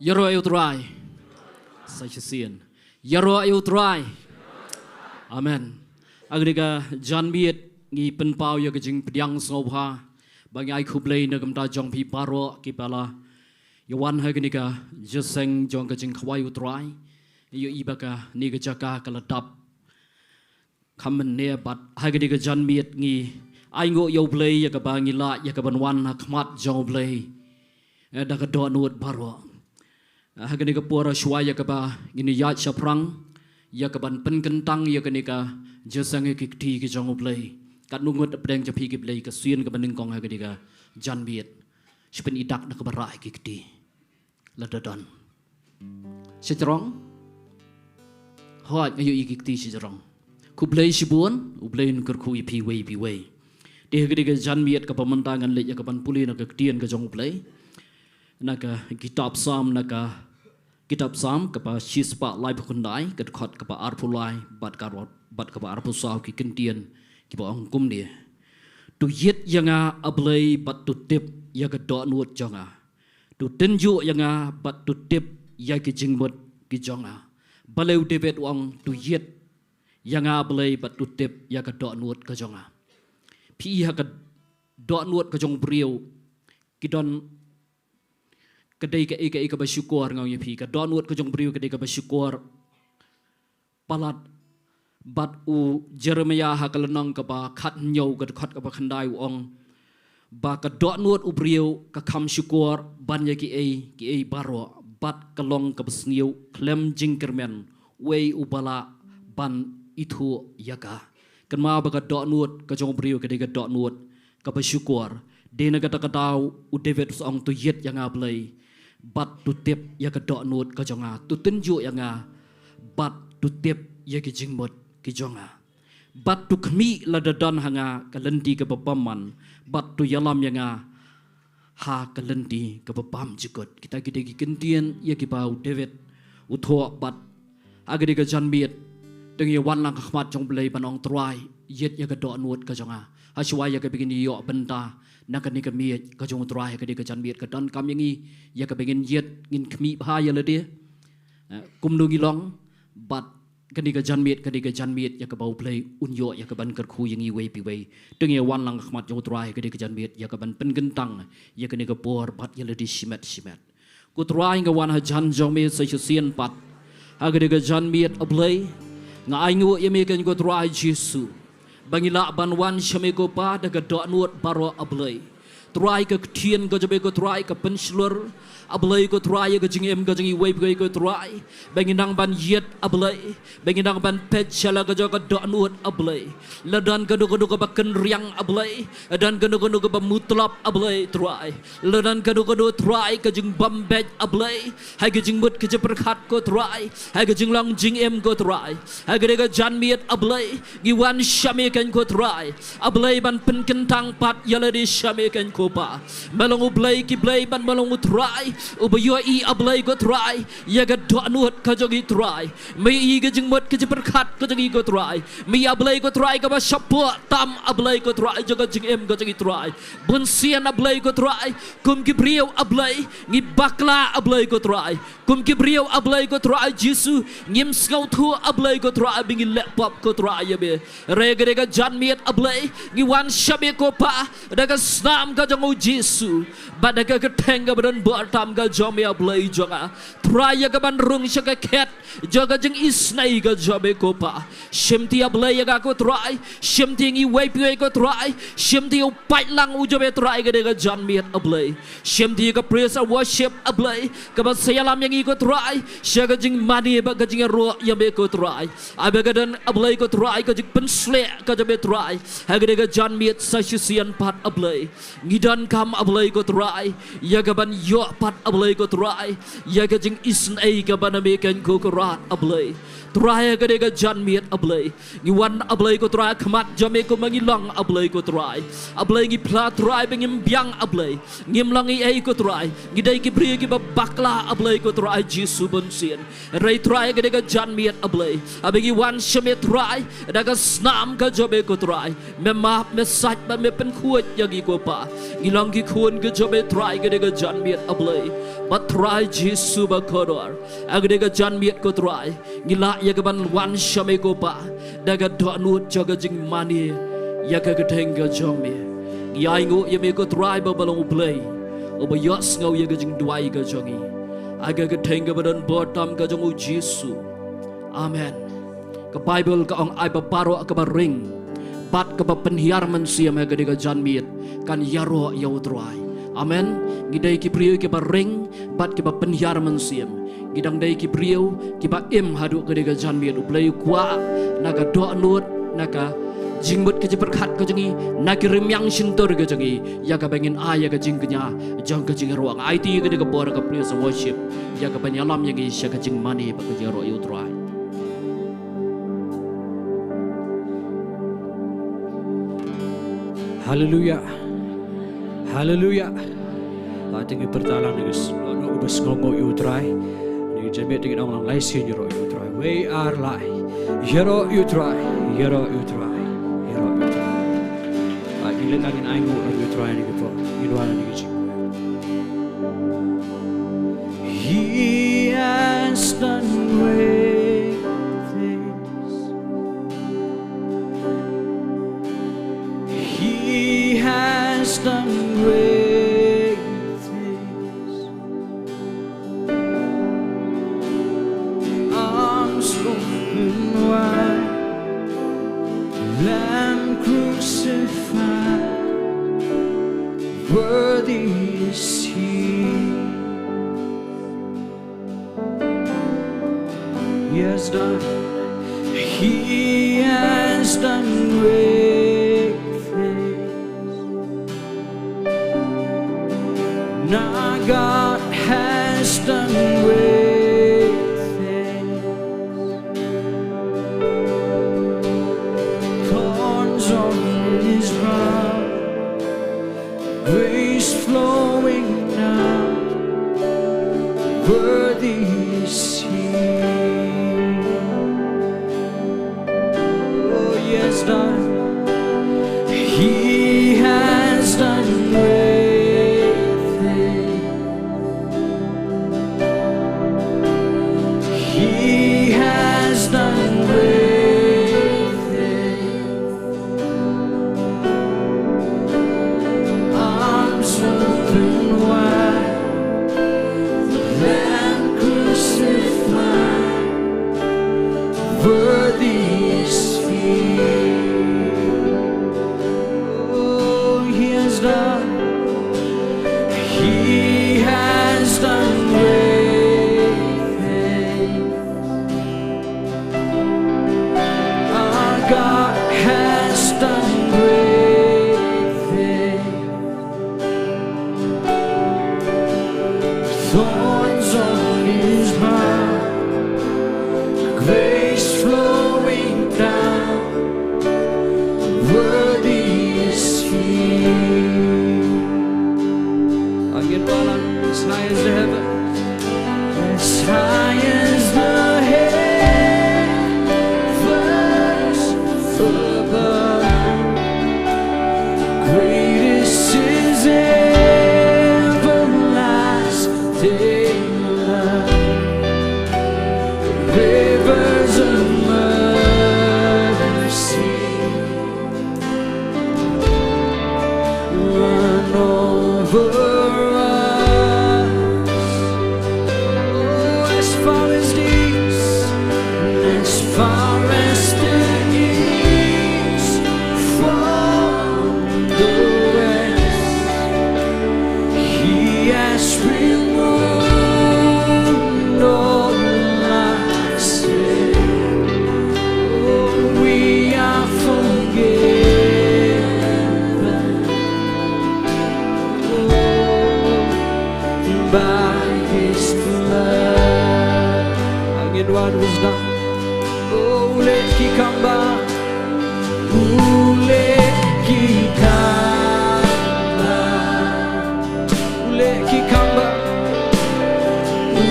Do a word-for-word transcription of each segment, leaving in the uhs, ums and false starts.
Ïaroh ïa U Trai. Sa shisien. Ïaroh ïa U Trai. Amen. Ha kane ka janmiet ngi pynpaw ïa ka jingpdiang sngewbha ba ngi ai khublei na ka bynta jong phi baroh kiba la ïa wan ha kane ka jingïaseng jong ka jingkhawai U Trai. Ïohi ba kane ka jaka ka la dap kham mynne bad ha kane ka janmiet ngi ainguh ïa U Blei ïa kaba ngi lah ïa ka ban wan ha khmat jong U Blei, eh, da ka dohnud baroh. Eh, ha kane ka por shuwa ïa kaba ngin ïaid shaphrang ïa ka ban pynkyntang ïa kane ka jingïaseng ïa ki kti ki jong U Blei. Katno ngut hapdeng jong phi ki Blei ka sien kaba nyngkong ha kane ka janmiet. Shu pyn-i dak da kaba rah ïa ki kti. Lada don. Shajrong. Hooid, nga ïohi ki kti shajrong. Khublei shibun, U Blei un kyrkhu ïa phi iwei pa iwei. Te ha kane ka janmiet kaba mynta ngan leit ïa ka ban pule na ka ktien ka jong U Blei. Na ka kitab Salm, na ka kitab Salm kaba shispah laiphew khyndai, ka dkhot kaba arphew lai bad ka, bad kaba arphew saw, ki kyntien kiba ong kumne. To ïit ïa nga, A Blei, bad to tip ïa ka dohnud jong nga. To tynjuh ïa nga bad to tip ïa ki jingmut ki jong nga. Balei u David u ong to ïit ïa nga, A Blei, bad to tip ïa ka dohnud ka jong nga? Phi i ha ka dohnud ka jong u briew ki don ka dei kaei kaei kaba shukor, nga ong ïa phi. Ka dohnud ka jong u briew ka dei kaba shukor. Palat bad u Jeremiah ha ka lynnong kaba khathynñiew, ka dkhot kaba khyndai, u ong ba ka dohnud u briew ka kham shukor ban ïa kiei kiei baroh, bad ka long kaba sniew khlem jingkyrmen uei uba lah ban ithuh ïa ka. Kynmaw ba ka dohnud ka jong u briew ka dei ka dohnud kaba shukor. Dei na kata ka daw u David u ong to ïit ïa nga, Blei, bad to tip ïa ka dohnud ka jong nga, to tynjuh ïa nga bad to tip ïa ki jingmut ki jong nga. Bad to khmih lada don ha nga ka lynti kaba bymman, bad to ïalam ïa nga ha ka lynti kaba bymjukut. Kita ki dei ki kyntien ïa kiba u David u thoh bad ha kane ka janmiet te ngi wan lang ha khmat jong u Blei ban ong, Trai, ïit ïa ka dohnud ka jong nga. Hashwa ïa kaba ngin ïoh bynta na kane ka miej ka jong u Trai ha kane ka janmiet, ka donkam ïa ngi ïa kaba ngin ïit, ngin khmih bha ïa lade. Eh, kumno ngi long bad Kane ka janmiet, kane ka janmiet ïa kaba U Blei un ïoh ïa kaban kyrkhu ïa ngi iwei pa iwei. Te ngin wan lang ha khmat jong U Trai ha kane ka janmiet ïa kaban pynkyntang ïa kane ka por bad ïa lade shimet shimet. Ko Trai, nga wan hajan jong me sa shisien pat ha kane ka janmiet, A Blei. Nga ainguh ïa me, ko Trai Jisu, ba ngi lah ban wan sha me, ko Pa, da ka dohnud baroh, A Blei. Trai, ka ktien ka jong me, ko Trai, ka pynshlur, A Blei, ko Trai, ïa ka jingim ka jong ngi iwei pa iwei, ko Trai, ba ngin nang ban ïit, A Blei, ba ngin nang ban peit sha la ka jong ka dohnud, A Blei. La don kano kano kaba kynriang, A Blei, la don kano kano kaba mutlop, A Blei, Trai. La don kano kano, Trai, ka jingbym beit, A Blei, ha ka jingmut ka jingpyrkhat, ko Trai, ha ka jinglong jingim, ko Trai. Ha kane ka janmiet, A Blei, ngi wan sha me, ko Trai, A Blei, ban pynkyntang pat ïa lade sha me, ko Pa. Me long U Blei ki blei bad me long U Trai uba ïohi, A Blei, ko Trai, ïa ka dohnud ka jong ngi, Trai. Me ïohi ka jingmut ka jingpyrkhat ka jong ngi, ko Trai. Me, A Blei, ko Trai, kaba shapoh tam, A Blei, ko Trai, jong ka jingim ka jong ngi, Trai. Bunsien, A Blei, ko Trai, kum ki briew, A Blei, ngi bakla, A Blei, ko Trai. Kum ki briew, A Blei, ko Trai Jisu, ngim sngewthuh, A Blei, ko Trai, ba ngi leh pop, ko Trai, ïa me. Hynrei ha kane ka janmiet, A Blei, ngi wan sha me, ko Pa, da ka snam ka jong U Jisu, bad da ka kyrteng kaba donbor tam ka jong me, A Blei jong nga. Trai, ïa kaban rung sha ka khet jong ka jingisynei ka jong me, ko Pa. Shimti, A Blei, ïa nga, ko Trai. Shimti ïa ngi iwei pa iwei, ko Trai. Shimti ïa u paidlang u jong me, Trai, ha kane ka janmiet, A Blei. Shimti ïa ka praise and worship, A Blei, kaba sa ïalam ïa ngi, ko Trai, sha ka jingmane bad ka jingïaroh ïa me, ko Trai. Ai ba ka don, A Blei, ko Trai, ka jingpynsleh ka jong me, Trai, ha kane ka janmiet sa shisien pat, A Blei. Ngi donkam, A Blei, ko Trai, ïa kaban ïoh pat, A Blei, ko Trai, ïa ka jingisynei kaba na me, ko Kynrad, A Blei. Trai, ha kane ka janmiet, A Blei, ngi wan, A Blei, ko Trai, ha khmat jong me kumba ngi long, A Blei, ko Trai. A Blei, ngi phla, Trai, ba ngim biang, A Blei, ngim long ei ei, ko Trai. Ngi dei ki briew kiba bakla, A Blei, ko Trai Jisu, bunsien. Hynrei, Trai, ha kane ka janmiet, A Blei, haba ngi wan sha me, Trai, da ka snam ka jong me, ko Trai, me map, me sait bad me pynkhuid ïa ngi, ko Pa. Ngi long ki khun ki jong me, Trai, ha kane ka janmiet, A Blei. Bad, Trai Jisu bakordor, ha kane ka janmiet, ko Trai, ngi lah ïa kaban wan sha me, ko Pa, da ka dohnud jong ka jingmane ïa ka kyrteng ka jong me. Ngi ainguh ïa me, ko Trai, ba me long U Blei uba ïohsngew ïa ka jingduwai ka jong ngi, ha ka kyrteng kaba donbor tam ka jong U Jisu. Amen. Ka Baibl ka ong, ai ba baroh kaba ring bad kaba pynhiar mynsiem ha kane ka janmiet kan ïaroh ïa U Trai. Amen. Ngi dei ki briew kiba ring bad kiba pynhiar mynsiem. Ngi dang dei ki briew kiba im haduh kane ka janmiet. U Blei u kwah na ka dohnud, na ka jingmut ka jingpyrkhat ka jong ngi, na ki rmiang shyntur ka jong ngi, ïa kaba ngin ai ïa ka jingkñia jong ka jingïaroh. Nga aiti ïa kane ka por ka praise and worship ïa kaban ïalam ïa ngi sha ka jingmane bad ka jingïaroh ïa U Trai. Haleluya. Haleluya. Lah, te ngin pyrta lang, ngi sngewbha, ngi sngewbha ïa U Trai. Ngi jemit, ngi ong lang, lai sien ïaroh ïa U Trai. Wei ar lai. Ïaroh ïa U Trai. Ïaroh ïa U Trai. Ïaroh ïa U Trai. Lah, ngi leit, ngi ainguh ïa U Trai, ngi pyrta, ngi wan, ngi jingkyrkhu. He has done great things. He has done great things. Arms open wide, Lamb crucified, worthy is He. He has done, He has done great things. Our God has done great things. Thorns on His brow, grace flowing now, worthy is He. Oh, yes, done. He has done great things. He has done As high as the heaven, as high as the heavens above, great is his everlasting love. Rivers of mercy run over us. Oh, as far as the east, as far as the east from the west, he has removed all our sin. Oh, we are forgiven. Oh, by his blood. Ngin wan wisdom. Oh, u leh ki kam ba. U leh ki kam ba. U leh ki kam ba. U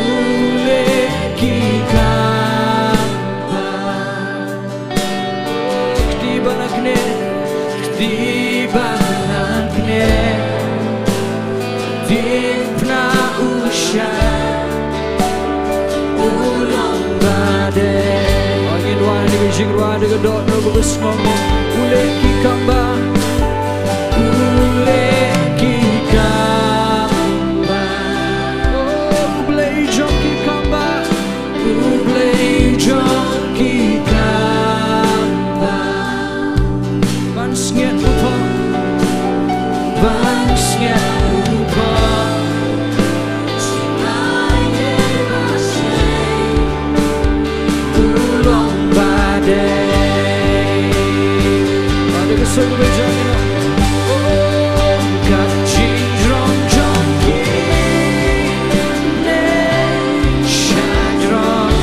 leh ki kam ba. Kti ba na kne, kti ba na kne. Diengphna u shah, u long ba dei. Ngin wan ha kane ka jingrwai da ka dohnud kaba sngewbha. U leh ki kam ba. U leh ki kam ba. Oh, u Blei jong ki kam ba. U Blei jong ki kam ba. Ban sngiat u pop, ban sngiat u pop. U long ba dei. Ba dei ka soi ba jong ina. Oh, ka jingjrong jong ki ne shajrong.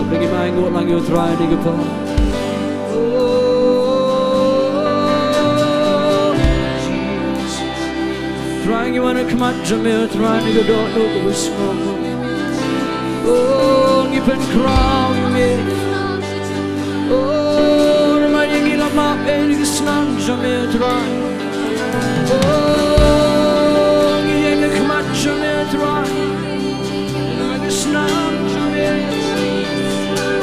Hapdeng ngi ma ai nguh lang ïa U Trai ha kane ka por. Oh, Jesus. Trai, ngi wan ha khmat jong me, Trai, ha kane ka dohnud kaba sngewbha. Oh, ngi pynkhraw ïa me. Oh, namar ïa ngi la map ha kane ka snam jong me, Trai. Oh, ngi ïeng ha khmat jong me, Trai. Namar ka snam jong me.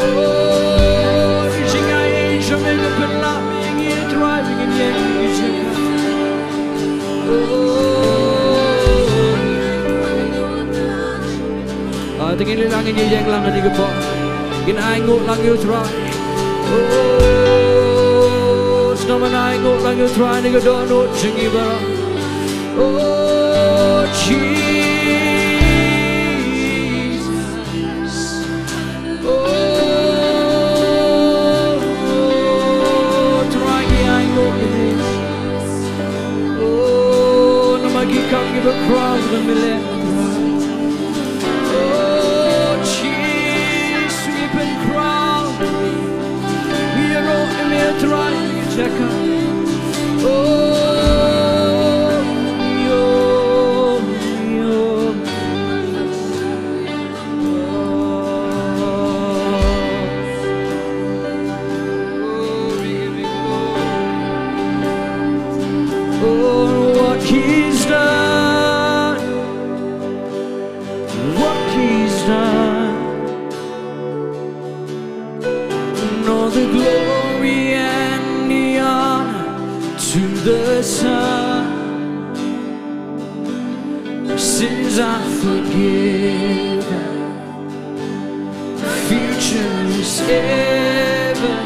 Oh, ngi jing Ngi la ngi ïeng lang ha kane ka por. Ngin ainguh lang ïa u Trai. Oh, sngewbha ainguh lang ïa u Trai ha kane ka dohnud jong ngi baroh. Oh, Jesus. Oh, Trai ngi ainguh ïa ngi. Oh, namar ki kam kiba khraw ba me leh. Oh, Jisu, ngi pynkhraw. Ngi ïaroh ïa me Trai, ngi check up. Oh, ïo, ïo. Oh, what he's done, what he's done. And all the glory and the honor to the Son. Sins are forgiven, future is heaven.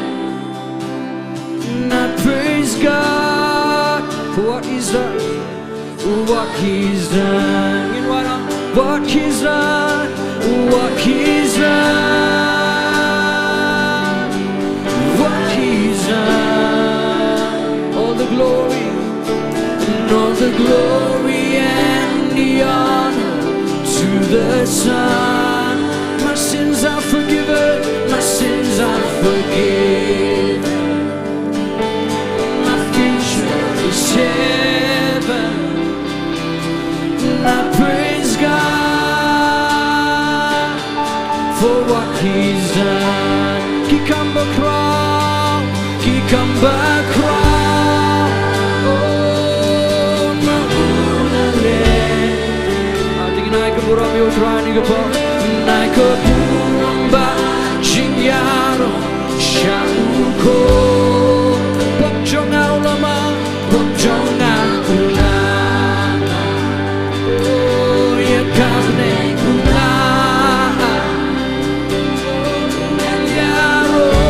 And I praise God for what He's done, what He's done, what He's done, what He's done, what He's done. All the glory, and all the glory and the honor to the Son. My sins are forgiven, my sins are forgiven. My future is heaven. And I praise God for what He's done. Ki kam ba khraw, ki kam ba khraw. Oh, ma u na le. Ah, te ngin ai ka burom ïa u Trai ha kane ka por. Ngin ai ka burom bad jingïaroh sha u Khun. Pop jong nga u la mad, pop jong nga u la mad. Oh, ïa kane u la mad. Ïaroh.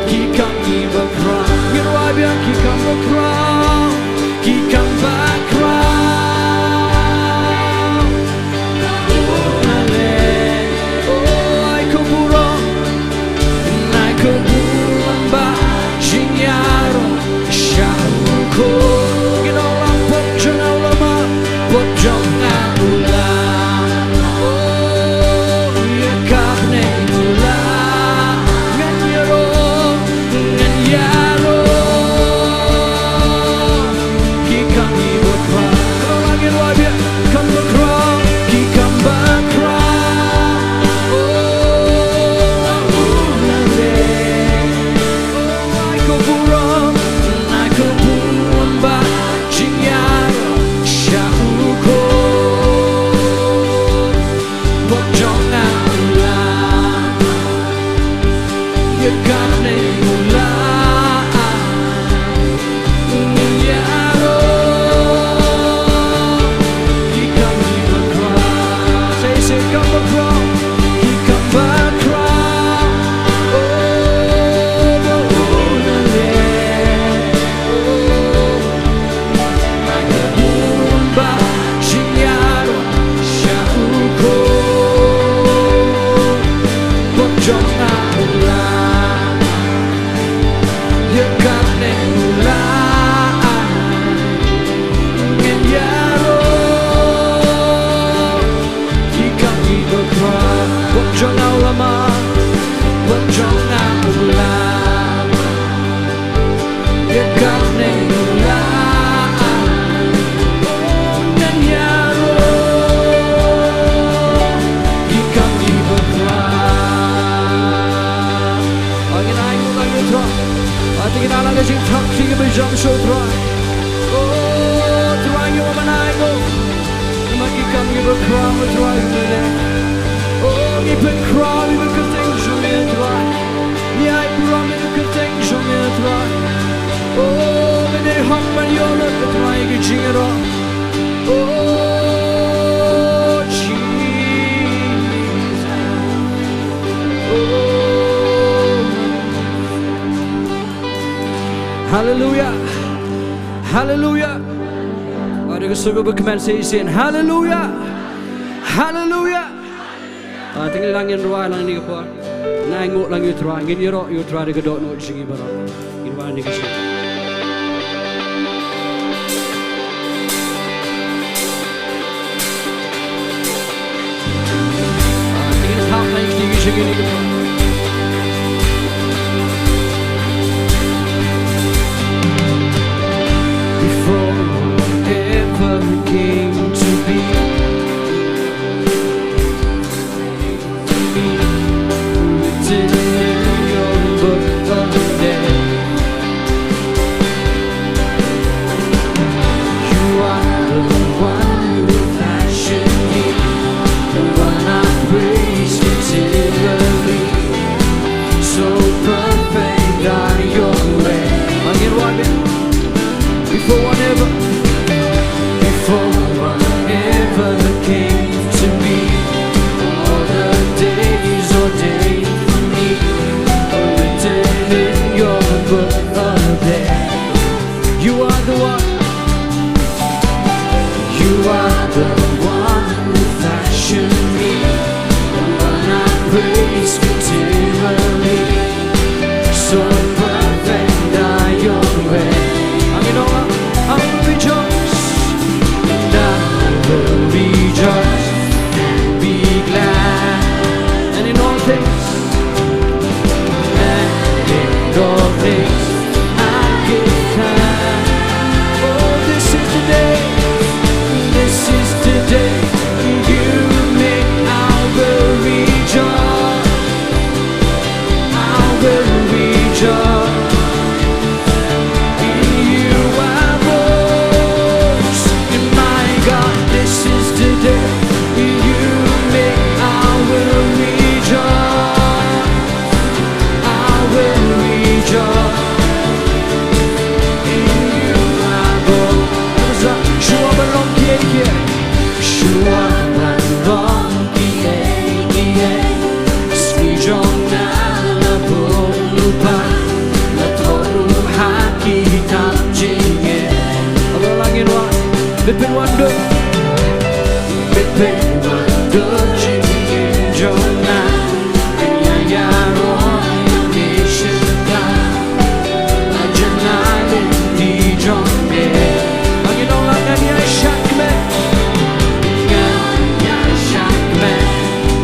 Ki kam kiba khraw. Ngin rwai biang ki kam ba khraw. Ki kam ba khraw. Oh, ai ka burom. Ai ka burom bad jingïaroh sha u Khun. Ngin ong lang, pop jong nga u la mad, pop jong nga u la mad. Oh, ïa kane u la mad. Ngan ïaroh, ngan ïaroh. Ki kam kiba khraw. Ngin rwai biang, kam ba khraw, ki kam ba khraw. Oh, u na le. Oh, ai ka burom, ai ka burom bad jingïaroh sha u Khun. Pop jong nga u la mad. Ïa kane u la mad. Ngin ïaroh. Ki kam kiba khraw. Say, say, kam ba khraw. Ki kam ba khraw. Oh, ba u na le. Oh, ai ka burom bad jingïaroh sha u Khun. Pop jong nga u la mad. Ïa kane u la mad. Ngin ïaroh. Ki kam kiba khraw. Pop jong nga u la mad. Pop jong nga u la mad. Ïa kane u la mad. Oh, ngan ïaroh. Ki kam kiba khraw. Ngin ai nguh lang ïa u Trai. Te ngin ai lang ka jingthap sha u Trai. Oh, Trai, ngi wan ban ai nguh. Namar ki kam kiba khraw, Trai, me leh. Oh, ngi pynkhraw ïa ka kyrteng jong me, Trai. Ngi ai burom ïa ka kyrteng jong me, Trai. Oh, me dei hok ban ïoh lut, Trai, ki jingïaroh. Oh, Haleluya. Haleluya. Wat ïa ka sur kaba kmen sa shisien. Haleluya. Haleluya. Ah, te ngin lah ngin rwai lang ïa kane ka por. Ngan ainguh lang ïa u Trai, ngin ïaroh ïa u Trai da ka dohnud jong ngi baroh. Ngin rwai ïa kane ka sur. Ah, te ngin thap lang ïa kane ka sur. Before ever came to be. Written in your book of death. You are the one who fashioned me, the one I praise continually. So perfect are your ways. Again, one bit. Before one ever, before one ever came to me, all the days ordained for me were written in your book of death. You are the one. You are the one who fashioned me, the one I praise continually. So perfect are your ways. And you know what? I will rejoice, and I will rejoice and be glad. And in all things, and in all things, I give thanks. Oh, this is the day, this is the day you make, I will rejoice. I will rejoice in you I boast. And my God, this is the day you make. I will rejoice. I will rejoice in you I boast. Shuwa ban long kiei kiei. Shuwa ban long kiei kiei, sngi jong nga la bun lypa, la thoh ruh ha kitab jingeh. Aba la ngin wad, bad pynwandur, bad pynwandur jingim jong nga. Ïa ïaroh ïa u Mynsiem Bakhuid. Ba jan ai lynti jong me. Ba ngin ong lang ngan ïaishah kmen. Ngan ïaishah kmen.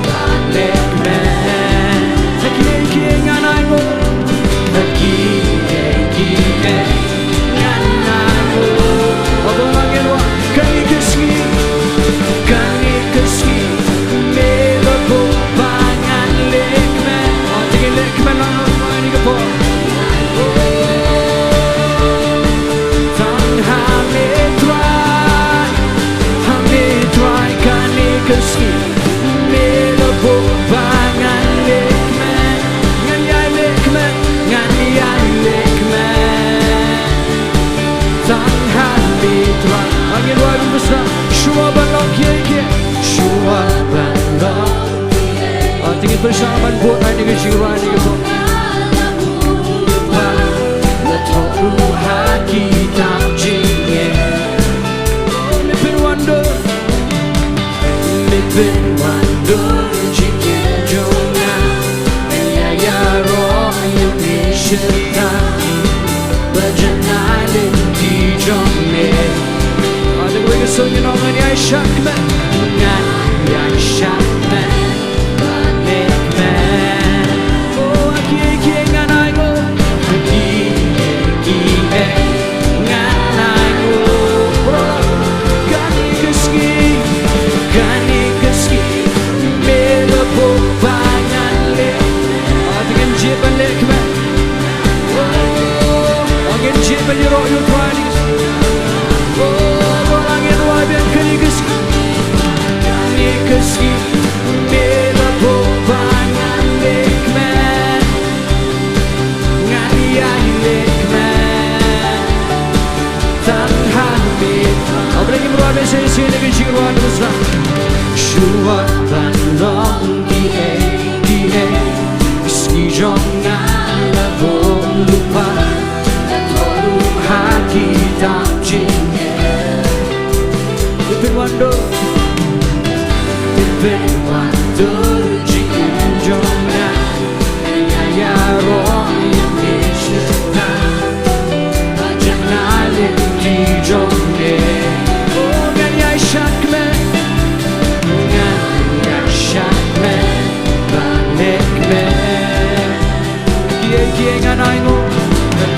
Ba leh kmen. Ha kiei kiei ngan ainguh. Ha kiei kiei ngan ainguh. Aba ngin wad kane ka sngi. Kane ka sngi. Me la buh ba ngan leh kmen. Te ngin leh kmen lang ha kane ka por. Tang ha me Trai, ha me Trai kane ka sngi. Me la buh ba ngan leh kmen. Ngan ïai leh kmen, ngan ïai leh kmen. Tang ha me Trai. Ngin wad bun bha. Shuwa ban long kiei kiei. Shuwa ban long kiei. Te ngin pyrshang ban bud ïa kane ka jingrwai kane ka por. Ba la thoh ruh ha kitab jingeh. Me pynwandur. Me pynwandur jingim jong nga. Ïa ïaroh ïa u Mynsiem Bakhuid. Ba jan ai lynti jong me. Haleluya, ka song ngi ong ngan ïaishah kmen. Ngan ïaishah kmen. Ba leh kmen. Oh, ha kiei kiei ngan ainguh. Ha kiei kiei ngan ainguh. Kane ka sngi, kane ka sngi, me la buh ba ngan leh. Ah, te ngin jied ban leh kmen. Oh, ngin jied ban ïaroh ïa u Trai. Oh, ba la ngin wad bad kane ka sngi. Kane ka sngi, me la buh ba ngan leh kmen. Ngan ïai leh kmen. Tang ha me. Haba ngim rwai bad shisien ngin jied rwai bad shisien. Shuwa ban long kiei kiei. Sngi jong nga la bun lypa. La thoh Tam jingeh. Lipin wan dur. Lipin wan dur jingim jong nga. Ïa ïaroh ïa me shisha. Ba jan ai lynti jong me. Oh, ngan ïaishah kmen. Ngan ïaishah kmen. Ba leh kmen. Kiei kiei ngan ainguh,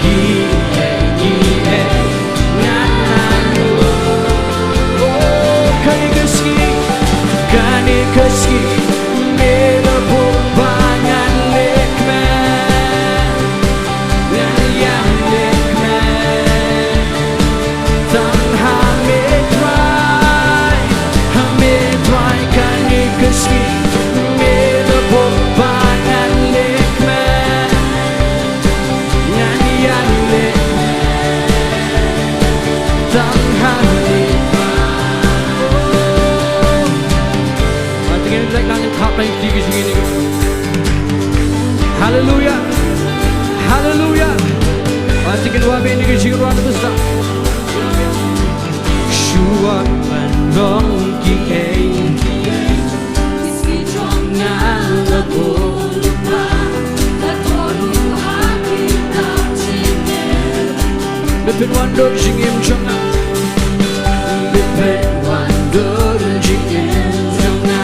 kiei kiei ngan ainguh. Oh, kane ka sngi, kane ka sngi, me la buh ba ngan leh kmen, ngan ïaleh kmen. Tang ha me Trai, ha me Trai kane ka sngi, me la buh ba ngan leh kmen. Ngan ïaleh kmen. Tang ha me Trai. Ba te ngin leh ngan thap na ïa ki jingim. Haleluya. Haleluya. Ba te ngin wad ïa ki jingim ruh na bisa. Shuwa ban long kiei kiei. Lipin wan dur jingim jong nga. Lipin wan dur jingim jong nga.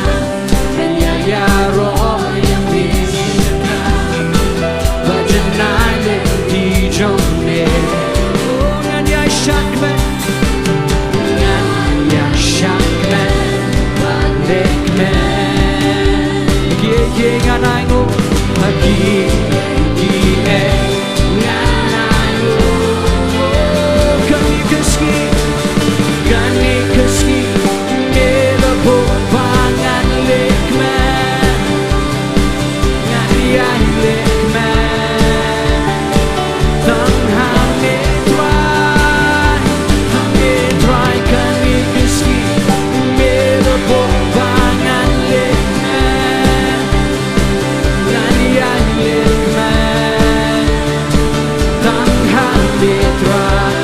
Ngan ïa ïaroh ïa me shisha. Ba jan ai lynti jong me. Oh, ngan ïaishah kmen. Ngan ïaishah kmen. Ba leh kmen. Kiei kiei ngan ainguh. Kiei kiei ngan ainguh. Kane ka sngi, kane ka sngi, me la buh ba ngan leh kmen. Ngan ïaleh kmen. Tang ha me Trai, ha me Trai kane ka sngi, me la buh ba ngan leh kmen. Ngan ïaleh kmen. Tang ha me Trai.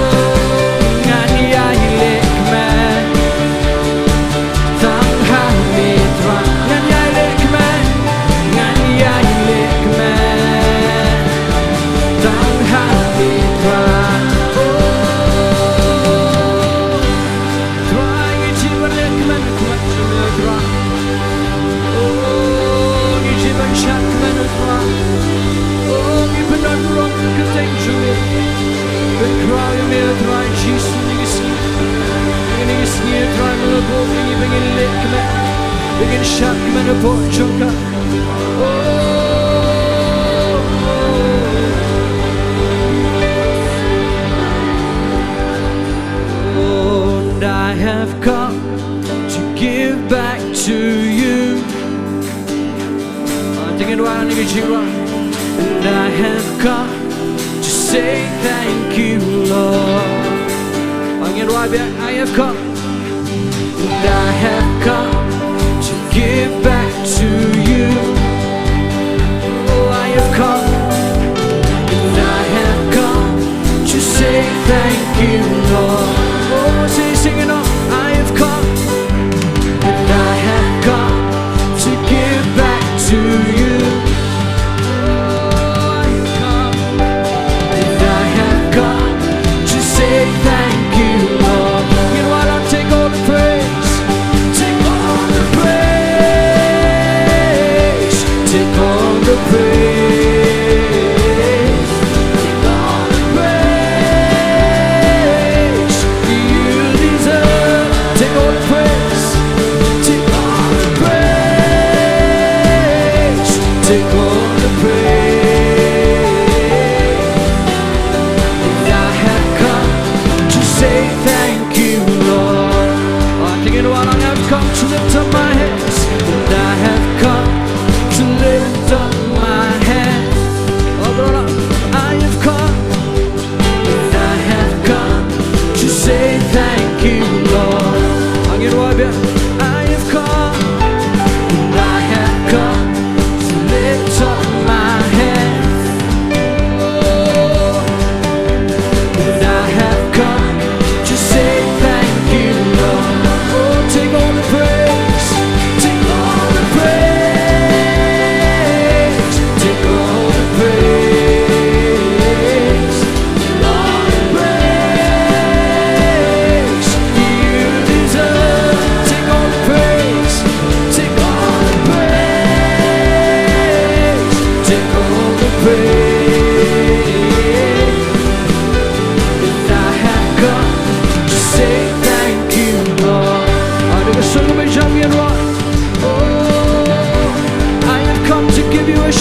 Oh, ngan ïaleh kmen. Tang ha me Trai. Ngan ïaleh kmen. Ngan ïaleh kmen. Tang ha me Trai. Oh. Trai, ngi jied ban leh kmen, kmen jong me, Trai. Oh, ngi jied ban shad kmen, Trai. Oh, ngi pyndonkam kyrteng jong me. Pynkhraw ïa me, Trai Jisu, ïa kane ka sngi. Ïa kane ka sngi, Trai, me la buh ïa ngi ba ngin leh kmen, ba ngin shad kmen hapoh jong ka. Oh. And I have come to give back to you. Ah, te ngin wad ïa kane ka jingrwai. And I have come to say thank you, Lord. Ah, ngin wad biang, I have come. And I have come to give back to you. Oh, I have come. And I have come to say thank you, Lord. Oh, say, sing it out. I have come. And I have come to give back to you. Oh, I have come. And I have come to say thank you, Lord. You know what? I'll take all the praise. Take all the praise. Take all the praise. Take all the praise. You deserve. Take all the praise. Take all the praise. Take all the praise. And I have come to say thank you, Lord. Oh, I think you know what, I have come to lift up my hands. And I have come to lift up my hands. Oh, Lord, I have come. And I have come to say thank you, Lord. Ang ïa wai biang, I have come. And I have come to lift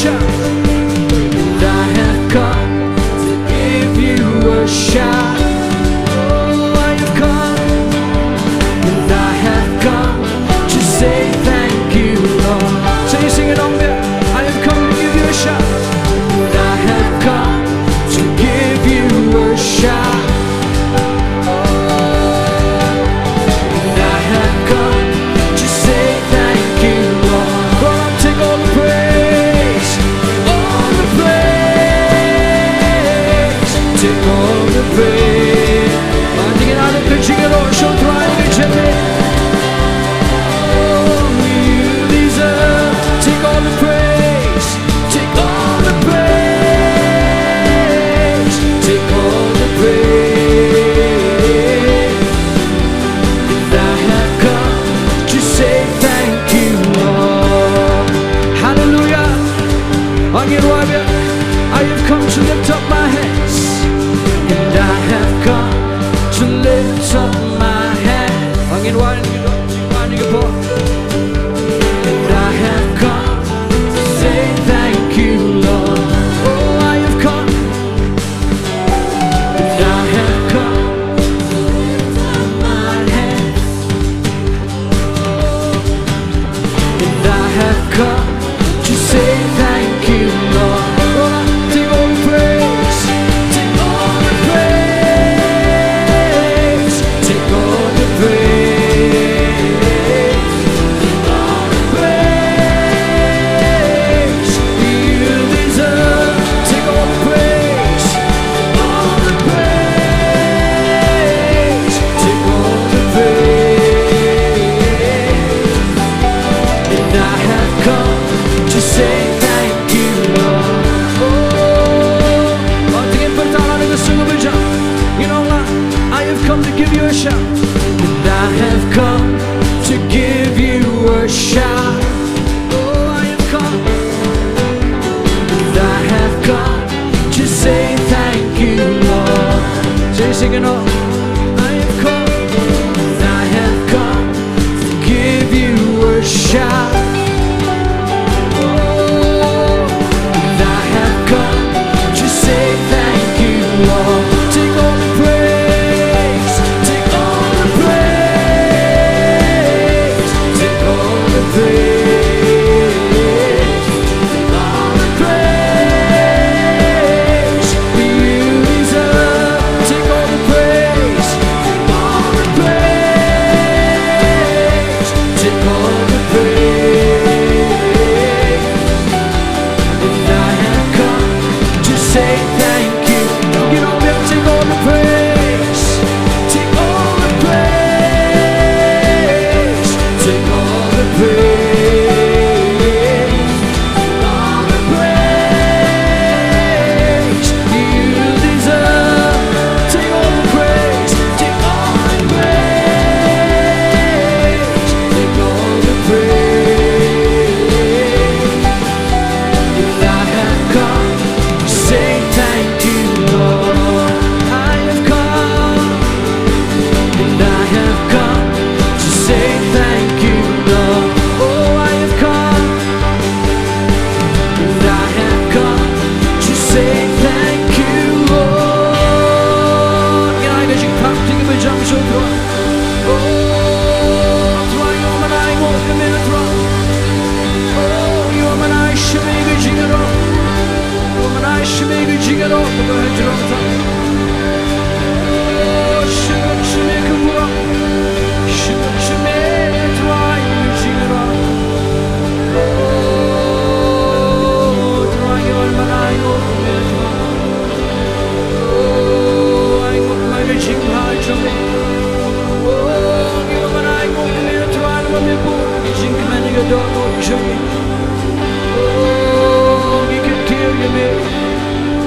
And I have come to give you a shout. Oh, I have come, and I have come to say thank you, Lord. So you sing along there. I have come to give you a shout. And I have come to give you a shout. And I have come to say thank you, Lord. Lord, take all the praise, all the praise, take all the praise. Take all the praise, take all the praise, take all the praise. And I have come to say thank you, Lord. Hallelujah. Ong Ïaroh, I have come to lift up my hands. And I have come to lift up my hands. Ong Ïaroh, and I have come to say thank you, Lord. Oh, I have come, and I have come to lift up my hands. And I have come to say thank you, Lord. Lord, take all the praise, take all the praise, take all the praise, take all the praise you deserve. Take all the praise, all the praise, take all the praise. And I have come to say thank you, Lord. Oh, Lord, take it for the Lord, the song of a jump. You know what? I have come to give you a shout. And I have come to give you a shout. Oh, I have come. And I have come to say thank you, Lord. So you sing it all. I have come. I have come to give you a shout. Oh, and I have come to say thank you, Lord. Take all the praise, take all the praise, take all the praise, take all the praise you deserve. Take all the praise, take all the praise, take all the praise. And I have come to say thank you. You know, we'll take all the praise, take all the praise, take all the praise, take all the praise you deserve. Take all the praise, take all the praise, take all the praise. And I have come to say thank you, Lord. I have come, and I have come to say thank you, Lord. Oh, I have come, and I have come to say thank you, Lord. Ngi ai ka jingtharai, ka jingpynjah sha U Trai. Oh, Trai, ïoh ban ai nguh ïa me, Trai. Oh, ïoh ban ai sha me ka jingïaroh. Ïoh ban ai sha me ka jingïaroh kaba hajrong, Trai. Oh, shibun sha me ka burom. Shibun sha me, Trai, ka jingïaroh. Oh, Trai, ïoh ban ai nguh ïa me, Trai. Oh, ai nguh ïa ka jingbha jong me. Oh, ngi ïoh ban ai nguh ïa me, Trai, namar me bun ka jingkmen ïa ka dohnud jong ngi. Oh, ngi kyntiew ïa me.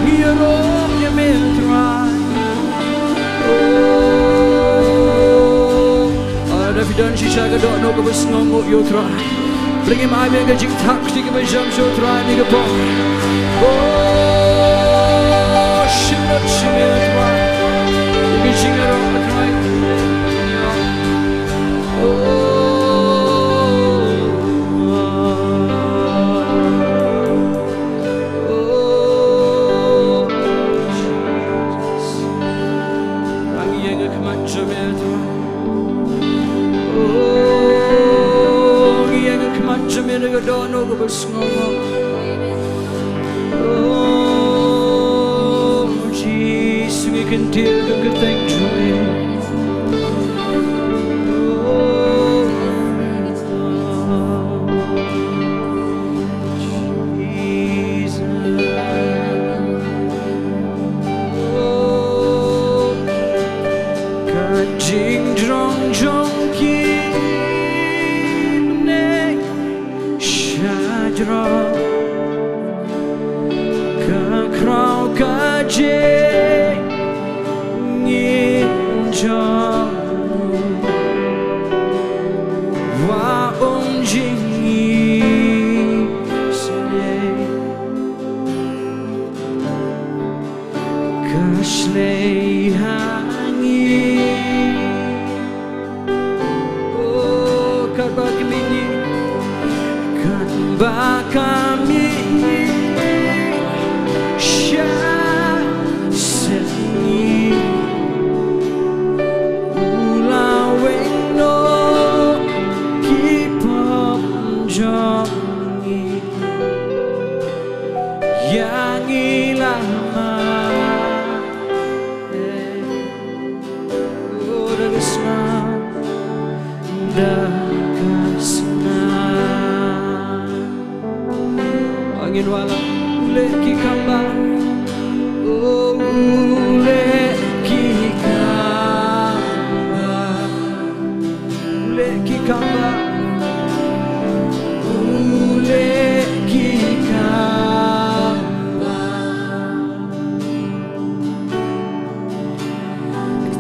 Ngi ïaroh ïa me, Trai. Oh, lada phi don shisha ka dohnud kaba sngewnguh ïa U Trai. Bring him ai me ka jingtharai kaba jam sha U Trai ha kane ka por. Oh, shim lut sha me, Trai. Ka jingïaroh, Trai. Oh. jong u, wa ong jingïaseng. Ka shlei ha ngi. Oh, katba ka mihngi, katba ka mihngi sha sngi, u la weng noh ki pop jong ngi. Ïa ngi la mad. Oh, da ka snam, da ka snam. Ngin wallam. U leh ki kam ba. Oh, u leh ki kam ba. U leh ki kam ba. U leh ki kam ba.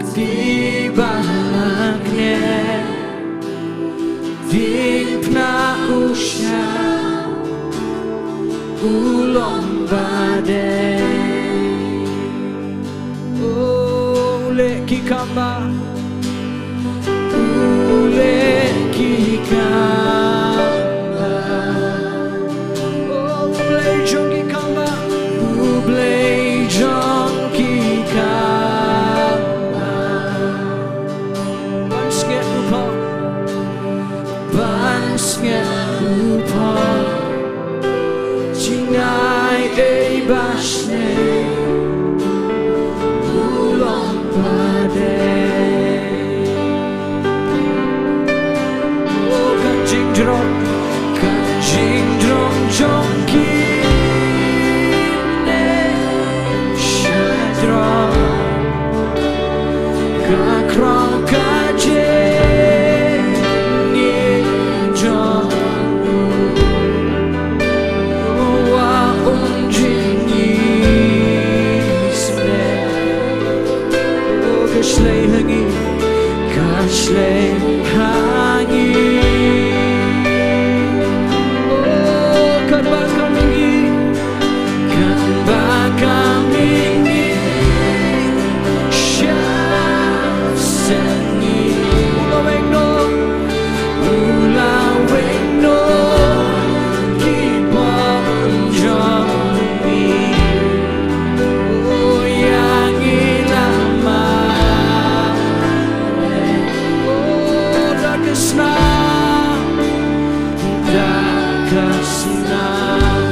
Kti ba la kner, diengphna u sha u long ba dei. Oh, u leh ki kam ba. U leh ki kam ba. Oh, u Blei jong ki kam ba. U Blei jong ki kam ba. Ban sngewthuh. Ban sngewthuh. Jingai ei ba shlei u long ba dei. Oh, ka jingjrong, ka jingjrong jong ki ne sha jrong. Ka khraw ka jingim jong u, wa ong jingïaseng. Oh, ka shlei ha ngi, ka shlei ha ngi. Oh, katba ka mihngi, katba ka mihngi sha sngi, u la weng noh, u la weng noh ki pop jong ngi. Oh, ïa ngi la mad. Oh, da ka snam, da ka snam.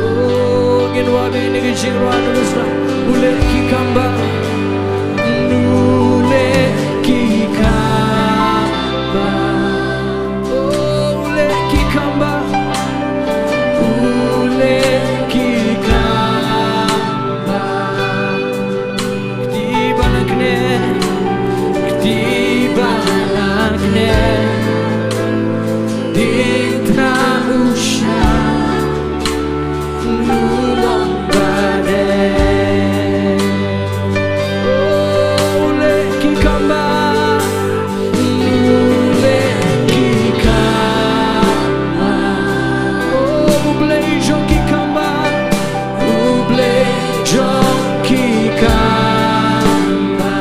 Oh, ngin wad ïa kane ka jingrwai na ka snam. U leh ki kam ba. U leh ki kam ba. Oh, u leh ki kam ba. U leh ki kam ba. Kti ba la kner, kti ba la kner. Diengphna u sha u long ba dei. Oh, u leh ki kam ba. U leh ki kam ba. Oh, u Blei jong ki kam ba. U Blei jong ki kam ba.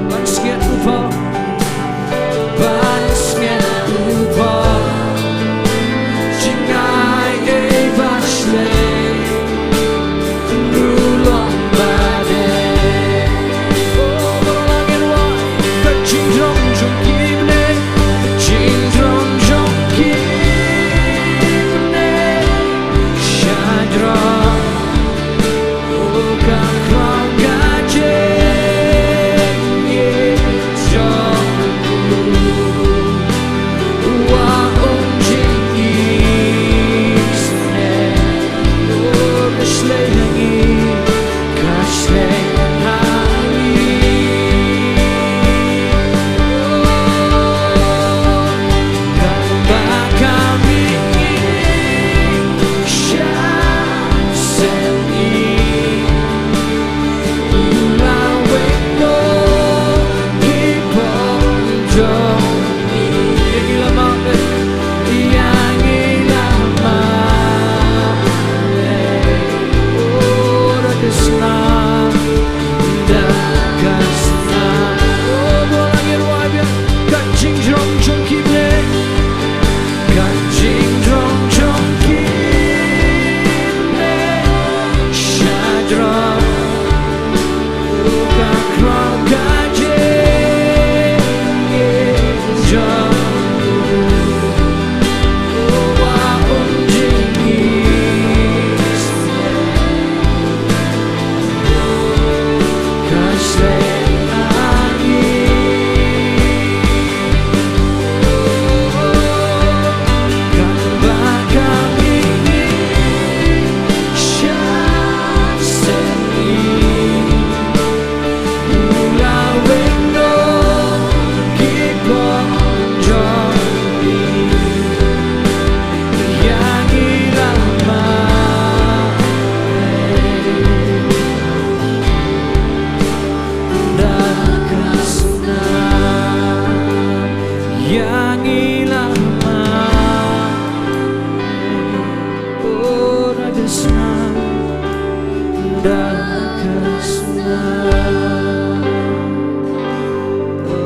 Ban sngewthuh. Ban sngewthuh. Jingai ei ba shlei u long ba dei. Oh, ba la ngin wad. Ka jingjrong jong ki bneng, ka jingjrong jong ki bneng sha jrong. Oh, ka khraw ka jingim jong u, wa ong jingïaseng. Oh, ka shlei ha ngi, ka shlei ha ngi. Oh, katba ka mihngi sha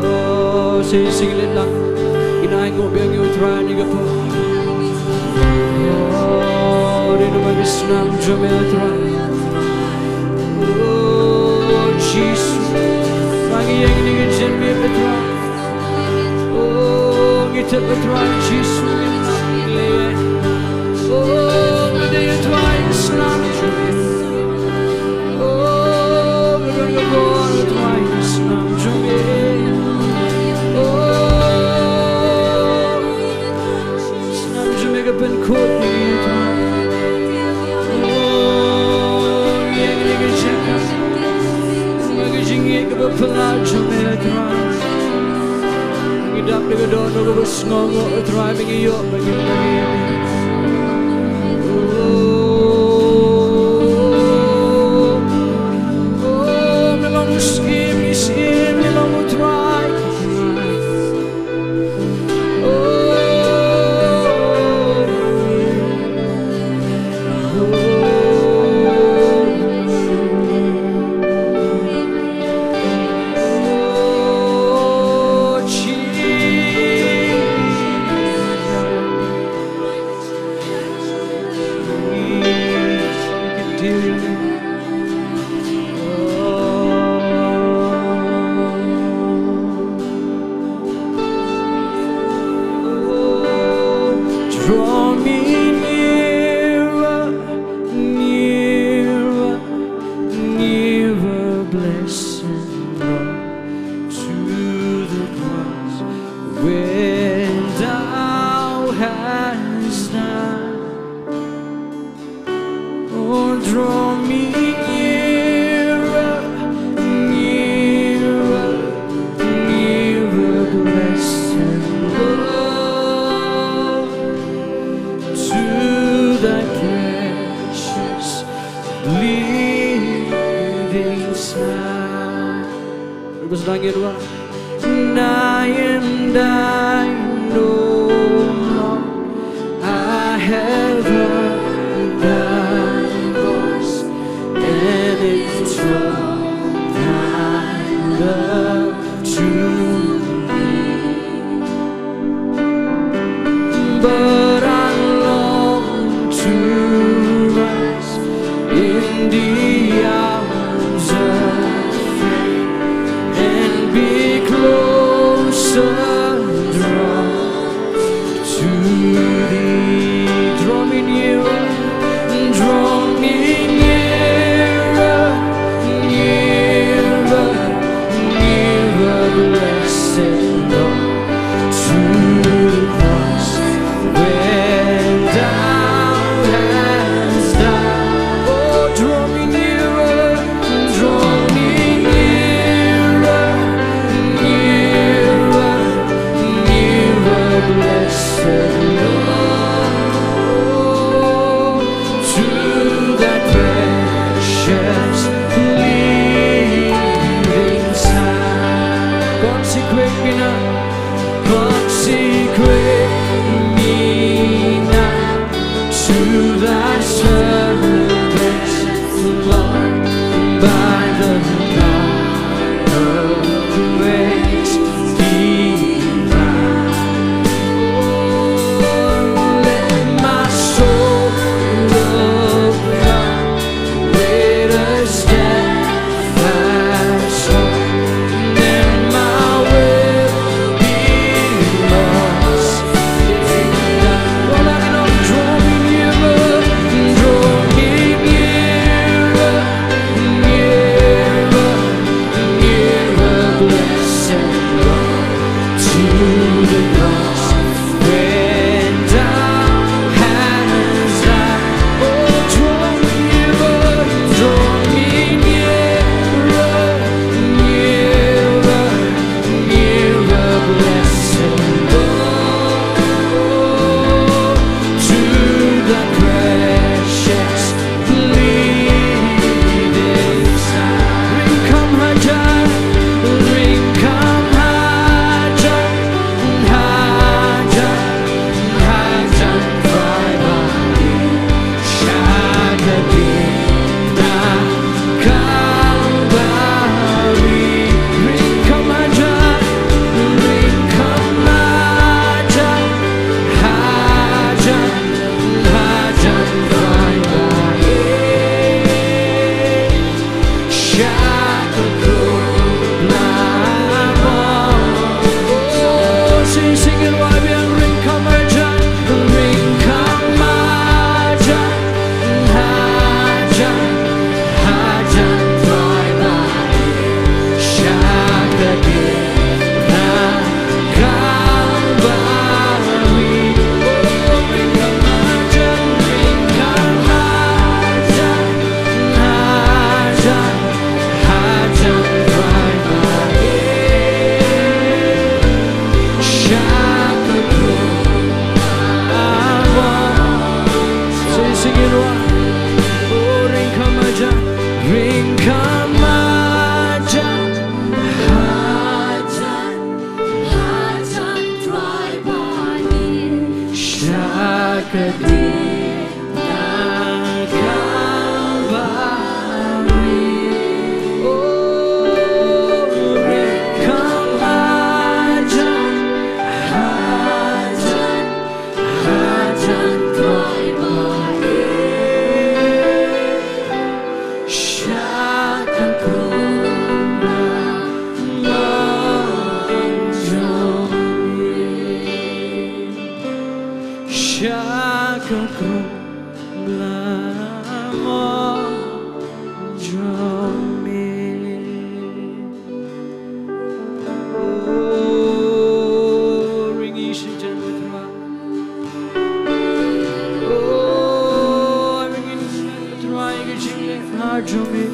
Oh, sa shisien lang. Ngin ainguh biang ïa u Trai ha kane ka por. Oh, ri namar ka snam jong me, Trai. Oh, Jisu. Ngi ïeng ha kane ka jingim, Trai. Oh, ngi tip, Trai Jisu, ngi leh. Oh, ngi dei, Trai, snam jong me. Oh, ngi don ka bor, Trai, snam jong me. Oh, snam jong me ka pynkhuid ïa ngi, Trai. Oh, ïa ngi ka jaka, ka jingïeit kaba palat jong me, Trai. Ngi dap da ka dohnud kaba sngewnguh, Trai, ba ngi ïoh ba ngi, ba ngi. Oh, oh, me long u Syiem, ngi Syiem, me long u Trai. Draw me nearer, nearer, nearer, blessed Lord, to the cross where thou hast died. Oh, draw me nearer, nearer, nearer, blessed Lord, to thy precious bleeding side. Terus nangin, wah. And I, and I know, Lord, I have heard thy voice, and it's all thy love to me. But I long to rise in the arms of faith and be closer, Nga jong me.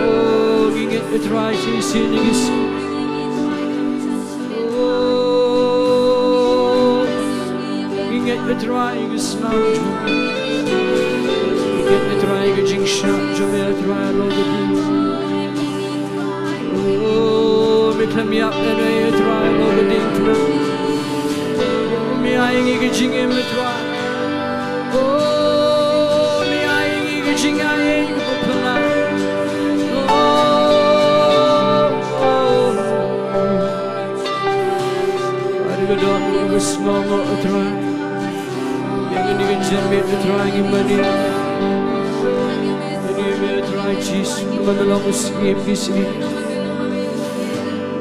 Oh, ngi ngeit, A Trai, shisien ngi sngew. Oh, ngi ngeit, A Trai, ngi sngew. Ngi ngeit, A Trai, ka jingshah jong me, A Trai, halor ka diengphna. Oh, me khlem ïap ei ei, A Trai, halor ka diengphna. Oh, me ai ïa ngi ka jingim, A Trai. Oh, me ai ïa ngi ka jingaiei kaba phylla. Oh, oh, oh. Ai ka dohnud kaba sngewbha, A Trai. Ïa kane ka jingmut, A Trai, ngi mane. Ngi mane, A Trai Jisu, ba me long u Syiem ki syiem.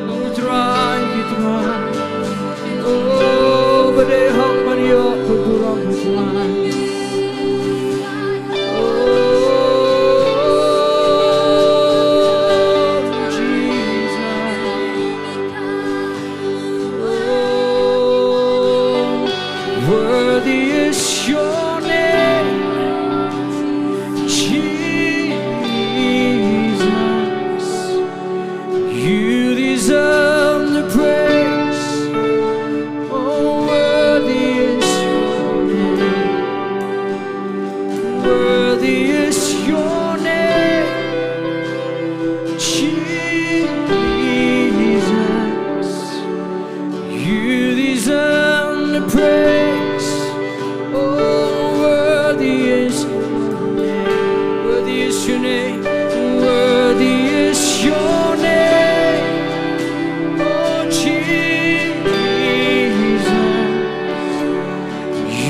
Long u Trai ki trai. Oh, ba dei hok ban ïoh ka burom, A Trai. Oh, Jesus. Oh, worthy is your name, Jesus. You deserve the praise. Oh, worthy is your name. Worthy is your name, Jesus. You deserve the praise. Oh, worthy is your name. Worthy is your name. Worthy is your name. Oh, Jesus.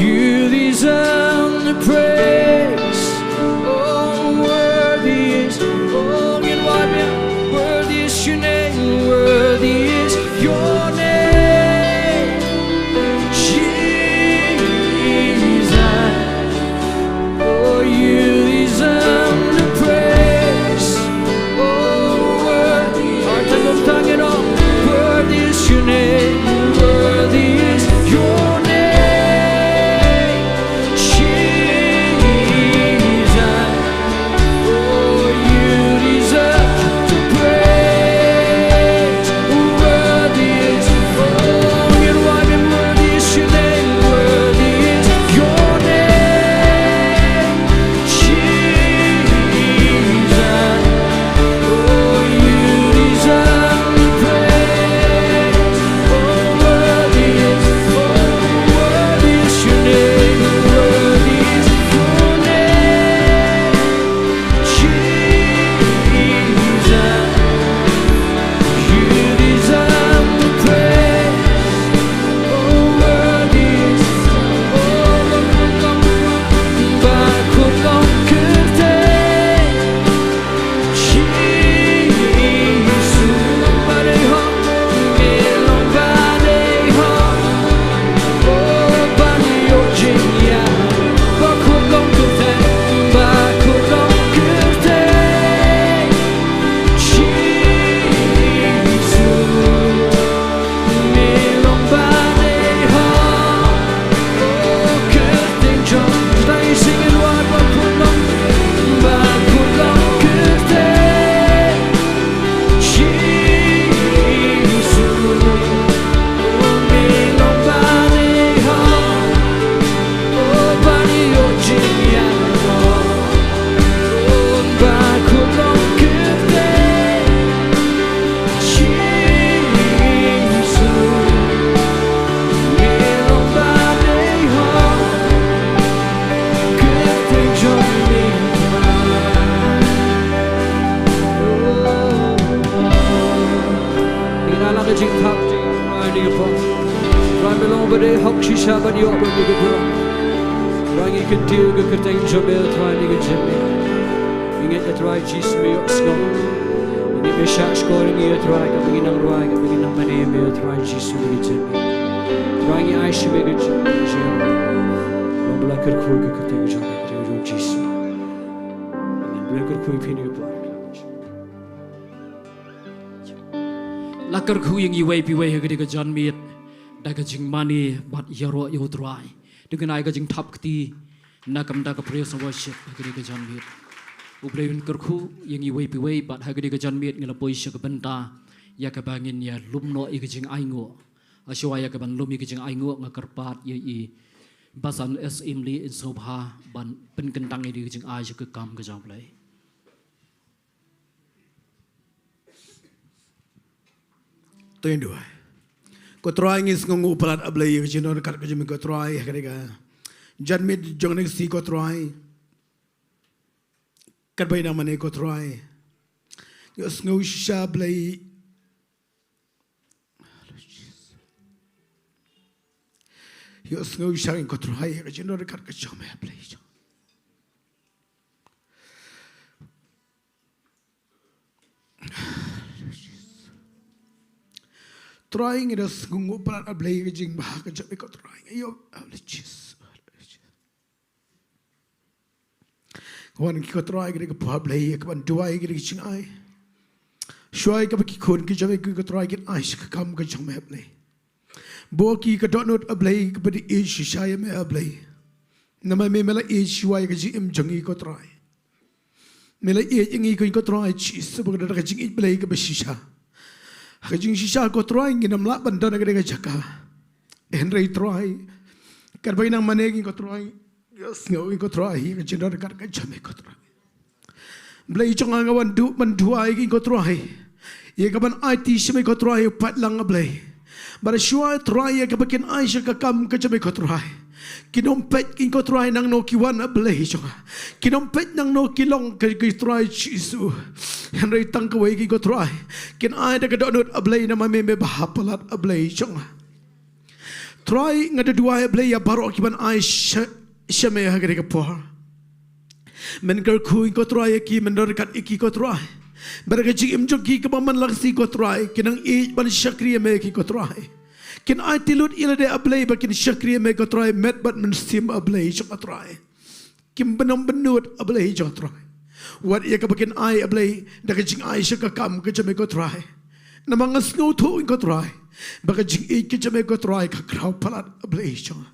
You deserve the praise. Oh, worthy is, oh, worthy is your name, worthy is your name, Jesus. Oh, you deserve the praise. Oh, worthy. Worthy is your name. Worthy is your name, Jesus. Oh, you deserve the praise. Worthy is, oh, worthy is your name. Worthy is your name, Jesus. Oh, you deserve the praise. Oh, worthy is, oh, worthy is your name. Worthy is your name, Jesus. You deserve the praise. Oh, worthy is, oh, ba khot long kyrteng Jisu. Ba dei hok, me long ba dei hok. Oh, ban ïoh jingïaroh. Ba khot long kyrteng, ba khot long kyrteng Jisu. Me long ba dei hok. Oh, kyrteng jong, dei sing in wad ba khot long, ba khot long kyrteng Jisu. Oh, me long ba dei hok. Oh, ban ïoh jingïaroh. Oh, ba khot long kyrteng Jisu. Me long ba dei hok. Kyrteng jong me. Oh, oh. Ngi la ka jingthap jong ngi, Trai, ngi pop. Trai, me long ba dei hok shisha ban ïoh ba ngi ka burom. Trai, ngi kyntiew ka kyrteng jong me, Trai, ngi ka jingmane. Ngi ngeit, Trai Jisu, me ïohsngew. Ngi me shah shkor ngi, Trai, kaba ngi nang rwai, kaba ngi nang mane me, Trai Jisu, ngi ka jingmane. Trai, ngi ai sha me ka jingmane. Long ba la kyrkhu ka kyrteng jong me, ka kyrteng jong Jisu. Amen. Ba la kyrkhu ïa phi ngi ka burom. La kyrkhu ïa ngi iwei pa iwei ha kane ka janmiet da ka jingmane bad ïaroh ïa u Trai. To ngin ai ka jingthap kti Na ka bynta ka praise and worship ha kane ka janmiet. U Blei un kyrkhu ïa ngi iwei pa iwei bad ha kane ka janmiet ngi la poi sha ka bynta ïa kaba ngin ïa lum noh ïa ka jingainguh. Hashwa ïa kaban lum ïa ka jingainguh nga kyrpad ïa i Basan S Imli in sngewbha ban pynkyntang ïa ka jingai sha ka kam ka jong U Blei. To ngin duwai. Ko Trai ngi sngewnguh palat A Blei ïa ka jingdon ryngkat ka jong me ko Trai ha kane ka janmiet jong ngi ko Trai. Katba ïa nang mane ko Trai. Ïohsngew shisha Blei. Ïohsngew shisha ngi ko Trai ka jingdon ryngkat ka jong me Blei jong. Trai ngi da sngewnguh palat A Blei ka jingbha ka jong me ko Trai. Ïoh A Blei Jisu. Wan ki ko Trai ki dei ka por Blei kaban duwai ki dei ki jingai. Shuwa kaba ki khun ki jong me ki ko Trai kin ai sha ka kam ka jong me Blei. Buh ki ka dohnud A Blei kaba dei ïeit shisha ïa me A Blei. Namar me me la ïeit shuwa ïa ka jingim jong ngi ko Trai. Me la ïeit ïa ngi ko Trai Jisu ba ka don ka jingïeit Blei kaba shisha. Ka jingshisha ko Trai ngin ym lah ban don ha ka dei ka jaka. Hynrei Trai katba ïa nang mane ngi ko Trai. Ïohsngew ïa ngi ko Trai ïa ka jingdon ryngkat ka jong me ko Trai. Blei jong nga nga wan duh ban duwai ïa ngi ko Trai. Ïa kaban aiti sha me ko Trai u paidlang A Blei. Bad shuwa Trai ïa kaba kin ai sha ka kam ka jong me ko Trai. Kin ym peit ïa ngi ko Trai nangno ki wan A Blei jong nga. Kin ym peit nangno ki long ka ko Trai Jisu. Hynrei tang kawei ïa ngi ko Trai. Kin ai da ka dohnud A Blei namar me me bha palat A Blei jong nga. Trai nga da duwai A Blei ïa baroh kiban ai sha, sha me ha kane ka por. Men kyrkhu ïa ngi ko Trai ïa ki men don ryngkat ïa ki ko Trai. Bad ka jingim jong ki kaba man la ka sngi ko Trai ki nang ïeit ban shakri ïa me ki ko Trai. Kin aiti lut ïa lade A Blei ba kin shakri ïa me ko Trai met bad mynsiem A Blei jong nga Trai. Kim bynñiam bynñiut A Blei jong nga Trai. Wat ïa kaba kin ai A Blei da ka jingai sha ka kam ka jong me ko Trai. Namar nga sngewthuh ïa ngi ko Trai ba ka jingïeit ka jong me ko Trai ka khraw palat A Blei jong nga.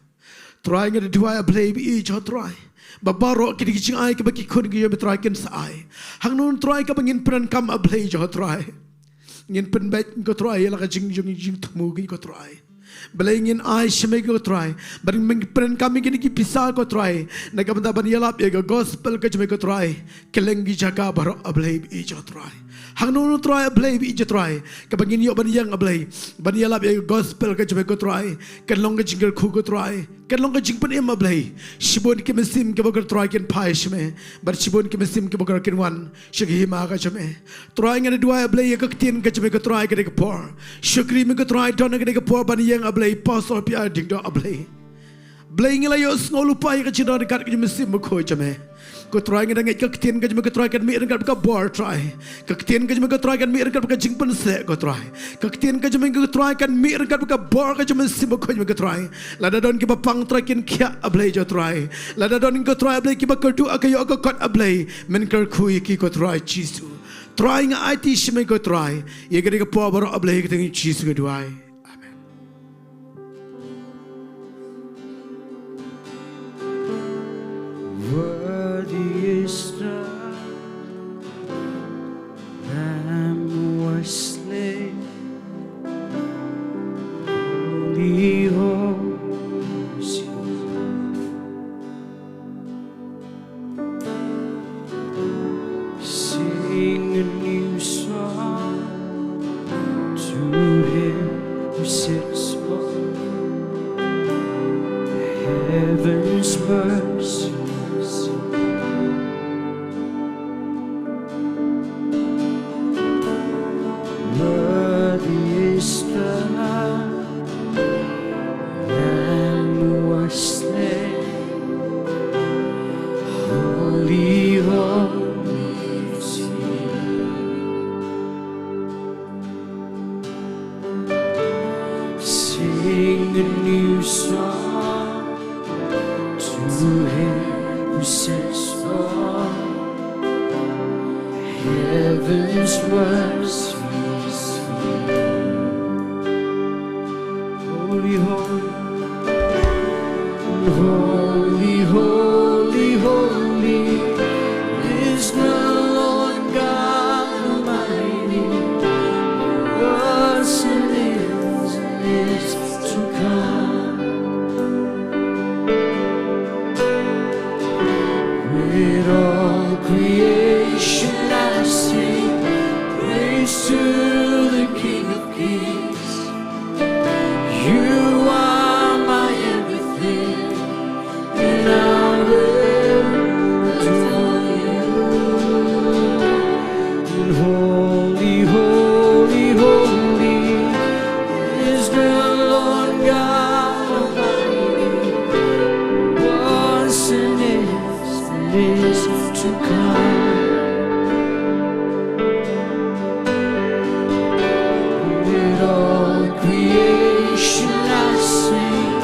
Trai nga da duwai A Blei ba ïeit jong nga Trai. Ba baroh ki dei ki jingai kaba ki khun ki jong me Trai kin sa ai. Hangno Trai kaba ngin pyndonkam A Blei jong nga Trai. Ngin pynbeit ko Trai ïa la ka jing, jing, jingthmu ko Trai. Blei ngin ai sha me ko Trai. Bad ngin pyndonkam ïa kine ki pisa ko Trai. Na ka bynta ban ïalap ïa ka gospel ka jong me ko Trai. Kylleng ki jaka baroh A Blei ba ïeit jong nga Trai. Hangno Trai A Blei ba ïeit jong nga Trai. Kaba ngin ïoh ban ïeng A Blei. Ban ïalap ïa ka gospel ka jong me ko Trai. Kan long ka jingkyrkhu ko Trai. Kan long ka jingpynim A Blei. Shibun ki mynsiem kiba kor Trai kin phai sha me. Bad shibun ki mynsiem kiba kor kin wan sha ka hima ka jong me. Trai nga da duwai A Blei ïa ka ktien ka jong me ko Trai ka dei ka por. Shakri me ko Trai don ka dei ka por ban ïeng A Blei pastor pia ding doh A Blei. Blei ngi la ïohsngew lypa ïa ka jingdon ryngkat ka jong me mynsiem bakhuid jong me. Ko Trai nga da ngeit ka ktien ka jong me ko Trai kan mih ryngkat bad ka bor Trai. Ka ktien ka jong me ko Trai kan mih ryngkat bad ka jingpynseh ko Trai. Ka ktien ka jong me ko Trai kan mih ryngkat bad ka bor ka jong me mynsiem bakhuid jong me ko Trai. Lada don kiba pang Trai kin khiah A Blei jong nga Trai. Lada don ko Trai A Blei kiba kyrduh ha ka ïoh ka kot A Blei. Men kyrkhu ïa ki ko Trai Jisu. Trai nga aiti sha me ko Trai. Ïa ka dei ka por baroh A Blei ha ka kyrteng Jisu nga duwai. Amen. Worthy is the Lamb who was slain. Holy, holy is your Sing a new song to him who sits on heaven's mercies. Worthy is the Lamb who was slain. Holy, holy is he. Sing a new song to him who sits on heaven's mercy seat. Holy, holy, holy, holy. Let all creation now sing praise to the King of Kings. You are my everything, and I will adore you. And holy, holy, holy is the Lord God Almighty. Was and is and is to come. Let all creation now sing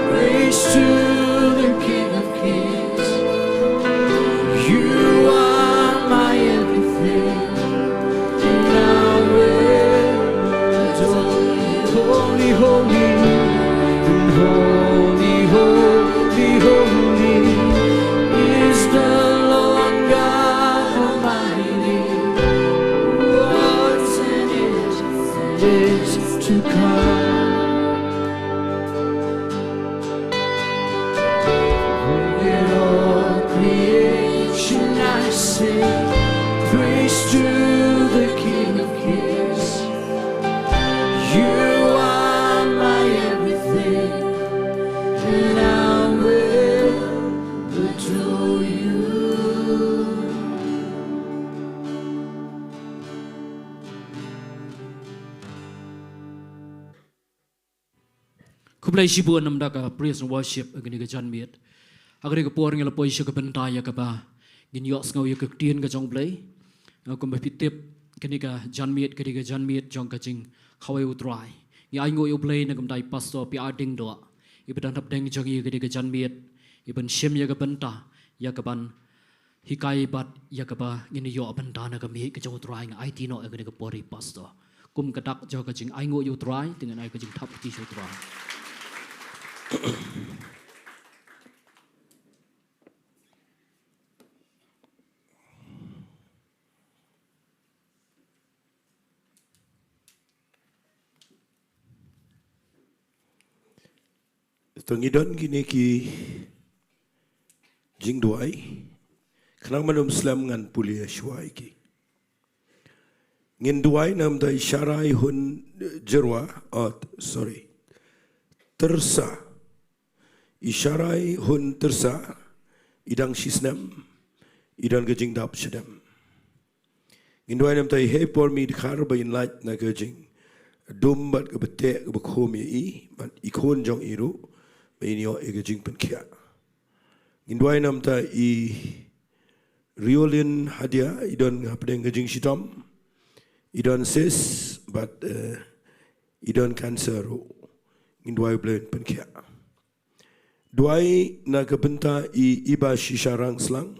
praise to the King of Kings. You are my everything, and I will adore you. Holy, holy, and holy, holy, holy is the Lord God Almighty. Was and is and is to come. Let all creation now sing praise to the King of Kings. You are my everything, and I will adore you. Khublei shibun namar ka praise and worship ha kane ka janmiet. Ha kane ka por ngi la poi sha ka bynta ïa kaba ngin ïohsngew ïa ka ktien ka jong U Blei. Nga kumba phi tip kane ka janmiet, kane ka janmiet jong ka jingkhawai U Trai. Ngi ainguh ïa U Blei na ka bynta i Pastor P R Diengdoh, iba don hapdeng jong ngi ha kane ka janmiet, iban shim ïa ka bynta ïa kaban hikai bad ïa kaba ngin ïoh bynta na ka miej ka jong U Trai. Nga aiti noh ïa kane ka por ïa i Pastor. Kum ka dak jong ka jingainguh ïa U Trai, te ngan ai ka jingthap kti sha U Trai. To ngi don kine ki jingduwai. Khnang ban ym slem ngan pule shuwa ïa ki. Ngin duwai namar i Sharai Hun Jyrwa, oh, sorry. Tyrsa. I Sharai Hun Tyrsa, i dang shisnem, i don ka jingdap shadem. Ngin duwai namar i Hepor Mi Dkhar ba in lait na ka jingdum bad kaba teh kaba khum ïa i, bad i khun jong i ruh, ba in ïoh ïa ka jingpynkhiah. Ngin duwai namar i Riolin Hadia, i don hapdeng ka jingshitom, i don cyst, bad, eh, i don cancer ruh. Ngin duwai U Blei un pynkhiah. Duwai na ka bynta i Iba Shisha Rangslang,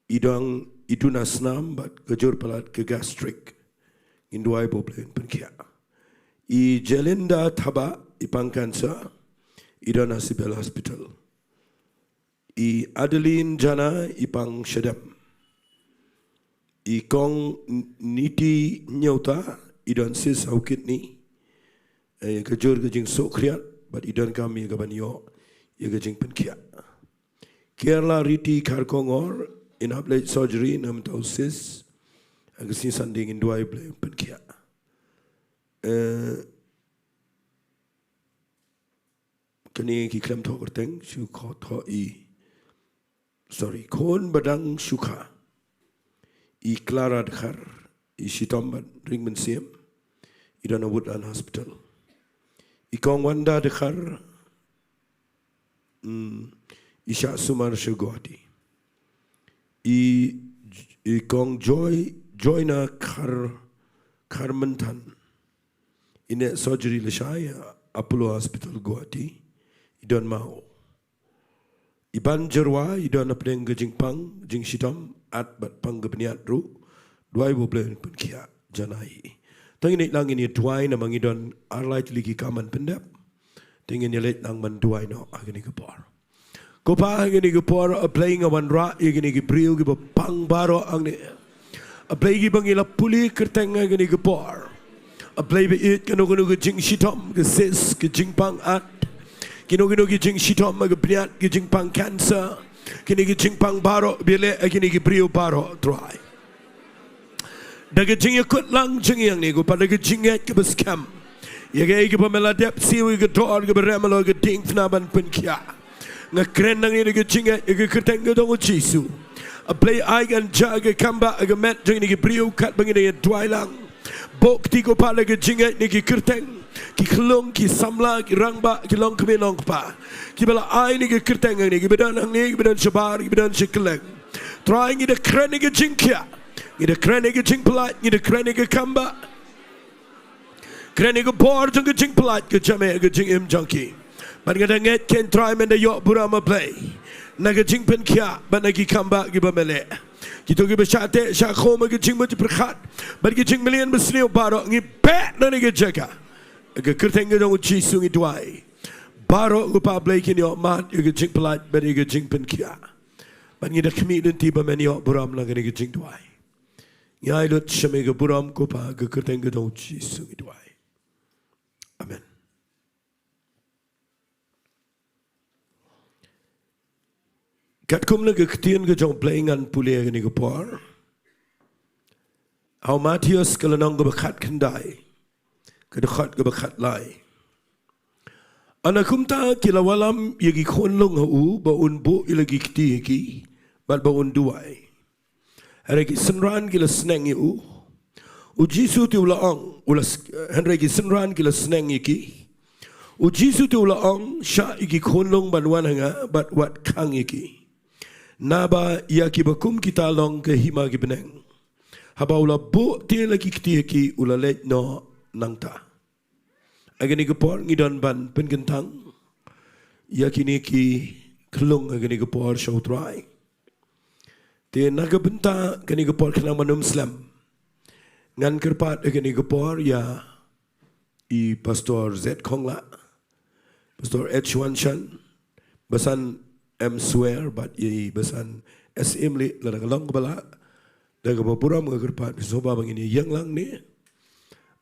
i don, i duna snam bad ka jur palat ka gastric. Ngin duwai ba U Blei un pynkhiah. I Jelinda Thabah, i pang cancer, i don ha Civil Hospital. I Adeline Jana, i pang shadem. I Kong N-, Niti Nyauta, i don cyst ha u kidney. Eh, ka jur ka jingsuh khriat, bad i donkam ïa kaban ïoh ïa ka jingpynkhiah. Kerala Riti Kharkongor, in hap leit surgery namar u cyst. Ha ka sngi Sunday ngin duwai U Blei un pynkhiah. Eh, kane ki khlem thoh kyrteng, shu thoh i, sorry, khun ba dang shu kha. I Clara Dkhar, i shitom bad ring mynsiem, i don ha Woodland Hospital. I Kong Wanda Dkhar, mm, i shah sumar sha Guwahati. I, i Kong Joy, Joyna Khar, Kharmynthan, i neh surgery lashai ha Apollo Hospital Guwahati, i don maw. I Ban Jyrwa, i don hapdeng ka jingpang jingshitom, at bad pang ka bniat ruh. Duwai ba U Blei un pynkhiah, Jana ïa i. To ngin ïaid lang ngin ïa duwai namar ngi don ar lai tylli ki kam ban pyndep. Te ngin ïa leit lang ban duwai noh ha kane ka por. Ko Pa, ha kane ka por, A Blei, nga wanrah ïa kine ki briew kiba pang baroh hangne. A Blei, kiba ngi la pule kyrteng ha kane ka por. A Blei ba ïeit, kano kano ka jingshitom, ka cyst, ka jingpang at, kino kino ki jingshitom ha ka bniat, ka jingpang cancer, kine ki jingpang baroh ba ïaleh ha kine ki briew baroh, Trai. Da ka jingïakut lang jong ngi hangne, ko Pa, da ka jingngeit kaba skhem ïa kaei kaba me la dep siew ïa ka dor kaba rem halor ka diengphna ban pynkhiah. Nga kren nangne da ka jingngeit ïa ka kyrteng ka jong u Jisu. A Blei, ai kan jia ka kambah ha ka met jong kine ki briew katba ngi dang ïa duwai lang. Buh kti, ko Pa, da ka jingngeit ïa kine ki kyrteng, ki khyllung, ki samla, ki rangbah, ki longkmie longkpa, kiba la ai ïa kine ki kyrteng hangne, kiba don hangne, kiba don shabar, kiba don sha kylleng. Trai, ngi da kren ïa ka jingkhiah, ngi da kren ïa ka jingpyllait, ngi da kren ïa ka kambah. Kren ïa ka bor jong ka jingpyllait ka jia ha ka jingim jong ki. Bad nga da ngeit keiñ, Trai, men da ïoh burom, A Blei, na ka jingpynkhiah bad na ki kambah kiba me leh. Kito kiba shah teh shah khum ha ka jingmutpyrkhat bad ki jingmlien basniew baroh, ngi beh na kane ka jaka. Ha ka kyrteng ka jong u Jisu ngi duwai. Baroh, ko Pa Blei, kin ïoh mad ïa ka jingpyllait bad ïa ka jingpynkhiah. Bad ngi da khmih lynti ba men ïoh burom na kane ka jingduwai. Ngi ai lut sha me ka burom, ko Pa, ha ka kyrteng ka jong u Jisu ngi duwai. Amen. Katkum la ka ktien ka jong U Blei ngan pule ha kane ka por, ha u Mathaios ka lynnong kaba khatkhyndai, ka dkhot kaba khatlai. Ana kumta ki la wallam ïa ki khunlung ha u ba un buh ïa la ki kti ha ki bad ba un duwai. Hynrei ki synran ki la sneng ïa u. U Jisu te u la ong, u la s-, hynrei ki synran ki la sneng ïa ki. U Jisu te u la ong, shah ïa ki khunlung ban wan ha nga bad wat khang ïa ki. Naba ïa kiba kum kita long ka hima ki bneng. Haba u la buh te la ki kti ha ki, u la leit noh nangta. Ha kane ka por ngi don ban pynkyntang ïa kine ki khyllung ha kane ka por sha u Trai. Te na ka bynta kane ka por, khnang ban ym slem, ngan kyrpad ha kane ka por ïa i Pastor Z Khongla, Pastor H Wan Shan, Basan M Swer bad i Basan S Imli, lada ka long kaba lah, da kaba burom nga kyrpad phi sngewbha ba ngin ïeng lang ne,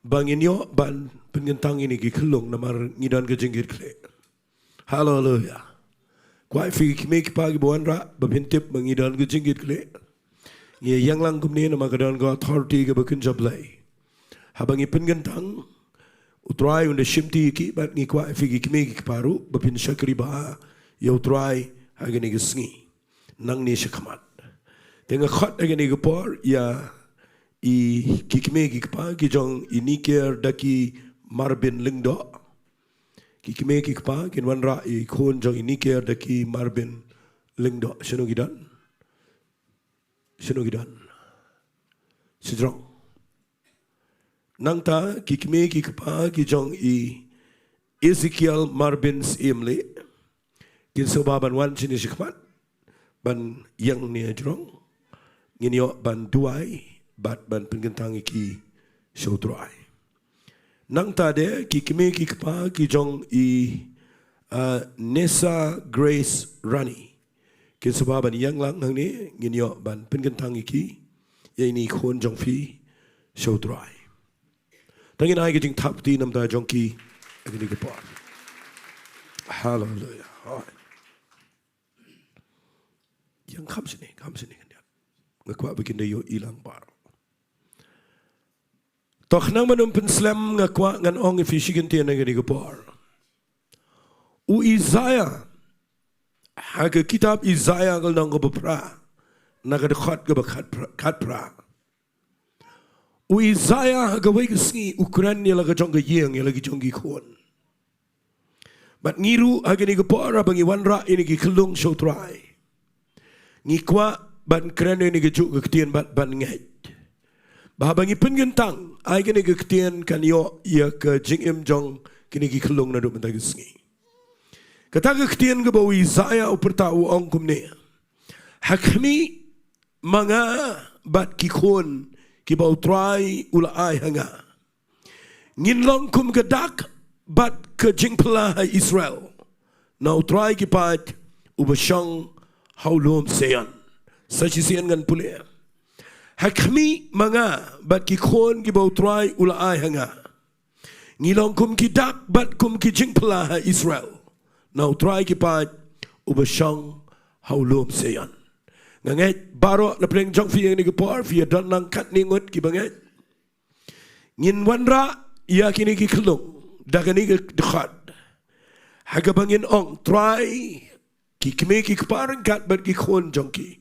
ba ngin ïoh ban pynkyntang ïa kine ki khyllung namar ngi don ka jingkitkhlieh. Haleluya. Kwah ïa phi ki kmie ki kpa kiba wanrah ba phin tip ba ngi don ka jingkitkhlieh. Ngi ïeng lang kumne namar ka don ka authority kaba kynja Blei. Haba ngi pynkyntang, u Trai un da shimti ïa ki, bad ngi kwah ïa phi ki kmie ki kpa ruh ba phin shakri bha ïa u Trai ha kane ka sngi, nangne shakhmat. Te nga khot ha kane ka por ïa i ki kmie ki kpa ki jong i Niker Daki Marbin Lyngdoh. Ki kmie ki kpa kin wanrah ïa i khun jong i Niker Daki Marbin Lyngdoh. Shano ki don? Shano ki don? Shajrong. Nangta ki kmie ki kpa ki jong i Ezekiel Marbin Syiemlieh, kin sngewbha ban wan shane shakhmat ban ïeng ne shajrong. Ngin ïoh ban duwai bad ban pynkyntang ïa ki sha u Trai. Nangta de ki kmie ki kpa ki jong i, ah, Nessa Grace Rani, kin sngewbha ban ïeng lang hangne, ngin ïoh ban pynkyntang ïa ki, ïa ine i khun jong phi sha u Trai. Te ngin ai ka jingthap kti namar jong ki ha kane ka por. Haleluya. Ïeng kham shane, kham shane khyndiat. Nga kwah ba kin da ïohi lang baroh. To khnang ban ym pynslem nga kwah ngan ong ïa phi shi kyntien ha kane ka por. U Isaiah, ha ka kitab Isaiah ka lynnong kaba phra, na ka dkhot kaba khatphra, khatphra. U Isaiah ha kawei ka sngi u kren ïa la ka jong ka ïing, ïa la ki jong ki khun. Bad ngi ruh ha kane ka por haba ngi wanrah ïa kine ki khyllung sha u Trai, ngi kwah ban kren ïa kine ki juh ki ktien bad ban ngeit ba haba ngi pynkyntang, ai kine ki ktien kan ïoh ïa ka jingim jong kine ki khyllung naduh mynta ka sngi. Kata ka ktien kaba u Isaiah u pyrta u ong kumne: Ha khmih ma nga bad ki khun kiba u Trai u la ai ha nga. Ngin long kum ka dak bad ka jingphylla ha Israel, na u Trai ki paid uba shong ha u lum Sion. Sa shisien ngan pule. Ha khmih ma nga bad ki khun kiba u Trai u la ai ha nga. Ngi long kum ki dak bad kum ki jingphylla ha Israel, na u Trai ki paid uba shong ha u lum Sion. Nga ngeit baroh na pdeng jong phi ha kane ka por, phi ïa don lang katne ngut kiba ngeit. Ngin wanrah ïa kine ki khyllung da kane ka dkhot, ha kaba ngin ong, Trai, ki kmie ki kpa ryngkat bad ki khun jong ki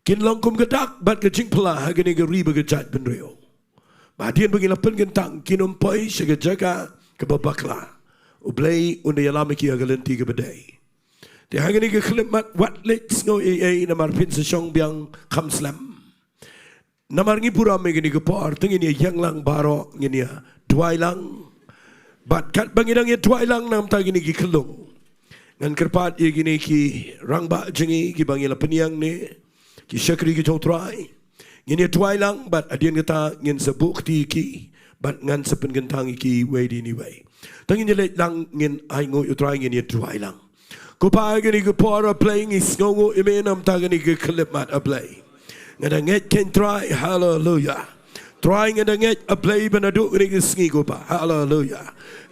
kin long kum ka dak bad ka jingphylla ha kane ka ri bad ka jaitbynriew. Ba hadien ba ki la pynkyntang kin ym poi sha ka jaka kaba bakla. U Blei un da ïalam ïa ki ha ka lynti kaba dei. Te ha kane ka khyllipmat, wat leit sngew ei ei namar phin sa shong biang kham slem. Namar ngi burom ïa kane ka por, te ngin ïa ïeng lang baroh, ngin ïa duwai lang. Bad katba ngi dang ïa duwai lang na ka bynta kine ki khyllung, ngan kyrpad ïa kine ki rangbah jong ngi kiba ngi la pynïeng ne ki shakri ki jong U Trai. Ngin ïa duwai lang bad hadien kata ngin sa buh kti ïa ki bad ngan sa pynkyntang ïa ki wei dei ne wei. Te ngin ïa leit lang, ngin ainguh ïa U Trai, ngin ïa duwai lang. Ko Pa, ha kane ka por, A Blei, ngi sngewnguh ïa me na ka bynta kane ka khyllipmat, A Blei. Nga da ngeit kein, Trai, haleluya. Trai, nga da ngeit, A Blei, ba naduh kane ka sngi, ko Pa, haleluya,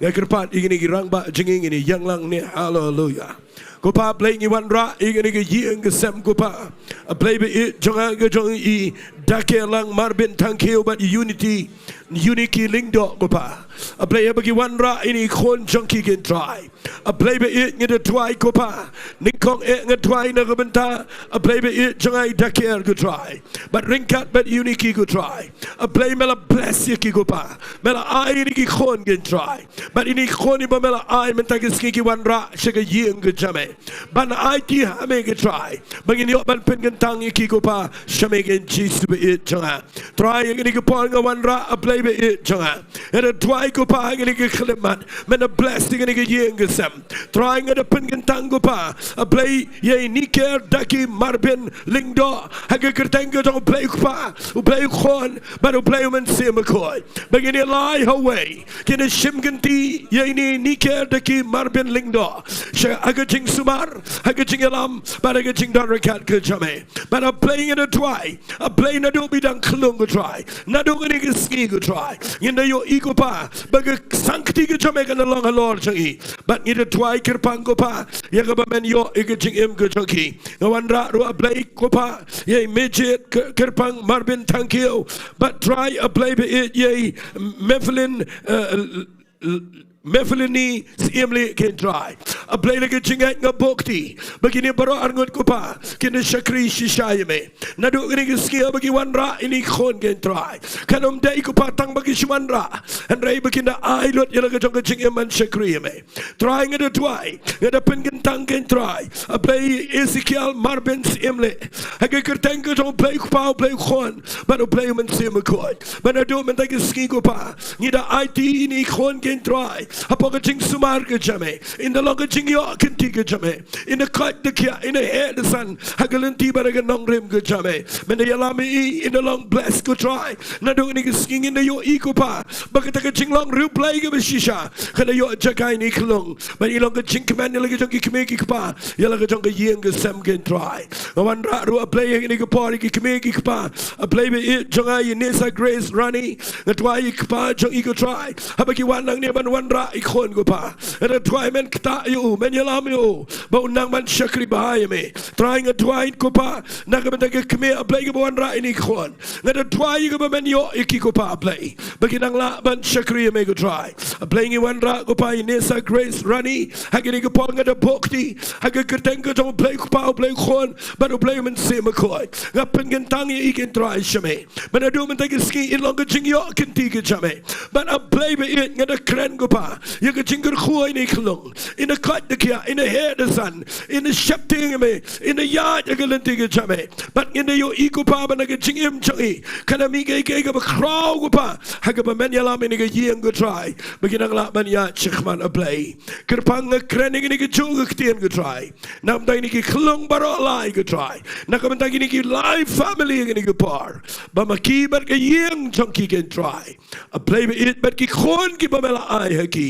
nga kyrpad ïa kine ki rangbah jong ngi, ngin ïa ïeng lang ne, haleluya. Ko Pa, A Blei, ngi wanrah ïa kane ka ïing ka sem, ko Pa, A Blei ba ïeit jong nga, ka jong i Daker Lang Marbin Thangkhiew bad Unity, Unity Lyngdoh, ko Pa. A Blei, haba ki wanrah ïa kine ki khun jong ki, kein Trai, A Blei ba ïeit, ngi da duwai, ko Pa. Nyngkong eh nga duwai na ka bynta, A Blei ba ïeit, jong i Daker, ko Trai, bad ryngkat bad Unity, ko Trai. A Blei, me la bless ïa ki, ko Pa. Me la ai ïa kine ki khun, kein Trai, bad ïa kine ki khun iba me la ai mynta ka sngi, ki wanrah sha ka ïing ka jong me. Ban aiti ha me, ko Trai, ba ngin ïoh ban pynkyntang ïa ki, ko Pa, sha me, kein Jisu ba ïeit jong nga. Trai, ha kane ka por nga wanrah, A Blei ba ïeit jong nga. Nga da duwai, ko Pa, ha kane ka khyllipmat, men da bless ïa kane ka ïing ka sem. Trai, nga da pynkyntang, ko Pa, A Blei, ïa i Niker Daki Marbin Lyngdoh, ha ka kyrteng ka jong U Blei U Kpa, U Blei U Khun bad U Blei U Mynsiem Bakhuid, ba ngin ïa lai ha uwei, kin ïa shim kynti ïa ine i Niker Daki Marbin Lyngdoh, sha, ha ka jingsumar, ha ka jingïalam bad ha ka jingdon ryngkat ka jong me. Bad A Blei, nga da duwai, A Blei, naduh ba i dang khyllung, ko Trai, naduh kane ka sngi, ko Trai, ngin da ïohi, ko Pa, ba ka sangkti ka jong me kan da long halor jong i. Bad ngi da duwai kyrpang, ko Pa, ïa kaba men ïoh ïa ka jingim ka jong ki. Nga wanrah ruh, A Blei, ko Pa, ïa i Majid K-, Kyrpang Marbin Thangkhiew, bad Trai, A Blei ba ïeit, ïa i Mephlin, eh, l-, l-, Mephlini Syiemlieh, kein Trai. A Blei, la ka jingngeit nga buh kti ba kine baroh arngut, ko Pa, kin da shakri shisha ïa me. Naduh kane ka sngi haba ki wanrah ïa kine ki khun, kein Trai, kan ym dei, ko Pa, tang ba ki shu wanrah, hynrei ba kin da ai lut ïa la ka jong ka jingim ban shakri ïa me. Trai, nga da duwai, nga da pynkyntang, kein Trai, A Blei, Ezekiel Marbin Syiemlieh, ha ka kyrteng ka jong U Blei U Kpa, U Blei U Khun bad U Blei U Mynsiem Bakhuid, ba naduh mynta ka sngi, ko Pa, ngi da aiti ïa ine i khun, kein Trai, hapoh ka jingsumar ka jong me. In da long ka jingïoh kynti ka jong me. In da koit da khiah, in da heh da san ha ka lynti bad ha ka nongrim ka jong me. Men da ïalam ïa i, in da long bless, ko Trai. Naduh kane ka sngi ngin da ïohi, ko Pa, ba kata ka jinglong riewblei kaba shisha kan da ïoh jaka ïa ine i khyllung, ba i long ka jingkmen ïa la ka jong ki kmie ki kpa, ïa la ka jong ka ïing ka sem, kein Trai. Nga wanrah ruh, A Blei, ha kane ka por ïa ki kmie ki kpa, A Blei ba ïeit jong nga, i Nesa Grace Rani. Nga duwai ïa i kpa jong i, ko Trai, haba ki wan nangne ban wanrah ïa i khun, ko Pa, nga da duwai men ktah ïa u, men ïalam ïa u, ba un nang ban shakri bha ïa me. Trai, nga duwai, ko Pa, na ka bynta ka kmie, A Blei, kaba wanrah ïa ine i khun. Nga da duwai ïa kaba men ïoh ïa ki, ko Pa, A Blei, ba kin nang lah ban shakri ïa me, ko Trai. A Blei, ngi wanrah, ko Pa, ïa i Nesa Grace Rani, ha kane ka por nga da buh kti ha ka kyrteng ka jong U Blei U Kpa, U Blei U Khun bad U Blei U Mynsiem Bakhuid. Nga pynkyntang ïa i, kein Trai, sha me. Ba naduh mynta ka sngi in long ka jingïoh kynti ka jong me. Bad A Blei ba ïeit, nga da kren, ko Pa, ïa ka jingkyrkhu ïa ine i khyllung. In da koit da khiah, in da heh da san, in da sheptieng ïa me, in da ïaid ha ka lynti ka jong me. Bad ngin da ïohi, ko Pa, ba na ka jingim jong i kan da mih kaei kaei kaba khraw, ko Pa, ha kaba men ïalam ïa ine ka ïing, ko Trai, ba kin nang lah ban ïaid shakhmat, A Blei. Kyrpang, nga kren ïa kine ki juh ki ktien, ko Trai, na ka bynta kine ki khyllung baroh lai, ko Trai, na ka bynta kine ki lai family ha kane ka por, ba ma ki bad ka ïing jong ki, kein Trai, A Blei ba ïeit, bad ki khun kiba me la ai ha ki,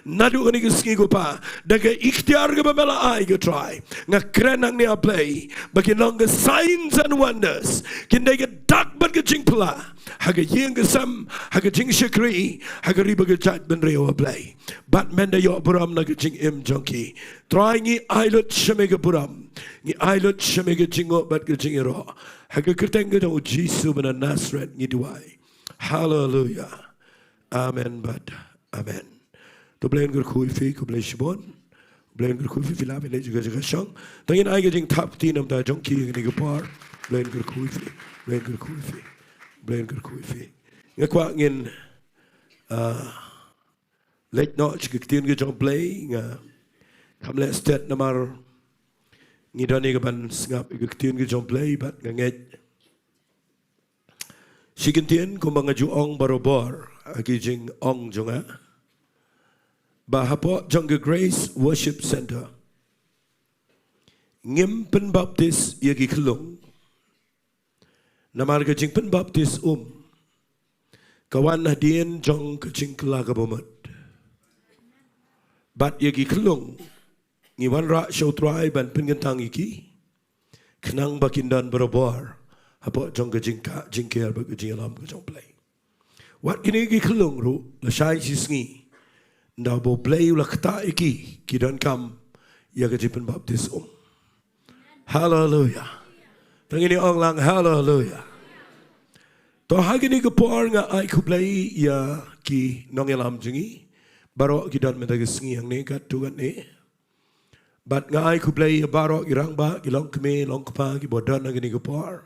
Naduh kane ka sngi ko Pa, da ka iktiar kaba me la ai ko Trai, nga kren hangne A Blei, ba kin long ka signs and wonders, kin dei ka dak bad ka jingphylla ha ka ïing ka sem, ha ka jingshakri, ha ka ri bad ka jaitbynriew A Blei. Bad men da ïoh burom na ka jingim jong ki. Trai ngi ai lut sha me ka burom, ngi ai lut sha me ka jingnguh bad ka jingïaroh. Ha ka kyrteng ka jong U Jisu ba na Nasareth ngi duwai. Haleluya. Amen bad amen. To Blei un kyrkhu ïa phi, khublei shibun. Blei un kyrkhu ïa phi, phi lah phi leit jaka jaka shong. To ngin ai ka jingthap kti namar jong ki ha kane ka por. Blei un kyrkhu ïa phi, Blei un kyrkhu ïa phi, Blei un kyrkhu ïa phi. Nga kwah ngin, ah, leit noh sha ka ktien ka jong Blei, nga kam leh stet namar ngi don ïa kaban sngap ïa ka ktien ka jong Blei bad nga ngeit shi kyntien kumba nga ju ong barabor ha ki jingong jong nga, ba hapoh jong ka Grace Worship Centre ngim pynbaptis ïa ki khyllung. Namar ka jingpynbaptis um ka wan hadien jong ka jingkylla kaba mut. Bad ïa ki khyllung ngi wanrah sha U Trai ban pynkyntang ïa ki, khnang ba kin don barabor hapoh jong ka jingkah jingker bad ka jingïalam ka jong Blei. Wat kine ki khyllung ruh, lashai shi sngi, ynda ba U Blei u la ktah ïa ki, ki donkam ïa ka jingpynbaptis um. Haleluya. To ngin ong lang haleluya. To ha kane ka por nga ai khublei ïa ki nongïalam jong ngi baroh ki don mynta ka sngi hangne katto katne. Bad nga ai khublei ïa baroh ki rangbah, ki longkmie longkpa kiba don ha kane ka por.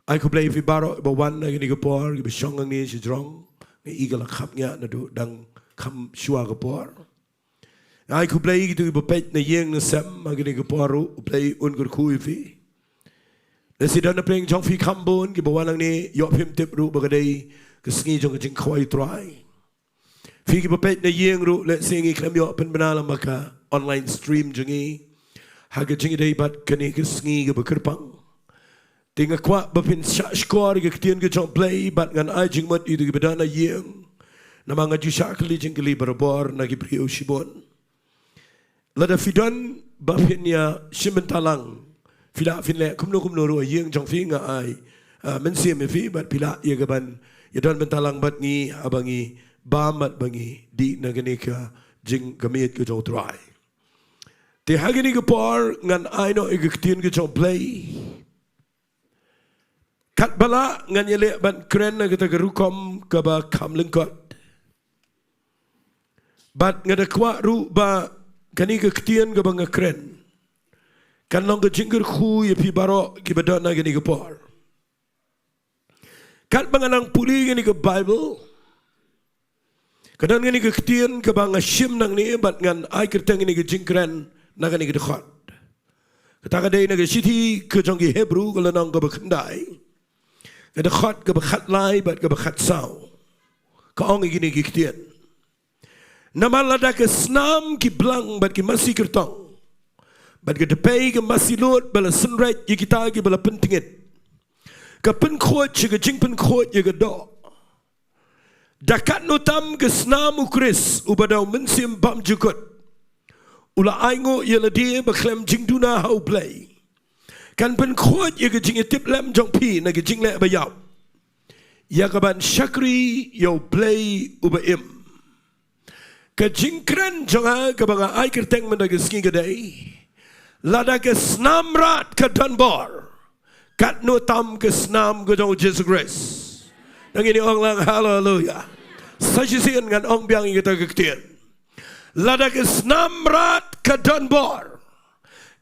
Ai khublei ïa phi baroh ba wan ha kane ka por, kiba shong hangne shajrong. Nga i ka la khapngiah naduh dang kham shuwa ka por. Nga ai khublei ïa kito kiba peit na ïing na sem ha kane ka por ruh, U Blei un kyrkhu ïa phi. Lehse don na pdeng jong phi kham bun kiba wan hangne, ïoh phim tip ruh ba ka dei ka sngi jong ka jingkhawai U Trai. Phi kiba peit na ïing ruh, lehse ngi khlem ïoh pynbna lyngba ka online stream jong ngi ha ka jingïadei bad kane ka sngi kaba kyrpang. Te nga kwah ba phin shah shkor ïa ka ktien ka jong U Blei bad ngan ai jingmut ïa kito kiba don ha ïing. Namar nga ju shah kylli jingkylli barabor na ki briew shibun. Lada phi don ba phin ïa shim bynta lang, phi lah phin leh kumno kumno ruh ha ïing jong phi, nga ai, ah, mynsiem ïa phi bad phi lah ïa kaban ïa don bynta lang bad ngi haba ngi bam bad ba ngi dih na kane ka jing, ka miet ka jong U Trai. Te ha kane ka por ngan ai noh ïa ka ktien ka jong U Blei. Katba lah ngan ïaleh ban kren na kata ka rukom kaba kham lyngkot. Bad nga da kwah ruh ba kane ka ktien kaba nga kren kan long ka jingkyrkhu ïa phi baroh kiba don ha kane ka por. Katba nga nang pule kane ka Baibl, ka don kane ka ktien kaba nga shim nangne bad ngan ai kyrteng kane ka jingkren na kane ka dkhot. Kata ka dei na ka shithi ka jong ki Hebru ka lynnong kaba khyndai, ka dkhot kaba khatlai bad kaba khatsaw. Ka ong ïa kine ki ktien: Namar lada ka snam ki blang bad ki masi kyrtong, bad ka dpei ka masi lud ba la synreit ïa kita kiba la pyntngit, ka pynkhuid sha ka jingpynkhuid ïa ka doh, da katno tam ka snam U Khrist uba da U Mynsiem Bymjukut u la ainguh ïa lade ba khlem jingduna ha U Blei kan pynkhuid ïa ka jingïatiplem jong phi na ka jingleh baïap, ïa kaban shakri ïa U Blei uba im. Ka jingkren jong nga kaba nga ai kyrteng mynta ka sngi ka dei: Lada ka snam mrad ka don bor, katno tam ka snam ka jong U Jisu Khrist. Nangni ong lang haleluya. Sa shisien ngan ong biang ïa kata ka ktien: Lada ka snam mrad ka don bor,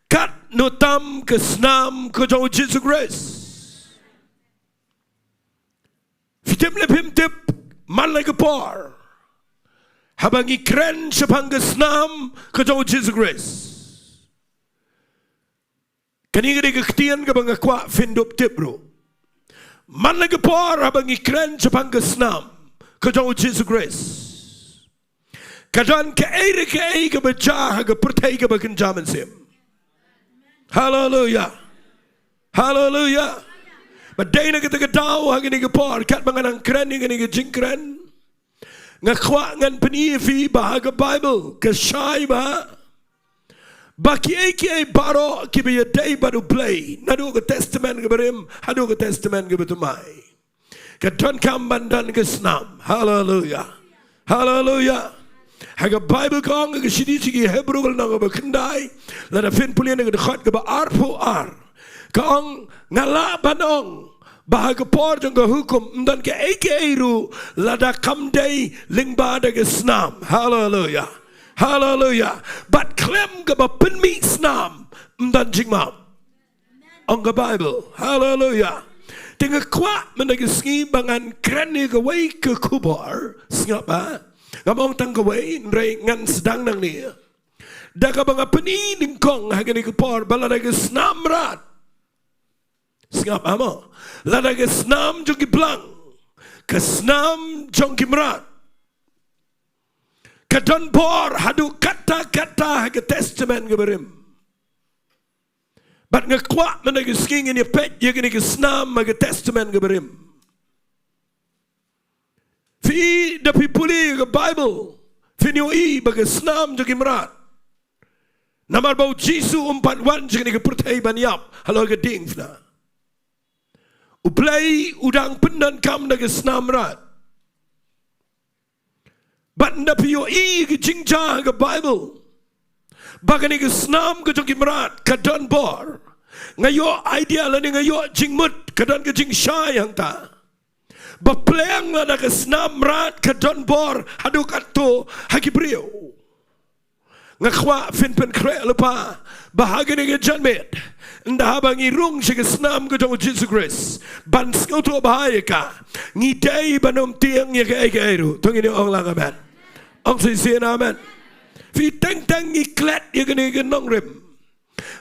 katno tam ka snam ka jong U Jisu Khrist. Phi tip ne phim tip, man la ka por haba ngi kren shaphang ka snam ka jong U Jisu Khrist. Kane ka dei ka ktien kaba nga kwah phin dup tip ruh. Man la ka por haba ngi kren shaphang ka snam ka jong U Jisu Khrist, ka don kaei re kaei kaba jia ha ka pyrthei kaba kynja mynsiem. Haleluya. Haleluya. Bad dei na kata ka daw ha kane ka por, katba nga nang kren ïa kane ka jingkren, Nga kwah ngan pyni ïa phi ba ha ka Bible ka shai ba, ba kiei kiei baroh kiba ïadei bad U Blei, naduh ka Testament kaba rim haduh ka Testament kaba thymmai, ka donkam ban don ka snam. Haleluya. Haleluya. Ha ka Bible ka ong ha ka shithi sha ki Hebru ka lynnong kaba khyndai, lada phin pule na ka dkhot kaba arphew ar, ka ong, nga lah ban ong ba ha ka por jong ka hukum ym don kaei kaei ruh lada kam dei lyngba da ka snam. Haleluya. Haleluya. Bad khlem kaba pynmih snam ym don jingmap, ong ka Bible. Haleluya. Te nga kwah mynta ka sngi ba ngan kren ïa kawei ka khubor. Sngap, ha? Ngam ong tang kawei, hynrei ngan sdang nangne da kaba nga pyni nyngkong ha kane ka por ba lada ka snam mrad, sngap, ha mo, lada ka snam jong ki blang, ka snam jong ki mrad, ka don bor haduh katta katta ha ka Testament kaba rim. Bad nga kwah mynta ka sngi ngin ïa peit ïa kane ka snam ha ka Testament kaba rim. Phi, da phi pule ïa ka Bible, phin ïohi ba ka snam jong ki mrad, namar ba U Jisu um pat wan sha kane ka pyrthei ban ïap halor ka diengphna. U Blei u dang pyndonkam da ka snam mrad. Bad ynda phi ïohi ka jingjia ha ka Bible ba kane ka snam ka jong ki mrad ka don bor, nga ïoh idea lane nga ïoh jingmut, ka don ka jingshai hangta ba pleng lada ka snam mrad ka don bor haduh katto ha ki briew. Nga kwah phin pynkhreh lypa ba ha kane ka janmiet, ynda haba ngi rung sha ka snam ka jong U Jisu Khrist ban sngewthuh bha ïa ka, ngi dei ban ym tieng ïa kaei kaei ruh. To ngin ïa ong lang amen. Ong shisien amen. Phi, teng teng ngi klet ïa kane ka nongrim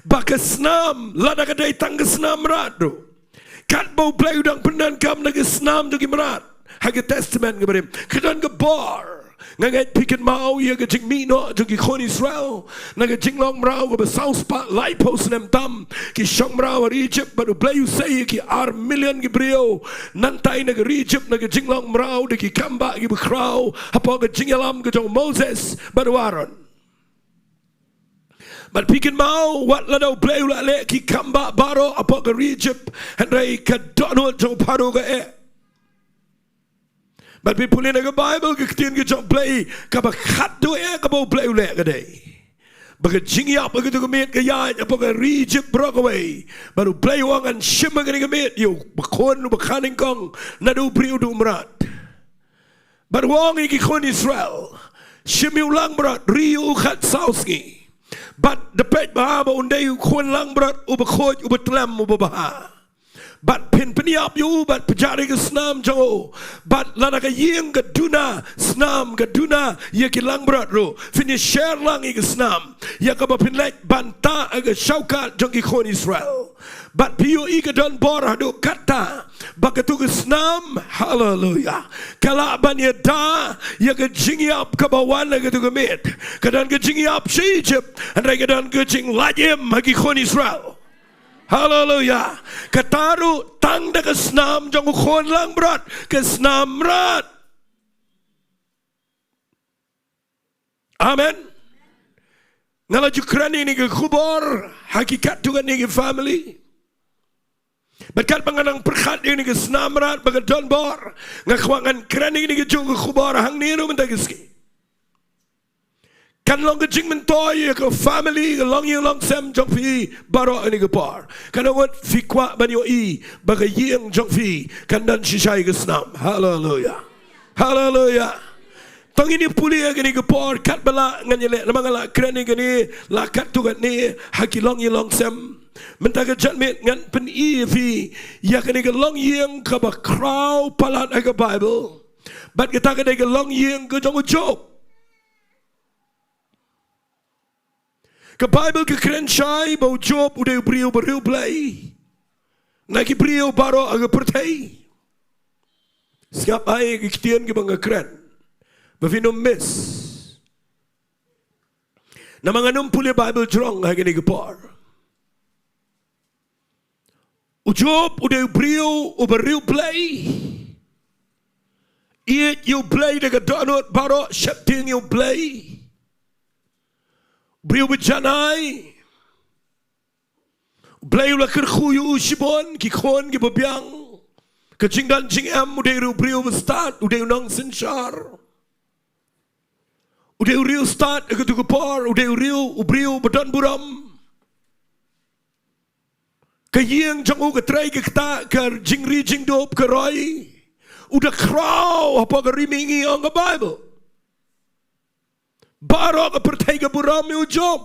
ba ka snam, lada ka dei tang ka snam mrad ruh, katba U Blei u dang pyndonkam da ka snam jong ki mrad ha ka Testament kaba rim, ka don ka bor. Nga ngeit phi kynmaw ïa ka jingmih noh jong ki khun Israel na ka jinglong mraw kaba saw spah laiphew snem tam. Ki shong mraw ha ri Ijipt bad U Blei u sei ïa ki ar million ki briew nangtai na ka ri Ijipt na ka jinglong mraw da ki kambah kiba khraw hapoh ka jingïalam ka jong u Moses bad u Aaron. Bad phi kynmaw, wat lada U Blei u la leh ki kambah baroh hapoh ka ri Ijipt, hynrei ka dohnud jong u Pharaoh ka eh. Bad phi pule na ka Bible, ka ktien ka jong U Blei kaba khatduh eh kaba U Blei u leh ka dei ba ka jingïap ha kato ka miet ka ïaid hapoh ka ri Ijipt baroh kawei. Bad U Blei u ong, ngan shim ha kane ka miet ïa u bakhun, u bakha nyngkong, naduh u briew haduh u mrad. Bad u ong ïa ki khun Israel, shim ïa u langbrot, ri ïa u khatsaw sngi. Bad da peit bha ba un dei u khun langbrot uba khuid, uba tlem, uba bha. Bad phin pynïap ïa u bad pynjah ïa ka snam jong u. Bad lada ka ïing ka duna snam, ka duna ïa ki langbrot ruh, phin ïa sher lang ïa ka snam ïa kaba phin leit ban tah ha ka shaukat jong ki khun Israel. Bad phi ïohi ka don bor haduh katta ba kato ka snam, haleluya, ka lah ban ïada ïa ka jingïap kaba wan ha kato ka miet. Ka don ka jingïap sha Ijipt, hynrei ka don ka jinglait im ha ki khun Israel. Haleluya. Kata ruh tang da ka snam jong u khun langbrot, ka snam mrad. Amen. Nga la ju kren ïa kane ka khubor ha ki katto katne ki family. Bad katba nga nang pyrkhat ïa kane ka snam mrad ba ka don bor, nga kwah ngan kren ïa kane ka juh ka khubor hangne ruh mynta ka sngi. Kan long ka jingmyntoi ïa ka family, ka longïing longsem jong phi baroh ha kane ka por. Kan ong ngut phi kwah ban ïohi ba ka ïing jong phi kan don shisha ïa ka snam. Haleluya. Haleluya. To ngin ïa pule ha kane ka por, katba lah ngan ïaleh, namar nga lah kren ïa kane, lah katto katne ha ki longïing longsem. Mynta ka janmiet ngan pyni ïa phi ïa kane ka longïing kaba khraw palat ha ka Bible. Bad kata ka dei ka longïing ka jong u Job. Ka Bible ka kren shai ba u Job u dei u briew ba riewblei na ki briew baroh ha ka pyrthei. Sngap bha ïa ki ktien kiba nga kren ba phin ym miss. Namar ngan ym pule Bible jrong ha kane ka por. U Job u dei u briew uba riewblei. Ïeit ïa U Blei da ka dohnud baroh, sheptieng ïa U Blei. Briew ba janai. U Blei u la kyrkhu ïa u shibun, ki khun kiba biang. Ka jingdon jingem, u dei ruh u briew ba stad, u dei u nongsynshar. U dei u riewstad ha kato ka por, u dei u riew, u briew ba don burom. Ka ïing jong u ka trei ka ktah, ka jingri jingdup ka roi. U da khraw hapoh ka ri mihngi, ong ka Baibl. Baroh ka pyrthei ka burom ïa u Job.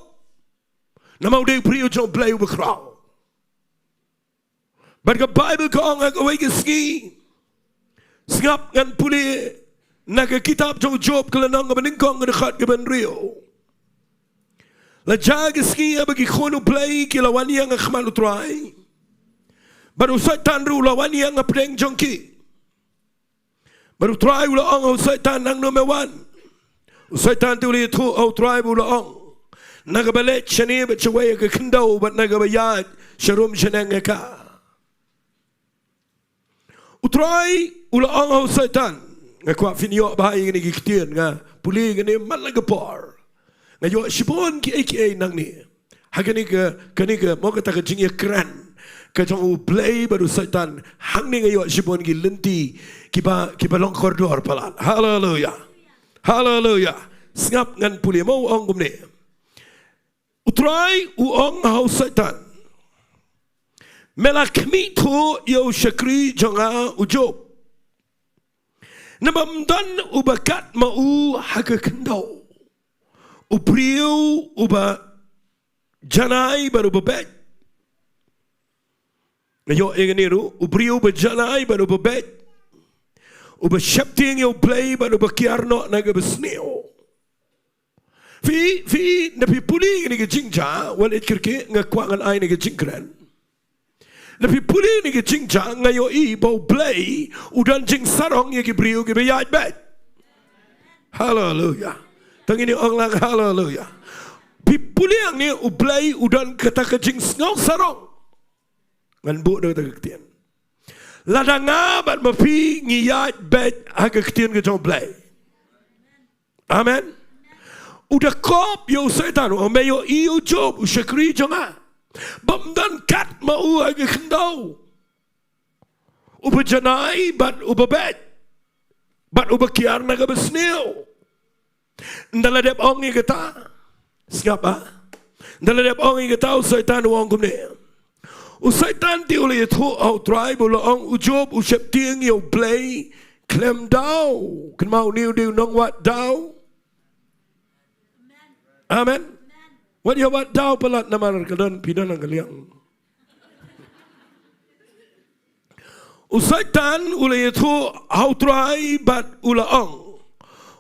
Namar u dei u briew jong U Blei uba khraw. Bad ka Baibl ka ong ha kawei ka sngi. Sngap ngan pule na ka kitab jong u Job, ka lynnong kaba nyngkong, ka dkhot kaba hynriew. La jia ka sngi haba ki khun U Blei ki la wan ïeng ha khmat U Trai. Bad u Soitan ruh u la wan ïeng hapdeng jong ki. Bad U Trai u la ong ha u Soitan, nangno me wan? U Soitan te u la ïathuh ha U Trai bad u la ong, na kaba leit shane bad shawei ha ka khyndew bad na kaba ïaid sharum shaneng ha ka. U Trai u la ong ha u Soitan, nga kwah phin ïoh bha ïa kine ki ktien, nga pule kine man la ka por. Nga ïoh shibun kiei kiei nangne. Ha kane ka, kane ka, mo, kata ka jingïakren ka jong U Blei bad u Soitan, hangne nga ïoh shibun ki lynti kiba, kiba long kordor palat. Haleluya. Haleluya. Sngap ngan pule, mo, u ong kumne. U Trai u ong ha u Soitan, me la khmih thuh ïa u shakri jong nga u Job. Namar ym don uba kat ma u ha ka khyndew. U briew uba janai bad uba beit. Nga ïoh ïa kane ruh, u briew uba janai bad uba beit. Uba sheptieng ïa U Blei bad uba kiar noh na kaba sniew. Phi, phi, da phi pule ïa kane ka jingjia, wat leit kyrkieh, nga kwah ngan ai kane ka jingkren. Da phi pule ïa kane ka jingjia, nga ïohi ba U Blei u don jingsarong ïa ki briew kiba ïaid beit. Haleluya. Tang ine ong lang haleluya. Phi pule hangne, U Blei u don kata ka jingsngew sarong. Ngan buh da kata ka ktien. Lada nga bad ma phi ngi ïaid beit ha ka ktien ka jong U Blei. Amen. U da kop ïa u Soitan, u ong, me ïohi ïa u Job, u shakri jong nga, ba ym don kat ma u ha ka khyndew. Uba janai bad uba beit, bad uba kiar na kaba sniew. Ynda la dep ong ïa kata, sngap, ah. Ynda la dep ong ïa kata, u Soitan u ong kumne. U Soitan te u la ïathuh ha u Trai bad u la ong, u Job u sheptieng ïa U Blei khlem daw. Kynmaw, une u dei u nongwad daw. Amen. Wat ïa wad daw palat namar ka don, phi don ha ka liang. U Soitan u la ïathuh ha u Trai bad u la ong,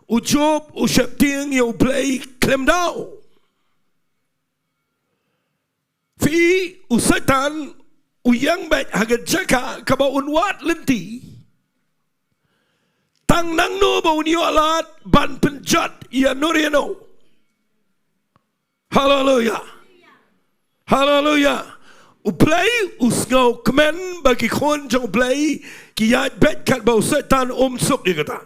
u Job u sheptieng ïa U Blei khlem daw. Phi, u Soitan u ïeng beit ha ka jaka kaba un wad lynti. Tang nangno ba un ïoh lad ban pynjot ïa no re no. Haleluya. Haleluya. U Blei u sngewkmen ba ki khun jong U Blei ki ïaid beit katba u Soitan um suk ïa kata.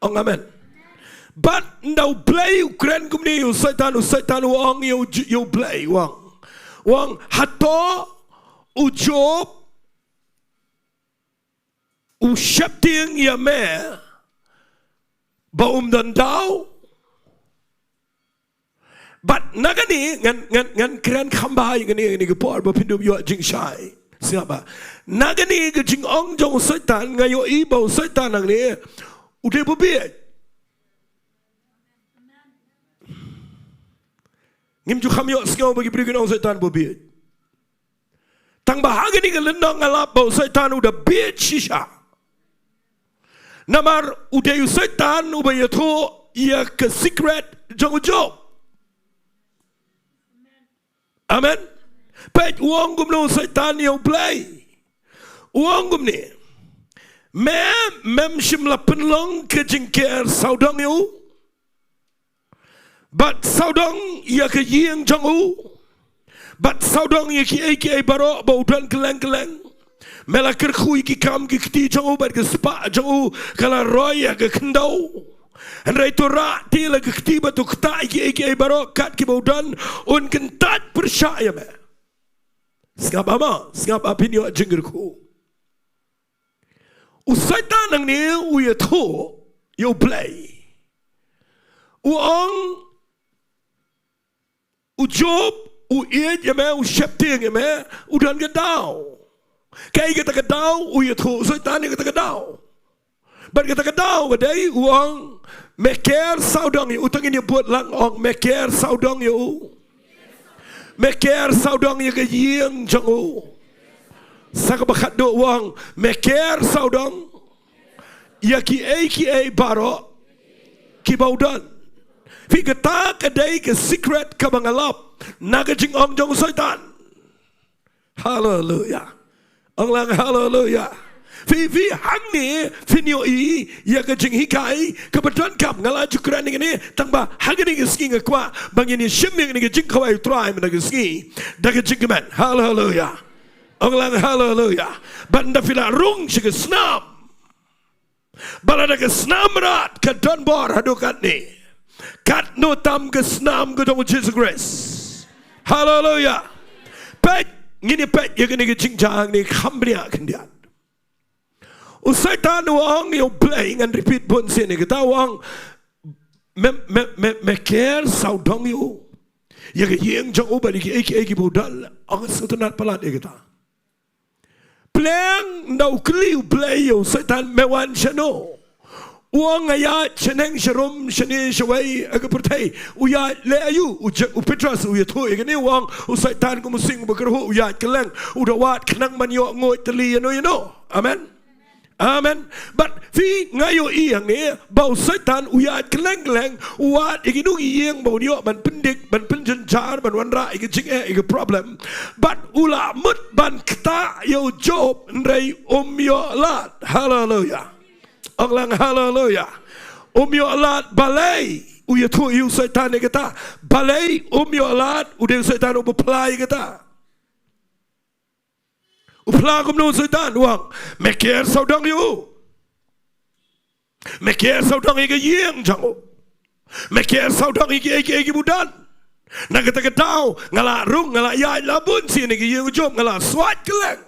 Ong amen. Bad ynda U Blei u kren kumne ïa u Soitan, u Soitan u ong ïa u J-, ïa U Blei, u ong, u ong, hato u Job u sheptieng ïa me ba um don daw? Bad na kane ngan, ngan, ngan kren kham bha ïa kane, kane ka por ba phin dup ïoh jingshai. Sngap ba na kane ka jingong jong u Soitan, nga ïohi ba u Soitan hangne u dei ba bieit. Ngim ju kham ïohsngew ba ki briew kin ong u Soitan ba bieit. Tang ba ha kane ka lynnong nga lap ba u Soitan u da bieit shisha. Namar u dei u Soitan uba ïathuh ïa ka secret jong u Job. Amen. Peit, u ong kumno u Soitan ïa U Blei? U ong kumne, me, mem shym la pynlong ka jingker sawdong ïa u, bad sawdong ïa ka ïing jong u, bad sawdong ïa kiei kiei baroh ba u don kylleng kylleng, Me la kyrkhu ïa ki kam ki kti jong u bad ka spah jong u ka la roi ïa ka khyndew. Hynrei to rah te la ka kti bad to ktah ïa kiei kiei baroh kat kiba u don, un kyntait pyrshah ïa me. Sngap, ama, sngap, ha phin ïoh jingkyrkhu. U Soitan hangne u ïathuh ïa U Blei. U ong, u Job, u ïeit ïa me, u sheptieng ïa me, u don ka daw. Kaei kata ka daw? U ïathuh u Soitan ïa kata ka daw. Bad kata ka daw ka dei, u ong, me ker sawdong ïa u. Tang ngin ïa bud lang, ong, me ker sawdong ïa u. Me ker sawdong ïa ka ïing jong u. Sa kaba khatduh u ong, me ker sawdong ïa kiei kiei baroh kiba u don. Phi, kata ka dei ka secret kaba nga lap na ka jingong jong u Soitan. Haleluia. Ong lang haleluia. Phi, phi, hangne phin ïohi ïa ka jinghikai kaba donkam. Nga la ju kren ïa kane, tang ba ha kane ka sngi nga kwah ba ngin ïa shim ïa kane ka jingkhawai U Trai mynta ka sngi da ka jingkmen. Haleluia. Ong lang haleluia. Ban da phi la rung sha ka snam, ba lada ka snam mrad ka don bor haduh katne, katno tam ka snam ka jong u Jisu Khrist. Haleluia. Peit, ngin ïa peit ïa kane ka jingjia hangne, kham bniah khyndiat. U Soitan u ong ïa U Blei, ngan repeat bun sien ïa kata, u ong, me, me, me, me ker sawdong ïa u, ïa ka ïing jong u bad ïa kiei kiei kiba u don. Ong sngewtynnat palat ïa kata. Pleng, ynda u kylli U Blei ïa u Soitan, me wan shano? U ong, nga ïaid shaneng sharum, shane shawei ha ka pyrthei. U ïaid leh aïu? U Je-, u Petros u ïathuh ïa kane, u ong, u Soitan kum u sying uba kyrhuh, u ïaid kylleng, u da wad khnang ban ïoh nguid tylli ïano ïano. Amen. Amen. Bad phi, nga ïohi hangne ba u Soitan u ïaid kylleng kylleng, u wad ïa kino ki ïing ba un ïoh ban pyndik, ban pynjynjar, ban wanrah ïa ka jingeh, ïa ka problem. Bad u la mut ban ktah ïa u Job, hynrei um ïoh lad. Haleluia. Ong lang haleluia. Um ïoh lad balei? U ïathuh ïa u Soitan ïa kata. Balei um ïoh lad? U dei u Soitan uba phla ïa kata. U phla kumno u Soitan? U ong, me ker sawdong ïa u. Me ker sawdong ïa ka ïing jong u. Me ker sawdong ïa kiei kiei kiba u don. Na kata ka daw nga la rung, nga la ïaid la bun sien ïa ka ïing u Job, nga la swait kylleng.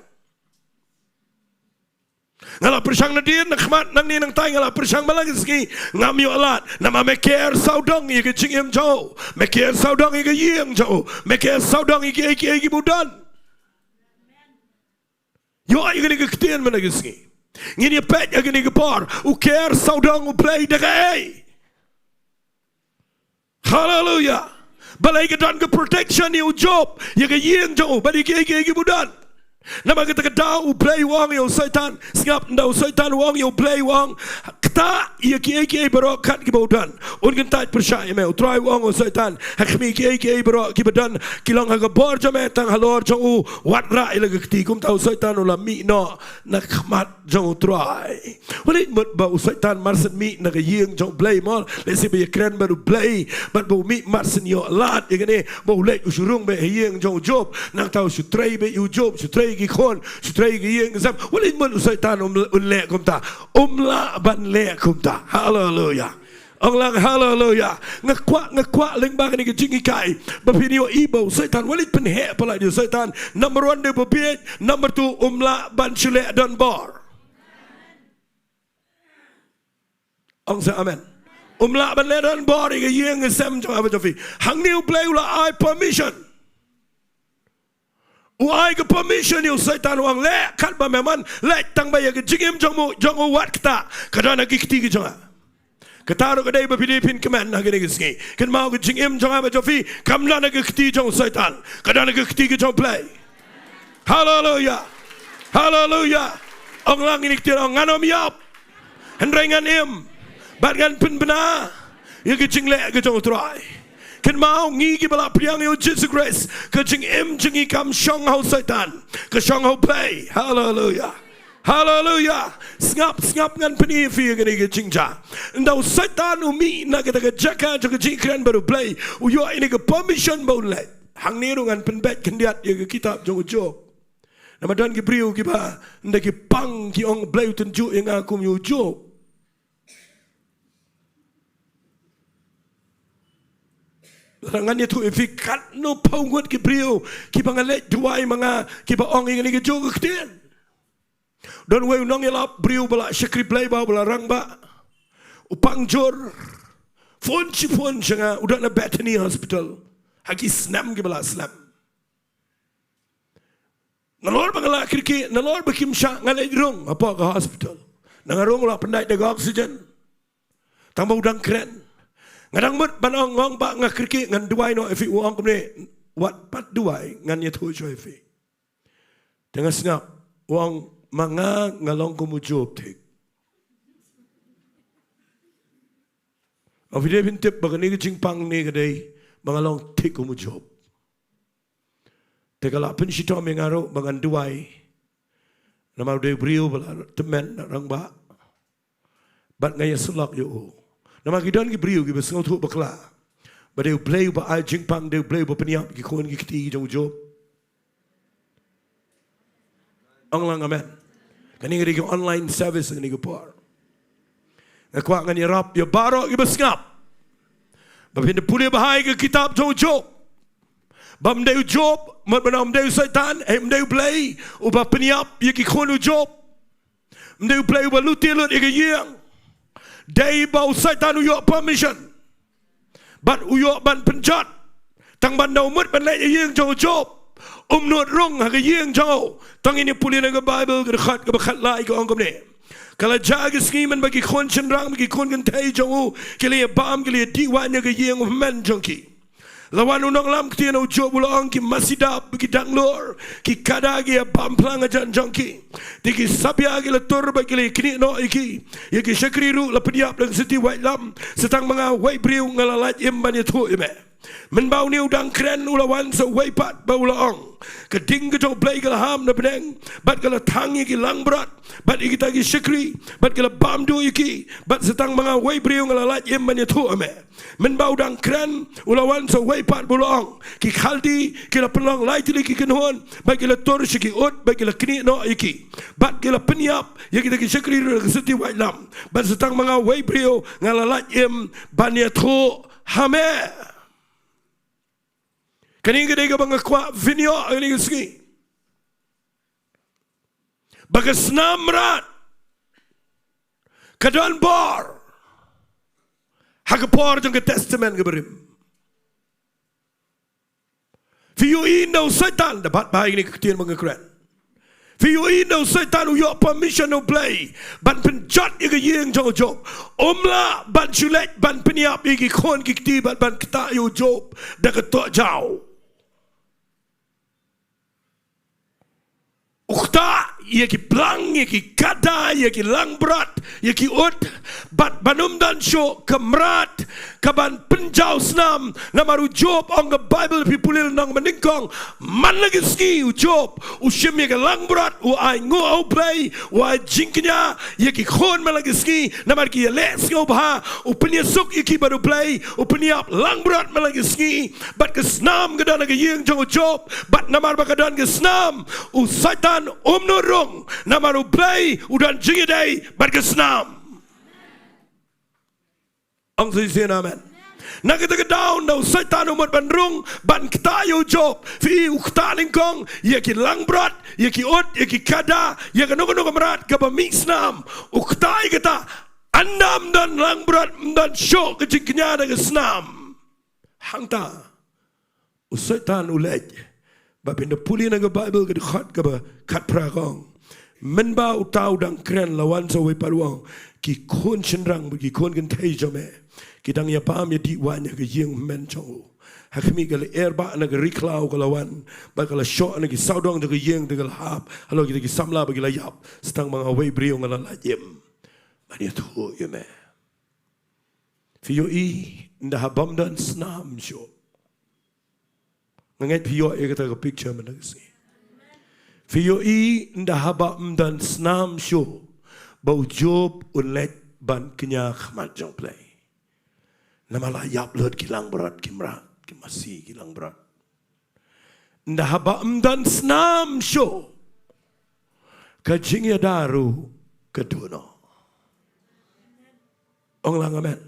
Nga la pyrshang nadien, nakhmat, nangne, nangtai, nga la pyrshang man la ka sngi, ngam ïoh lad. Namar me ker sawdong ïa ka jingim jong u. Me ker sawdong ïa ka ïing jong u. Me ker sawdong ïa kiei kiei kiba u don. Ïoh ïa kane ka ktien mynta ka sngi. Ngin ïa peit ïa kane ka por. U ker sawdong U Blei da kaei? Haleluia. Balei ka don ka protection ïa u Job, ïa ka ïing jong u, bad ïa kiei kiei kiba u don? Namar kata ka daw U Blei u ong ïa u Soitan, sngap, ynda u Soitan u ong ïa U Blei, u ong, ktah ïa kiei kiei baroh kat kiba u don. Un kyntait pyrshah ïa me. U Trai u ong ïa u Soitan, ha khmih, kiei kiei baroh kiba don ki long ha ka bor jong me, tang halor jong u wat rah ïa la ka kti. Kumta u Soitan u la mih noh na khmat jong u Trai. Wat leit mut ba u Soitan mar shen mih na ka ïing jong U Blei mo, lehse ba ïakren bad U Blei, bad ba u mih mar shen ïoh lad ïa kane, ba u leit u shu rung beit ha ïing jong u Job, nangta u shu trei beit ïa u Job, shu trei ïa ki khun, shu trei ïa ki ïing ki sem. Wat leit mut u Soitan um, un leh kumta. Um lah ban leh kumta. Haleluia. Ong lang haleluia. Nga kwah, nga kwah lyngba kane ka jinghikai ba phin ïohi ba u Soitan, wat leit pynheh palat ïa u Soitan. Number one, dei ba bieit. Number two, um lah ban shu leh donbor. Ong sa amen. Um lah ban leh donbor ïa ka ïing ka sem jong nga bad jong phi. Hangne U Blei u la ai permission. U ai ka permission ïa u Soitan, u ong, leh katba me mon, leh, tang ba ïa ka jingim jong u, jong u wat ktah. Ka don ha ki kti ki jong nga. Kata ruh ka dei ba phi dei phin kmen ha kane ka sngi. Kynmaw, ka jingim jong nga bad jong phi kam don ha ki kti jong u Soitan. Ka don ha ki kti ki jong U Blei. Haleluia. Haleluia. Ong lang ïa kine ki ktien, ong, ngan ym ïap, hynrei ngan im bad ngan pynbna ïa ka jingleh ka jong u Trai. Kynmaw, ngi kiba la pdiang ïa u Jisu Khrist, ka jingim jong ngi kam shong ha u Soitan, ka shong ha U Blei. Haleluia. Haleluia. Sngap, sngap, ngan pyni ïa phi ïa kane ka jingjia. Ynda u Soitan u mih na kata ka jaka jong ka jingkren bad U Blei, u ïoh ïa kane ka permission ba un leit. Hangne ruh ngan pynbeit khyndiat ïa ka kitab jong u Job. Namar don ki briew kiba, ynda ki pang ki ong Blei u tynjuh ïa nga kum ïa u Job. Lada ngan ïathuh ïa phi katno phew ngut ki briew, kiba nga leit duwai ma nga, kiba ong ïa kane kajuh ka ktien. Don uwei u nongïalap briew ba la shakri Blei bad ba la rangbah. U pang jur. Phone shi phone sha nga, u don ha Bethany Hospital. Ha ki snem kiba la slem. Nalor ba nga la kyrkieh, nalor ba kim shah, nga leit rung hapoh ka hospital. Nda nga rung la pyndait da ka oxygen. Tang ba u dang kren. Nga dang mut ban ong, ong ba nga kyrkieh, ngan duwai noh ïa phi, u ong kumne, wat pat duwai, ngan ïathuh shuwa ïa phi. Te nga sngap, u ong ma nga nga long kum u Job thik. Ong phi dei phin tip ba kane ka jingpang ne ka dei ba nga long thik kum u Job. Te ka la pynshitom ïa nga ruh ba ngan duwai. Namar u dei u briew ba la tymmen, la rangbah. Bad nga ïasyllok ïa u. Namar ki don ki briew kiba sngewthuh bakla ba dei u Blei uba ai jingpang, dei u Blei uba pynïap ki khun ki kti jong u Job. Ong lang amen. Kane ka dei ka online service kane ka por. Nga kwah ngan ïarap ïa baroh kiba sngap ba phin da pule bha ïa ka kitab jong u Job. Ba ym dei u Job, mut ban ong ym dei u Soitan, eh, ym dei u Blei uba pynïap ïa ki khun u Job. Ym dei u Blei uba lute lut ïa ka ïing. Dei ba u Soitan u ïoh permission. Bad u ïoh ban pynjot. Tang ban da u mut ban leit ïa ïing jong u Job, um nud rung ha ka ïing jong u. Tang ngin ïa pule na ka Baibl ka dkhot kaba khatlai ka ong kumne. Ka la jia ka sngi mynba ki khun shynrang bad ki khun kynthei jong u ki la ïa bam, ki la ïa dih waiñ ha ka ïing u hynmen jong ki. La wan u nonglam ktien ha u Job, u la ong, ki masi dap, ki danglur, ki kada, ki ïa bam phlang hajan jong ki. Te ki sabia ki la tur bad ki la ïa knieh noh ïa ki. Ïa ki shakri ruh la pynïap da ka siti waitlam. Sa tang ma nga uwei u briew nga la lait im ban ïathuh ïa me. Mynba une u dang kren u la wan sa uwei pat bad u la ong, ka ding ka jong U Blei ka la ham na bneng, bad ka la thang ïa ki langbrot bad ïa kita ki shakri, bad ki la bam duh ïa ki. Bad sa tang ma nga uwei u briew nga la lait im ban ïathuh ïa me. Mynba u dang kren u la wan sa uwei pat bad u la ong, ki Khaldi ki la pynlong lai tylli ki kynhun, bad ki la tur sha ki ut, bad ki la knieh noh ïa ki. Bad ki la pynïap ïa kita ki shakri ruh da ka siti waitlam. Bad sa tang ma nga uwei u briew nga la lait im ban ïathuh ha me. Kane ka dei kaba nga kwah phin ïoh ha kane ka sngi. Ba ka snam mrad ka don bor ha ka por jong ka Testament kaba rim. Phi ïohi ynda u Soitan, da bat bha ïa kane ka ktien ba nga kren. Phi ïohi ynda u Soitan u ïoh permission na U Blei ban pynjot ïa ka ïing jong u Job, um lah ban shu leit ban pynïap ïa ki khun ki kti bad ban ktah ïa u Job da ka tohjaw. U ktah ïa ki blang, ïa ki kada, ïa ki langbrot, ïa ki ut, bad ban ym don shuh ka mrad kaban pynjaw snam. Namar u Job, ong ka Baibl, phi pule lynnong ba nyngkong, man la ka sngi u Job u shim ïa ka langbrot, u ainguh ha U Blei, u ai jingkñia ïa ki khun man la ka sngi, namar ki ïaleh sngewbha, u pynïasuk ïa ki bad U Blei, u pynïap langbrot man la ka sngi. Bad ka snam ka don ha ka ïing jong u Job. Bad namar ba ka don ka snam, u Soitan um nud rung, namar U Blei u don jingïadei bad ka snam. Ong shisien amen. Na kata ka daw ynda u Soitan u mut ban rung ban ktah ïa u Job, phi i u ktah nyngkong ïa ki langbrot, ïa ki ut, ïa ki kada, ïa kano kano ka mrad kaba mih snam. U ktah ïa kata, ynda ym don langbrot, ym don shuh ka jingkñia na ka snam. Hangta u Soitan u leit. Ba phin da pule na ka Baibl ka dkhot kaba khatphra ka ong, mynba uta u dang kren la wan sa uwei pat u ong, ki khun shynrang bad ki khun kynthei jong me ki dang ïa bam ïa dih waiñ ha ka ïing hynmen jong u. Ha khmih, ka lyer bah na ka ri khlaw ka la wan, bad ka la shoh na ki sawdong jong ka ïing, te ka la hap halor kita ki samla bad ki la ïap. Sa tang ma nga uwei u briew nga la lait im ban ïathuh ïa me. Phi ïohi ynda haba ym don snam shuh. Nga ngeit phi ïoh ïa kata ka picture mynta ka sngi. Phi ïohi ynda haba ym don snam shuh ba u Job un leit ban kñia ha khmat jong U Blei. Namar la ïap lut ki langbrot, ki mrad, ki masi, ki langbrot. Ynda haba ym don snam shuh ka jingïada ruh ka duh noh. Ong lang amen.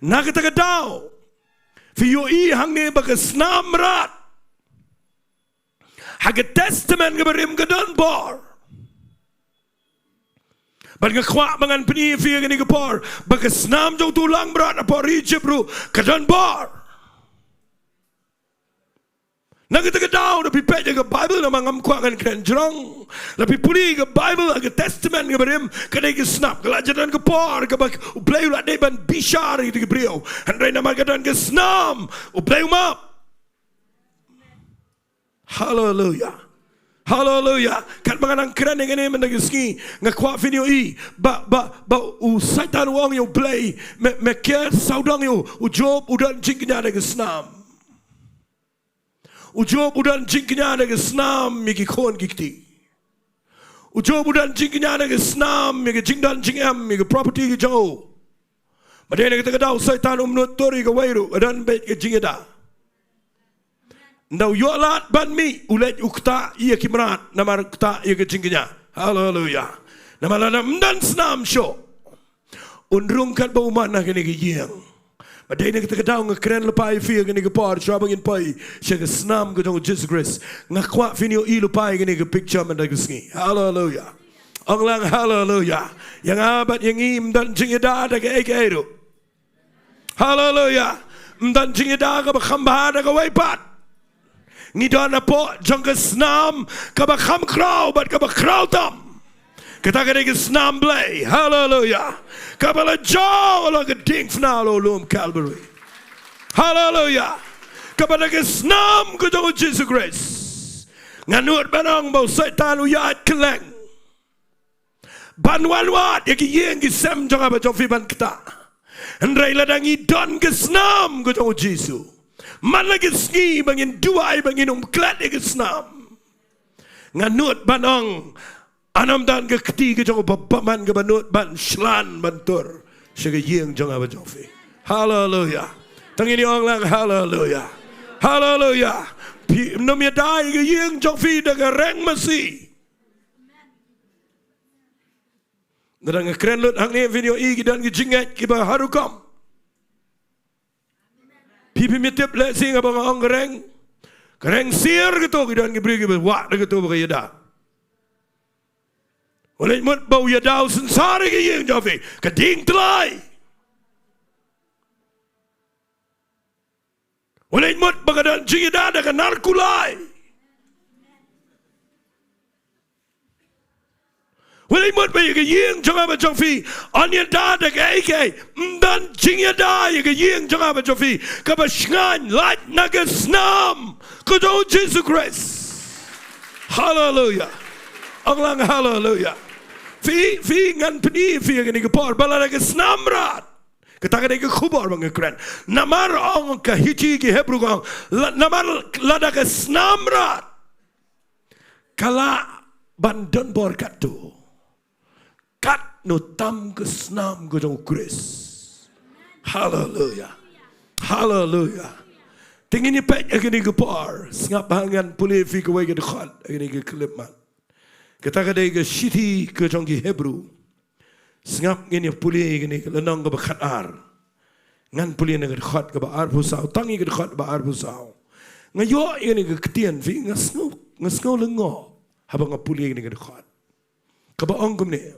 Na kata ka daw, phi ïohi hangne ba ka snam mrad ha ka Testament kaba rim ka don bor. Bad nga kwah ba ngan pyni ïa phi ha kane ka por ba ka snam jong utu u langbrot ha por Egypt ruh ka don bor. Na kata ka daw, lada phi peit ïa ka Baibl, namar ngam kwah ngan kren jrong, lada phi pule ïa ka Baibl ha ka Testament kaba rim, ka dei ka snam, ka la jan don ka por kaba U Blei u la dei ban bishar ïa ki briew. Hynrei namar ka don ka snam, U Blei u map. Haleluia. Haleluia. Katba nga nang kren ïa kane mynta ka sngi, nga kwah phin ïohi ba, ba, ba u Soitan u ong ïa U Blei, me, me kiar sawdong ïa u, u Job u don jingkñia da ka snam. U Job u don jingkñia da ka snam ïa ki khun ki kti. U Job u don jingkñia da ka snam ïa ka jingdon jingem, ïa ka property ka jong u. Bad dei na kata ka daw u Soitan um nud tur ïa kawei ruh, ka don beit ka jingïada. Ynda u ïoh lad ban mih, u leit u ktah ïa ki mrad, namar u ktah ïa ka jingkñia. Haleluia. Namar lada ym don snam shuh, un rung katba u mon ha kane ka ïing. Bad dei na kata ka daw nga kren lypa ïa phi ha kane ka por, shuwa ba ngin poi sha ka snam ka jong u Jisu Khrist, nga kwah phin ïohi lypa ïa kane ka picture mynta ka sngi. Haleluia. Ong lang haleluia. Ïa nga bad ïa ngi ym don jingïada da kaei kaei ruh. Haleluia. Ym don jingïada kaba kham bha da kawei pat. Ngi don hapoh jong ka snam kaba kham khraw bad kaba khraw tam. Kata ka dei ka snam Blei. Haleluia. Kaba la jaw la ka diengphna halor u lum Calvary. Haleluia. Kaba dei ka snam ka jong u Jisu Khrist. Nga nud ban ong ba u Soitan u ïaid kylleng ban wan wad ïa ki ïing ki sem jong nga bad jong phi ban ktah. Hynrei lada ngi don ka snam ka jong u Jisu, man la ka sngi ba ngin duwai ba ngin ym klet ïa ka snam. Nga nud ban ong, un ym don ka kti ka jong u bymman kaba nud ban shlan ban tur sha ka ïing jong nga bad jong phi. Haleluia. Tang ngin ong lang haleluia. Haleluia. Phi nym ïada ïa ka ïing jong phi da ka reng masi. Lada nga kren lut hangne phin ïohi ki don ki jingngeit kiba har rukom. Phi phim tip lehse haba nga ong ka reng, ka reng siar kato, ki don ki briew kiba wad da kato ba ka ïada. Wat leit mut ba u ïada u synsar ïa ka ïing jong phi, ka dieng tlai. Wat leit mut ba ka don jingïada da ka nar kulai. Wat leit mut ba ïa ka ïing jong nga bad jong phi yn ïada da kaei kaei. Ym don jingïada ïa ka ïing jong nga bad jong phi kaba shngaiñ lait na ka snam ka jong u Jisu Khrist. Haleluia. Ong lang haleluia. Phi, phi, ngan pyni ïa phi ha kane ka por ba lada ka snam mrad, kata ka dei ka khubor ba nga kren. Namar ong ka Hichi ki Hebru ka ong, la, namar lada ka snam mrad ka lah ban don bor katto, katno tam ka snam ka jong u Khrist. Haleluia. Haleluia. Te ngin ïa peit ha kane ka por, sngap ba ngan pule ïa phi kawei ka dkhot ha kane ka khyllipmat. Kata ka dei ka shithi ka jong ki Hebru. Sngap ngin ïa pule ïa kane ka lynnong kaba khatar. Ngan pule na ka dkhot kaba arphew saw, tang ïa ka dkhot kaba arphew saw. Nga ïoh ïa kane ka ktien phi, nga sngew, nga sngew lyngngoh haba nga pule ïa kane ka dkhot. Kaba ong kumne.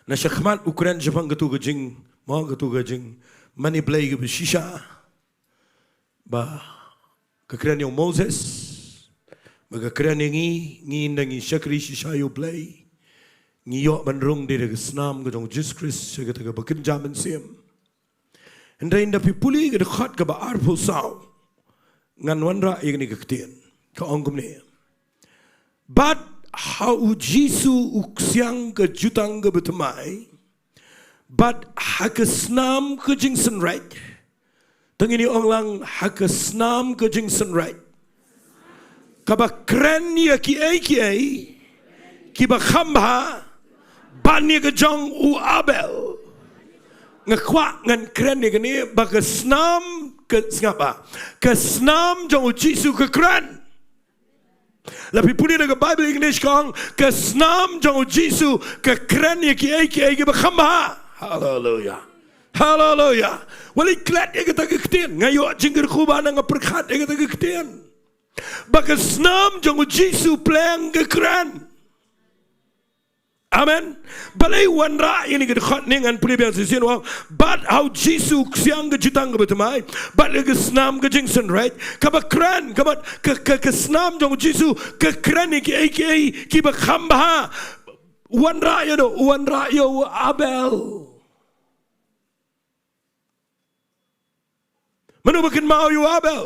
Na shakhmat u kren shaphang katu ka jing, mo katu ka jing, mane Blei kaba shisha. Ba ka kren ïa u Moses, ba ka kren ïa ngi, ngi ynda ngi shakri shisha ïa u Blei, ngi ïoh ban rung dei da ka snam ka jong u Jisu Khrist sha kata kaba kynja mynsiem. Hynrei ynda phi pule ka dkhot kaba arphew saw, ngan wanrah ïa kane ka ktien. Ka ong kumne. Bad ha u Jisu u ksiang ka jutang kaba thymmai, bad ha ka snam ka jingsynreit. Tang ngin ïa ong lang ha ka snam ka jingsynreit. Kaba kren ïa kiei kiei kiba kham bha ban ïa ka jong u Abel. Nga kwah ngan kren ïa kane ba ka snam ka, sngap ba, ka snam jong u Jisu ka kren. La phi pule na ka Bible English ka ong, ka snam jong u Jisu ka kren ïa kiei kiei kiba kham bha. Haleluya. Haleluya. Wat leit klet ïa kata ka ktien. Nga ïoh jingkyrkhu ba nga pyrkhat ïa kata ka ktien. Ba ka snam jong u Jisu pleng ka kren. Amen. Balei u wanrah ïa kane ka dkhot? Ngan pule biang shisien, u ong, bad ha u Jisu u ksiang ka jutang kaba thymmai, bad ka snam ka jingsngewrit kaba kren. Kaba ka, ka, ka snam jong u Jisu ka kren ïa kiei kiei kiba kham bha. U wanrah ïano? U wanrah ïa u Abel. Mano ba kynmaw ïa u Abel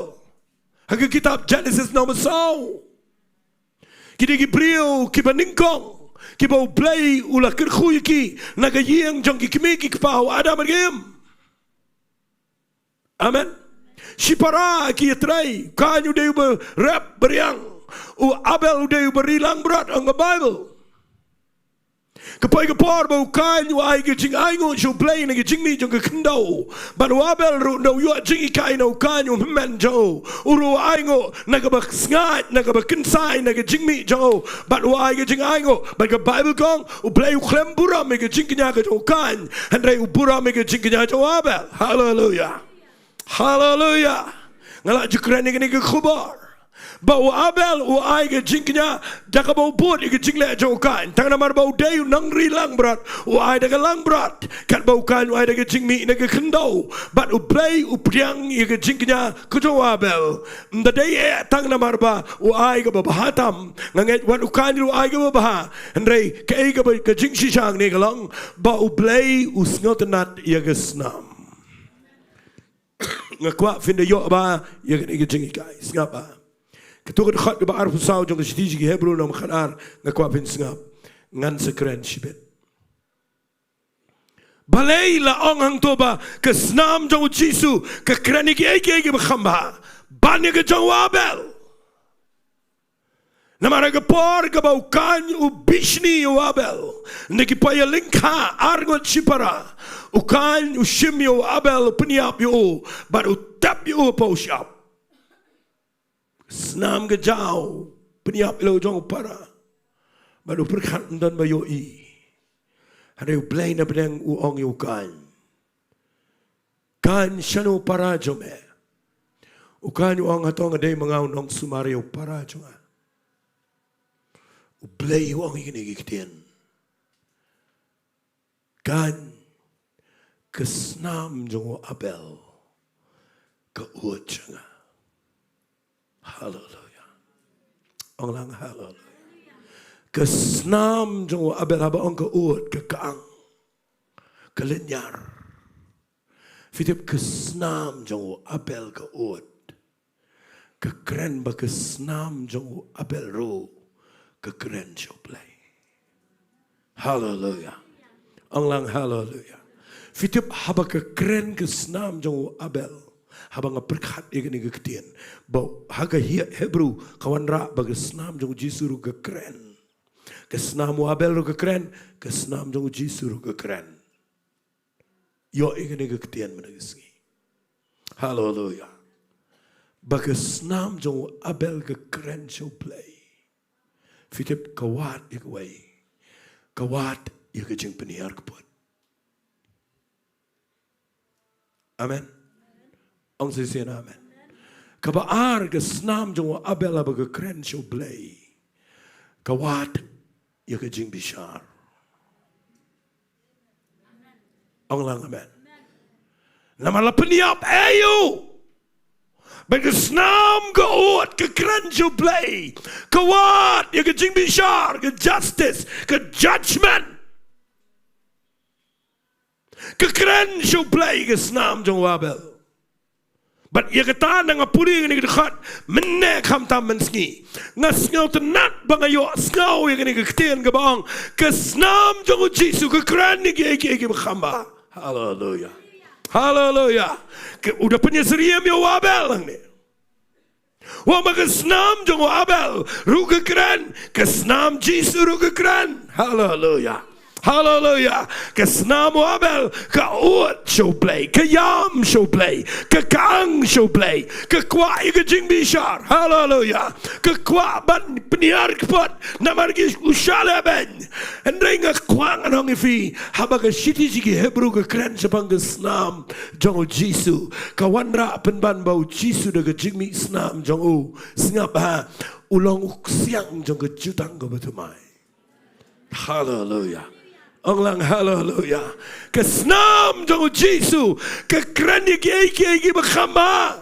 ha ka kitab Jenesis nongsaw? Ki dei ki briew kiba nyngkong, kiba U Blei u la kyrkhu ïa ki na ka ïing jong ki kmie ki kpa, u Adam bad ka Im. Amen. Shipara ki ïatrei, u Kain u dei uba rep bariang, u Abel u dei uba ri langbrot, ong ka Bible. Ka poi ka por ba u Kain u ai ka jingainguh sha U Blei na ka jingmih jong ka khyndew. Bad u Abel ruh, ynda u ïoh jinghikai na u Kain u hynmen jong u, u ruh u ainguh na kaba sngaid, na kaba kynsai, na ka jingmih jong u. Bad u ai ka jingainguh. Bad ka Bible ka ong, U Blei u khlem burom ïa ka jingkñia ka jong u Kain, hynrei u burom ïa ka jingkñia jong u Abel. Haleluya. Haleluya. Nga la ju kren ïa kane ka khubor ba u Abel u ai ka jingkñia da kaba u bud ïa ka jingleh jong u Kain. Tang namar ba u dei u nongri langbrot, u ai da ka langbrot. Katba u Kain u ai da ka jingmih na ka khyndew. Bad U Blei u pdiang ïa ka jingkñia ka jong u Abel. Ym da dei eh tang namar ba u ai kaba bha tam. Nga ngeit wat u Kain ruh u ai kaba bha, hynrei kaei kaba ka jingshisha hangne ka long ba U Blei u sngewtynnad ïa ka snam. Nga kwah phin da ïoh bha ïa kane ka jinghikai. Sngap bha. Katto ka dkhot kaba arphew saw jong ka shithi sha ki Hebru nongkhadar, nga kwah phin sngap. Ngan sa kren shibit. Balei la ong hangto ba ka snam jong u Jisu ka kren ïa kiei kiei kiba kham bha ban ïa ka jong u Abel? Namar ha ka por kaba u Kain u bishni ïa u Abel, na ki poi lyngkha arngut shipara, u Kain u shim ïa u Abel, u pynïap ïa u, bad u tep ïa u hapoh u shyiap. Snam ka jaw, pynïap ïa la u jong u para. Bad u pyrkhat ym don ba ïohi. Hynrei U Blei na bneng u ong ïa u Kain, Kain, shano u para jong me? U Kain u ong, hato nga dei ma nga u nongsumar ïa u para jong nga? U Blei u ong ïa kine ki ktien, Kain, ka snam jong u Abel ka ud sha nga. Haleluya. Ong lang haleluya. Ka snam jong u Abel, haba ong ka ud, ka kang, ka lynñiar. Phi tip, ka snam jong u Abel ka ud. Ka kren ba ka snam jong u Abel ruh ka kren sha U Blei. Haleluya. Ong lang haleluya. Phi tip, haba ka kren ka snam jong u Abel, haba nga pyrkhat ïa kane ka ktien, ba ha ka Hi-, Hebru ka wanrah ba ka snam jong u Jisu ruh ka kren. Ka snam u Abel ruh ka kren, ka snam jong u Jisu ruh ka kren. Ïoh ïa kane ka ktien mynne ka sngi. Haleluya. Ba ka snam jong u Abel ka kren sha U Blei. Phi tip, ka wad ïa kawei. Ka wad ïa ka jingpynhiar kput. Amen. Ong shisien amen. Kaba ar, ka snam jong u Abel haba ka kren sha U Blei, ka wad ïa ka jingbishar. Ong lang amen. Namar la pynïap ïa u. Bad ka snam ka ud, ka kren sha U Blei, ka wad ïa ka jingbishar, ka justice, ka judgment. Ka kren sha U Blei ka snam jong u Abel. Bad ïa kata nga pule ïa kane ka dkhot mynne khamtam mynsngi. Nga sngewtynnad ba nga ïohsngew ïa kane ka ktien kaba ong, ka snam jong u Jisu ka kren ïa kiei kiei kiba kham bha. Haleluya. Haleluya. Ka, u da pynïasyriem ïa u Abel hangne. Wat ba ka snam jong u Abel ruh ka kren, ka snam Jisu ruh ka kren. Haleluya. Haleluya. Ka snam u Abel ka ud sha U Blei, ka ïam sha U Blei, ka kang sha U Blei, ka kwah ïa ka jingbishar. Haleluya. Ka kwah ban pynïar kpot namar ki u shaleh beiñ. Hynrei nga kwah ngan ong ïa phi, haba ka shithi sha ki Hebru ka kren shaphang ka snam jong U Jisu, ka wanrah pynban ba U Jisu da ka jingmih snam jong u, sngap ha, u long u ksiang jong ka jutang kaba thymmai. Haleluya. Ong lang haleluya. Ka snam jong U Jisu ka kren ïa kiei kiei kiba kham bha.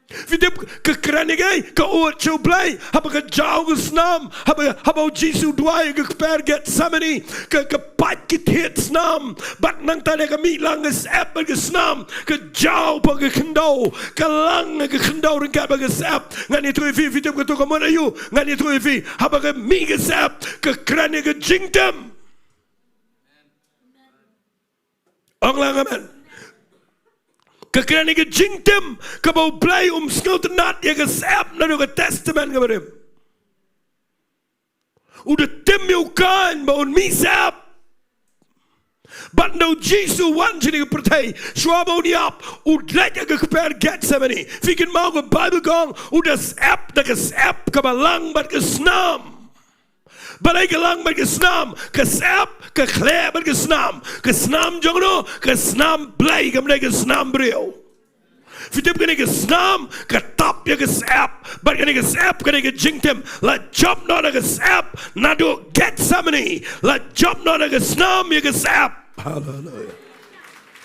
Phi tip ka kren ïa kiei, ka ud sha U Blei, haba ka jaw ka snam, haba, haba U Jisu u duwai ha ka kper Gethsemane, ka, ka pait ki thied snam, bad nangta leh ka mih lang ka syep bad ka snam, ka jaw hapoh ka khyndew, ka lang ha ka khyndew ryngkat bad ka syep. Ngan ïathuh ïa phi, phi tip kato ka mut aïu, ngan ïathuh ïa phi, haba ka mih ka syep, ka kren ïa ka jingtim. Ong lang amen. Ka kren ïa ka jingtim, kaba U Blei um sngewtynnad ïa ka syep naduh ka Testament kaba rim. U da tim ïa u Kain ba un mih syep. Bad ynda U Jisu u wan shane ha ka pyrthei, shuwa ba un ïap, u leit ha ka kper Gethsemane. Phi kynmaw ka Baibl ka ong, u da syep da ka syep kaba lang bad ka snam. Balei ka lang bad ka snam? Ka syep ka khleh bad ka snam. Ka snam jong no? Ka snam Blei, kam dei ka snam briew. Phi tip kane ka snam ka tap ïa ka syep, bad kane ka syep ka dei ka jingtim. La jop noh da ka syep naduh Gethsemane, la jop noh da ka snam ïa ka syep. Haleluya.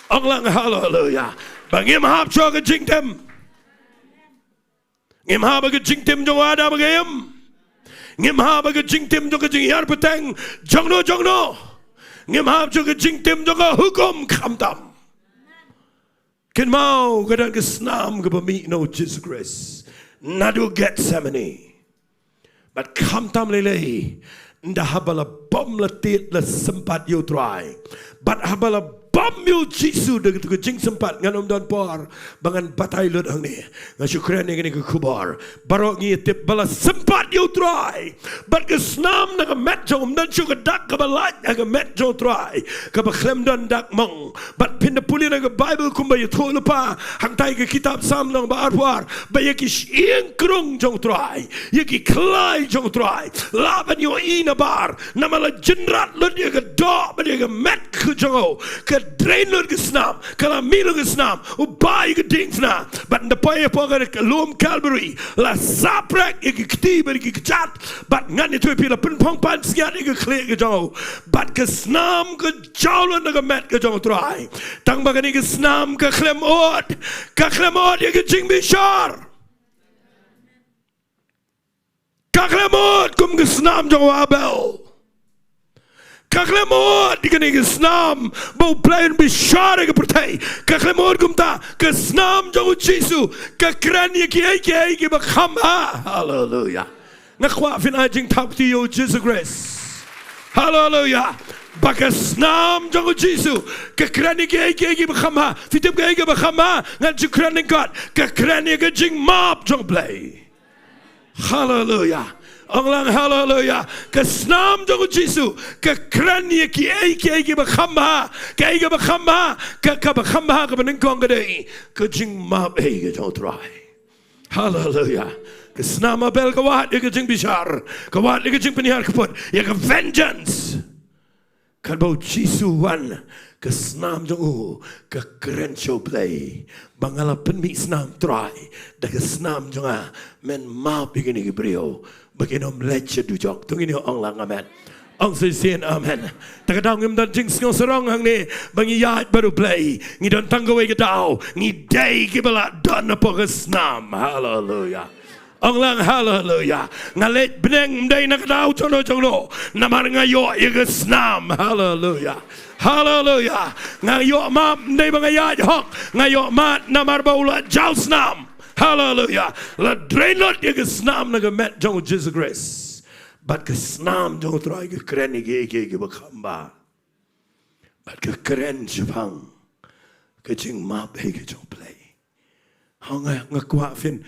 Ong lang haleluya. Ba ngim hap shuh ka jingtim. Ngim hap ha ka jingtim jong u Adam ha ka im. Ngim hap ha ka jingtim jong ka jinghiar pateng jong no jong no. Ngim hap jong ka jingtim jong ka hukum khamtam. Kynmaw ka don ka snam kaba mih na U Jisu Khrist naduh Gethsemane. Bad khamtam lei lei, ynda haba la bom la tied la sympat ïa U Trai, bad haba la bom ïa U Jisu da ka jingsympat, ngan ym don por ba ngan batai lut hangne. Nga shu kren ïa kane ka khubor. Baroh ngi tip ba la sympat ïa U Trai, bad ka snam na ka met jong u, ym don shuh ka dak kaba lait ha ka met jong U Trai kaba khlem don dak mong. Bad phin da pule na ka Baibl kumba ïathuh lypa hangtai ka kitab Salm lynnong ba arphew ar, ba ïa ki shyieng krung jong U Trai, ïa ki khlai jong U Trai, lah ban ïohi nabar, namar la jynrat lut ïa ka doh bad ïa ka met ka jong u. Ka drain lut ka snam, ka la mih lut ka snam, u bai ka diengphna. Bad ynda poi hapoh ka lum Calvary, la saprek ïa ki kti bad ïa ki kjat. Bad ngan ïathuh ïa phi, la pynphong pansngiat ïa ka khlieh ka jong u. Bad ka snam ka jaw lut na ka met ka jong U Trai. Tang ba kane ka snam ka khlem ud, ka khlem ud ïa ka jingbishar. Ka khlem ud kum ka snam jong u Abel. Ka khlem ud ïa kane ka snam ba U Blei un bishar ïa ka pyrthei. Ka khlem ud kumta. Ka snam jong U Jisu ka kren ïa kiei kiei kiba kham bha. Haleluya. Nga kwah phin ai jingthap kti ïa U Jisu Khrist. Haleluya. Ba ka snam jong U Jisu ka kren ïa kiei kiei kiba kham bha. Phi tip kaei kaba kham bha? Ngan shu kren ryngkat. Ka kren ïa ka jingmap jong U Blei. Haleluya. Ong lang haleluya. Ka snam jong U Jisu ka kren ïa kiei kiei kiba kham bha. Kaei kaba kham bha? Ka, kaba kham bha kaba nyngkong ka dei ka jingmap ei ka jong U Trai. Haleluya. Ka snam Abel ka wad ïa ka jingbishar, ka wad ïa ka jingpynhiar kput, ïa ka vengeance. Katba U Jisu u wan, ka snam jong u ka kren sha U Blei ba nga la pynmih snam Trai, da ka snam jong nga men map ïa kine ki briew ba kin ym leit sha dujok. To ngin ong lang amen. Ong shisien amen. Ta ka daw ngim don jingsngew sarong hangne ba ngi ïaid bad U Blei. Ngi don tang kawei ka daw, ngi dei kiba la don hapoh ka snam. Haleluya. Ong lang haleluya. Nga leit bneng ym dei na ka daw jong no jong no, namar nga ïoh ïa ka snam. Haleluya. Haleluya. Nga ïoh map ym dei ba nga ïaid hok, nga ïoh map namar ba u la jaw snam. Haleluya. La drain lut ïa ka snam na ka met jong U Jisu Khrist. Bad ka snam jong U Trai ka kren ïa kiei kiei kiba kham bha. Bad ka kren shaphang ka jingmap ei ka jong U Blei. Haba nga, nga kwah phin,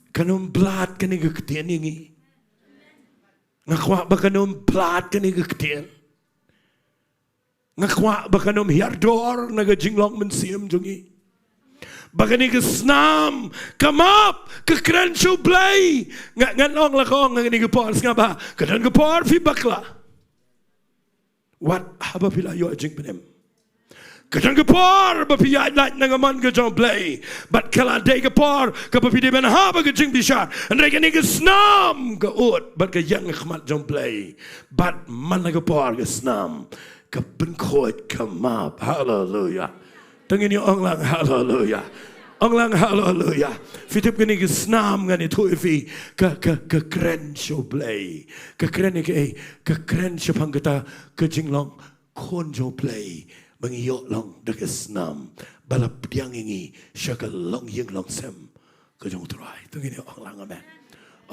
kan ym blad kane ka ktien ïa ngi. Nga kwah ba kan ym blad kane ka ktien. Nga kwah ba kan ym hiar dor na ka jinglong mynsiem jong ngi. Ba kane ka snam ka map, ka kren sha U Blei. Nga, ngan ong la ka ong ha kane ka por, sngap bha. Ka don ka por phi bakla. Wat haba phi la ïoh jingpynim. Ka don ka por ba phi ïaid lait na ka mon ka jong U Blei. Bad ka la dei ka por kaba phi dei ban hap ha ka jingbishar. Hynrei kane ka snam ka ud bad ka ïeng ha khmat jong U Blei. Bad man la ka por ka snam ka pynkhuid, ka map. Haleluya. To ngin ïa ong lang haleluya. Ong lang haleluya. Phi tip kane ka snam ngan ïathuh ïa phi ka, ka, ka kren sha U Blei. Ka kren ïa kaei, ka kren shaphang kata ka jinglong khun jong U Blei. Ba ngi ïoh long da ka snam ba la pdiang ïa ngi sha ka longïing longsem ka jong U Trai. To ngin ïa ong lang amen.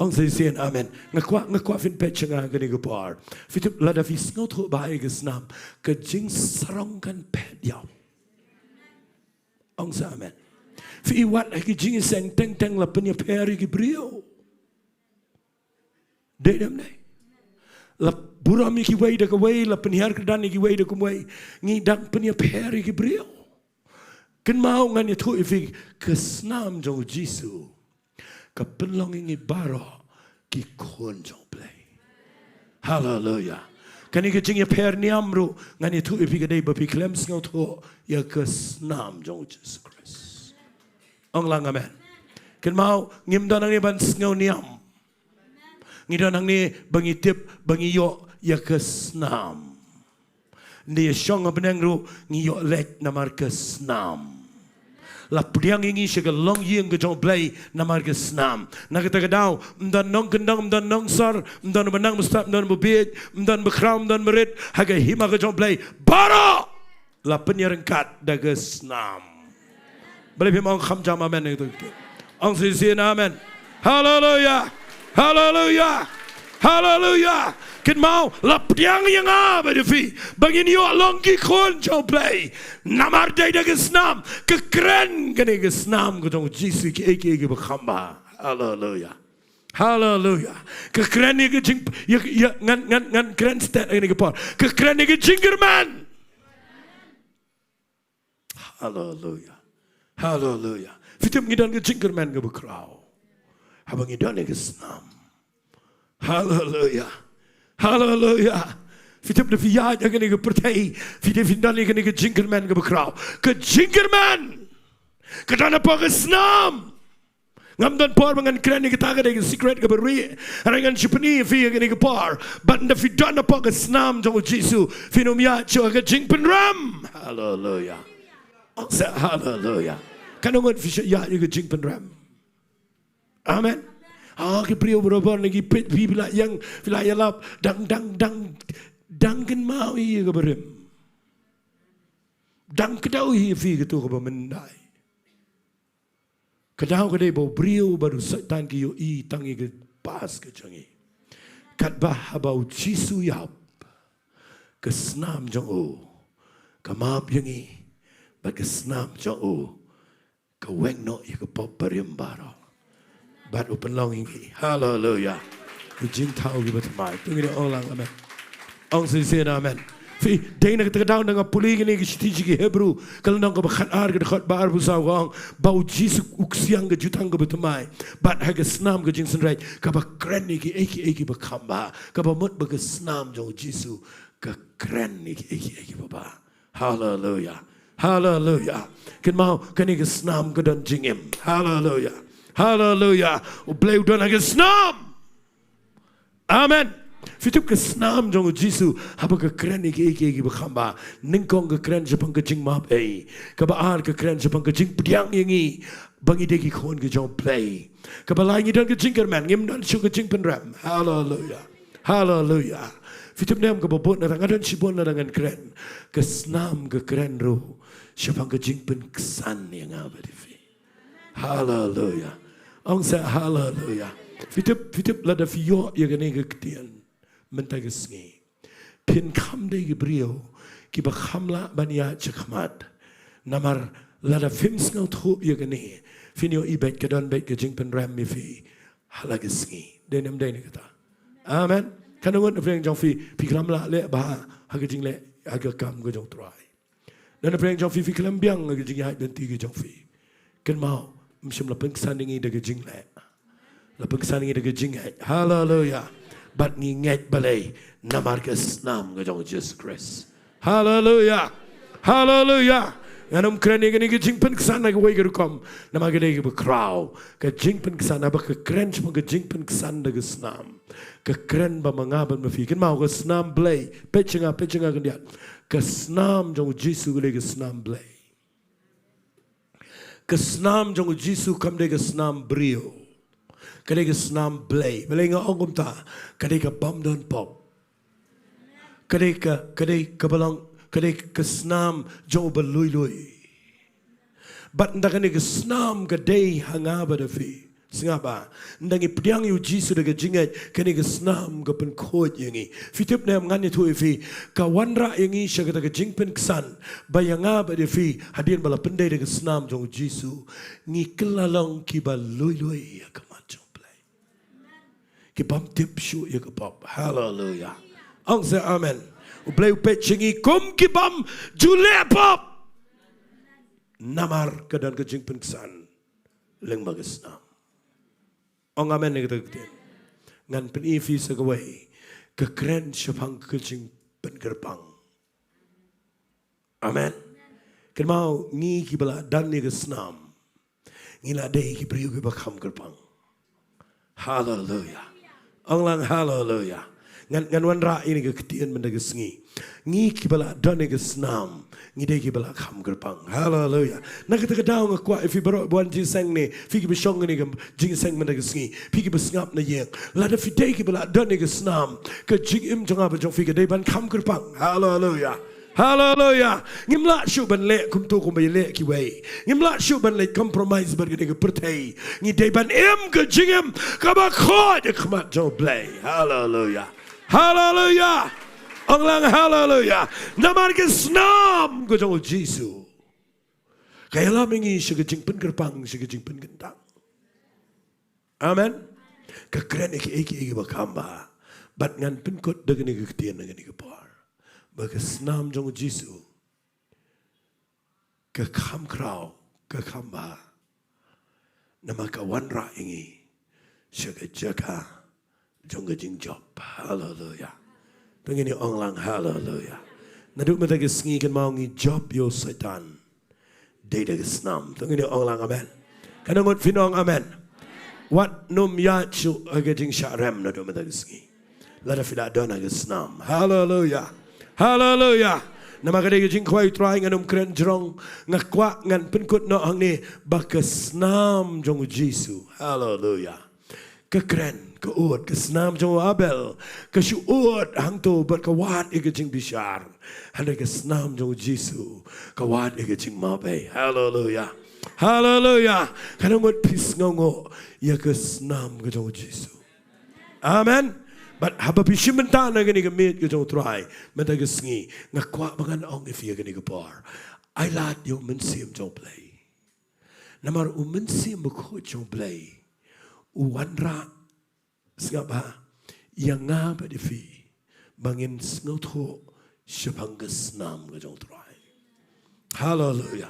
Ong sa shisien amen. Nga kwah, nga kwah phin peit sha nga ha kane ka por. Phi tip lada phi sngewthuh bha ïa ka snam, ka jingsarong kan phet ïa u. Ong sa amen. Phi i wat ha ki jingïaseng teng teng la pynïapher ïa ki briew. Dei ne ym dei? La burom ïa kiwei da kawei, la pynhiar kyrdan ïa kiwei da kumwei. Ngi dang pynïapher ïa ki briew. Kynmaw ngan ïathuh ïa phi ka snam jong U Jisu ka pynlong ïa ngi baroh ki khun jong U Blei. Haleluya. Kane ka jingïapher niam ruh ngan ïathuh ïa phi ka dei ba phi khlem sngewthuh ïa ka snam jong U Jisu Khrist. Ong lang amen. Kynmaw ngim don hangne ban sngew niam. Ngi don hangne ba ngi tip, ba ngi ïoh ïa ka snam. Ngi ïa shong ha bneng ruh ngi ïoh leit namar ka snam. La pdiang ïa ngi sha ka longïing ka jong U Blei namar ka snam. Na kata ka daw, ym don nongkyndong, ym don nongsor, ym don ba nang ba stad, ym don ba bieit, ym don ba khraw, ym don ba rit ha ka hima ka jong U Blei. Baroh la pynïaryngkat da ka snam. Balei phim ong kham jam amen ïa kata? Ong shisien amen. Haleluya. Haleluya. Haleluya. Kynmaw la pdiang ïa nga bad ïa phi ba ngin ïoh long ki khun jong U Blei. Namar dei da ka snam, ka kren kane ka snam ka jong U Jisu kiei kiei kiba kham bha. Haleluya. Haleluya. Ka kren ïa ka jing, ïa, ïa, ngan, ngan, ngan kren stet ha kane ka por. Ka kren ïa ka jingkyrmen. Haleluya. Haleluya. Phi tip ngi don ka jingkyrmen kaba khraw haba ngi don ïa ka snam. Haleluya. Haleluya. Phi tip da phi ïaid ha kane ka pyrthei, phi tip phi don ïa kane ka jingkyrmen kaba khraw. Ka jingkyrmen ka don hapoh ka snam. Ngam don por ba ngan kren ïa kata, ka dei ka secret kaba rieh. Hynrei ngan shu pyni ïa phi ha kane ka por. Bad ynda phi don hapoh ka snam jong U Jisu, phin ym ïaid shuh ha ka jingpynrem. Haleluya. Ong sa haleluya. Katno ngut phi shu ïaid ha ka jingpynrem? Amen. Ah, ki briew barabor na ki peit phi, phi la ïeng, phi la ïalap, dang, dang, dang, dang kynmaw ïa kaba rim. Dang kdew ïa phi kato kaba myndai. Ka daw ka dei ba u briew bad u Soitan ki ïohi tang ïa ka past ka jong ngi. Katba haba U Jisu ïap, ka snam jong u ka map ïa ngi, bad ka snam jong u ka weng noh ïa ka pop barim baroh. Bad u pynlong ïa ngi. Haleluya. Ki jingthaw kiba thymmai. To ngin ong lang amen. Ong shisien amen. Phi, dei na kata ka daw ynda nga pule kine ki shithi sha ki Hebru, ka lynnong kaba khatar, ka dkhot ba arphew saw, ka ong ba U Jisu u ksiang ka jutang kaba thymmai. Bad ha ka snam ka jingsynreit kaba kren ïa kiei kiei kiba kham bha. Kaba mut ba ka snam jong U Jisu ka kren ïa kiei kiei kiba bha. Haleluya. Haleluya. Kynmaw, kane ka snam ka don jingim. Haleluya. Haleluya. U Blei u don ha ka snam. Amen. Phi tip ka snam jong U Jisu, haba ka kren ïa kiei kiei kiba kham bha. Nyngkong ka kren shaphang ka jingmap ei. Kaba ar ka kren shaphang ka jingpdiang ïa ngi ba ngi dei ki khun ki jong U Blei. Kaba lai ngi don ka jingkyrmen, ngim don shuh ka jingpynrem. Haleluya. Haleluya. Phi tip ne em kaba bun, lada nga don shibun lada ngan kren. Ka snam ka kren ruh shaphang ka jingpynksan ïa nga bad ïa phi. Haleluya. Ong sa haleluya. Phi tip, phi tip lada phi ïoh ïa kane ka ktien mynta ka sngi, phin kham dei ki briew kiba kham lah ban ïaid shakhmat. Namar lada phim sngewthuh ïa kane, phin ïohi beit ka don beit ka jingpynrem ïa phi ha la ka sngi. Dei ne em dei ne kata? Amen. Katno ngut na pdeng jong phi, phi khlem lah leh bha ha ka jingleh ha ka kam ka jong U Trai. Nangta pyrshang jong phi, phi khlem biang ha ka jingïaid lynti ka jong phi. Kynmaw, ym shym la pynksan ïa ngi da ka jingleh. La pynksan ïa ngi da ka jingngeit. Haleluia. Bad ngi ngeit balei? Namar ka snam ka jong U Jisu Khrist. Haleluia. Haleluia. Ngan ym kren ïa kane ka jingpynksan ha kawei ka rukom. Namar ka dei kaba khraw. Ka jingpynksan, haba ka kren shaphang ka jingpynksan da ka snam, ka kren ba ma nga bad ma phi. Kynmaw, ka snam Blei. Peit sha nga, peit sha nga khyndiat. Ka snam jong U Jisu ka dei ka snam Blei. Ka snam jong U Jisu kam dei ka snam briew. Ka dei ka snam Blei. Balei nga ong kumta? Ka dei ka bym don pop. Ka dei ka, ka dei kaba long, ka dei ka snam jong uba lui lui. Bad ynda kane ka snam ka dei ha nga bad ha phi, sngap ba, ynda ngi pdiang ïa U Jisu da ka jingngeit, kane ka snam ka pynkhuid ïa ngi. Phi tip ne em, ngan ïathuh ïa phi, ka wanrah ïa ngi sha kata ka jingpynksan ba ïa nga bad ïa phi, hadien ba la pyndei da ka snam jong U Jisu, ngi kylla long kiba lui lui ïa ka mat jong U Blei. Ki bym tip shuh ïa ka pop. Haleluia. Ong sa amen. U Blei u peit sha ngi kum ki bym ju leh pop. Namar ka don ka jingpynksan lyngba ka snam. Ong amen ïa kata ka ktien. Ngan pyni ïa phi sa kawei. Ka kren shaphang ka jingpynkyrpang. Amen. Kynmaw, ngi kiba la don ïa ka snam, ngi la dei ki briew kiba kham kyrpang. Haleluia. Ong lang haleluia. Ngan, ngan wanrah ïa kane ka ktien mynta ka sngi. Ngi kiba la don ïa ka snam, ngi dei kiba la kham kyrpang. Haleluia. Na kata ka daw nga kwah ïa phi baroh ba wan jingïaseng ne, phi kiba shong kane ka jingïaseng mynta ka sngi, phi kiba sngap na ïing, lada phi dei kiba la don ïa ka snam, ka jingim jong nga bad jong phi ka dei ban kham kyrpang. Haleluia. Haleluia. Ngim lah shuh ban leh kumto kumba ïaleh kiwei. Ngim lah shuh ban leh compromise bad kane ka pyrthei. Ngi dei ban im ka jingim kaba khuid ha khmat jong U Blei. Haleluia. Haleluia. Ong lang haleluia. Namar ka snam ka jong U Jisu ka ïalam ïa ngi sha ka jingpynkyrpang, sha ka jingpynkyntang. Amen. Ka kren ïa kiei kiei kiba kham bha. Bad ngan pynkut da kane ka ktien ha kane ka por, ba ka snam jong U Jisu ka kham khraw, ka kham bha. Namar ka wanrah ïa ngi sha ka jaka jong ka jingjop. Haleluia. To ngin ong lang haleluia. Naduh mynta ka sngi kynmaw, ngi jop ïa u Soitan dei da ka snam. To ngin ong lang amen. Katno ngut phin ong amen? Wat nym ïaid shuh ha ka jingshah rem naduh mynta ka sngi, lada phi la don ha ka snam. Haleluia. Haleluia. Namar ka dei ka jingkhawai U Trai, ngan ym kren jrong. Nga kwah ngan pynkut noh hangne ba ka snam jong U Jisu, haleluia, ka kren, ka ud. Ka snam jong u Abel ka shu ud hangto bad ka wad ïa ka jingbishar. Hynrei ka snam jong U Jisu ka wad ïa ka jingmap ei. Haleluia. Haleluia. Katno ngut phi sngewnguh ïa ka snam ka jong U Jisu? Amen. Bad haba phi shim bynta na kane ka miej ka jong U Trai mynta ka sngi, nga kwah ba ngan ong ïa phi ha kane ka por, ai lad ïa U Mynsiem jong U Blei. Namar U Mynsiem Bakhuid jong U Blei u wanrah, sngap bha, ïa nga bad ïa phi ba ngin sngewthuh shaphang ka snam ka jong U Trai. Haleluia.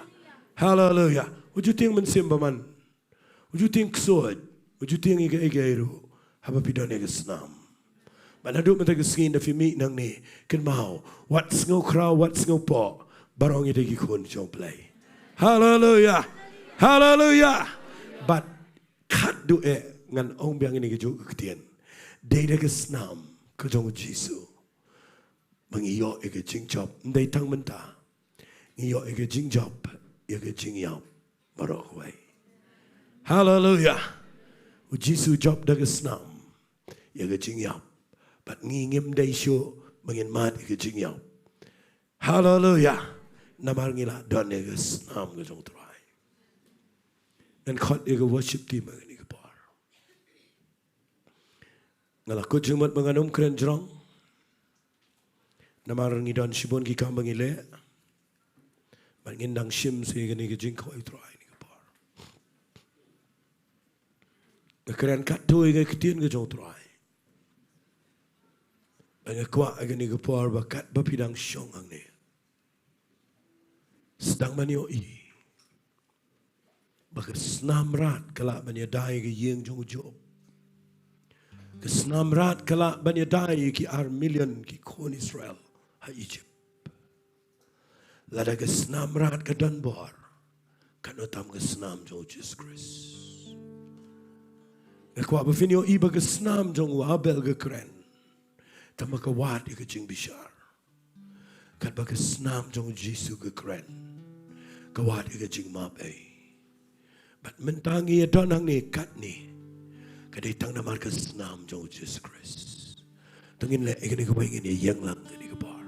Haleluia. U ju tieng mynsiem bymman. U ju tieng ksuid. U ju tieng ïa kaei kaei ruh haba phi don ïa ka snam. Bad naduh mynta ka sngi, ynda phi mih nangne, kynmaw, wat sngewkhraw, wat sngewpoh, baroh ngi dei ki khun jong U Blei. Haleluia. Haleluia. Bad khatduh eh ngan ong biang ïa kane kajuh ka ktien. Dei da ka snam ka jong U Jisu ba ngi ïoh ïa ka jingjop. Ym dei tang mynta, ngi ïoh ïa ka jingjop, ïa ka jingïap baroh kawei. Haleluia. U Jisu u jop da ka snam ïa ka jingïap. Bad ngi ngim dei shuh ba ngin mad ïa ka jingïap. Haleluia. Namar ngi la don ïa ka snam ka jong U Trai. Ngan khot ïa ka worship team ha kane ka por. Nga la kut jingmut ba ngan ym kren jrong. Namar ngi don shibun ki kam ba ngi leh. Bad ngin dang shim sa ïa kane ka jingkhawai U Trai ha kane ka por. Nga kren katto ïa ka ktien ka jong U Trai. Nga kwah ha kane ka por ba katba phi dang shong hangne, sdang ban ïohi ba ka snam mrad ka lah ban ïada ïa ka ïing jong u Job. Ka snam mrad ka lah ban ïada ïa ki ar million ki khun Israel ha Egypt. Lada ka snam mrad ka don bor, katno tam ka snam jong u Jisu Khrist. Nga kwah ba phin ïohi ba ka snam jong u Abel ka kren, tangba ka wad ïa ka jingbishar. Katba ka snam jong u Jisu ka kren, ka wad ïa ka jingmap ei. Bad mynta ngi ïa don hangne katne, ka dei tang namar ka snam jong u Jisu Khrist. To ngin leh ïa kane kawei, ngin ïa ïeng lang kane ka por.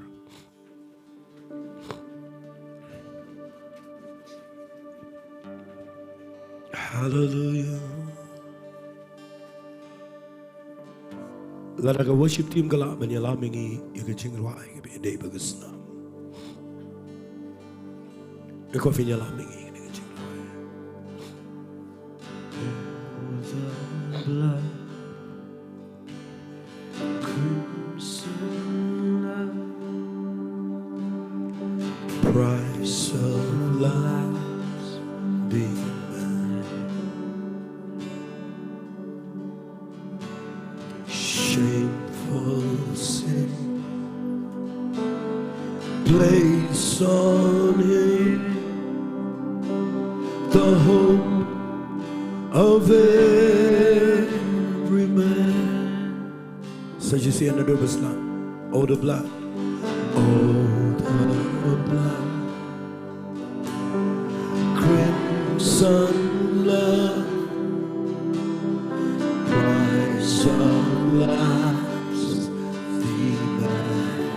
Hallelujah. Lada ka worship team ka lah ban ïalam ïa ngi ïa ka jingrwai kaba ïadei bad ka snam. Nga kwah phin ïalam ïa ngi ïa ka jingrwai. Crimson love, price of life's demand. Shameful sin. Place on him the hope of every man. Sa shisien naduh ba sdang. Oh, the blood. Oh, the blood. Crimson love, price of life's demand.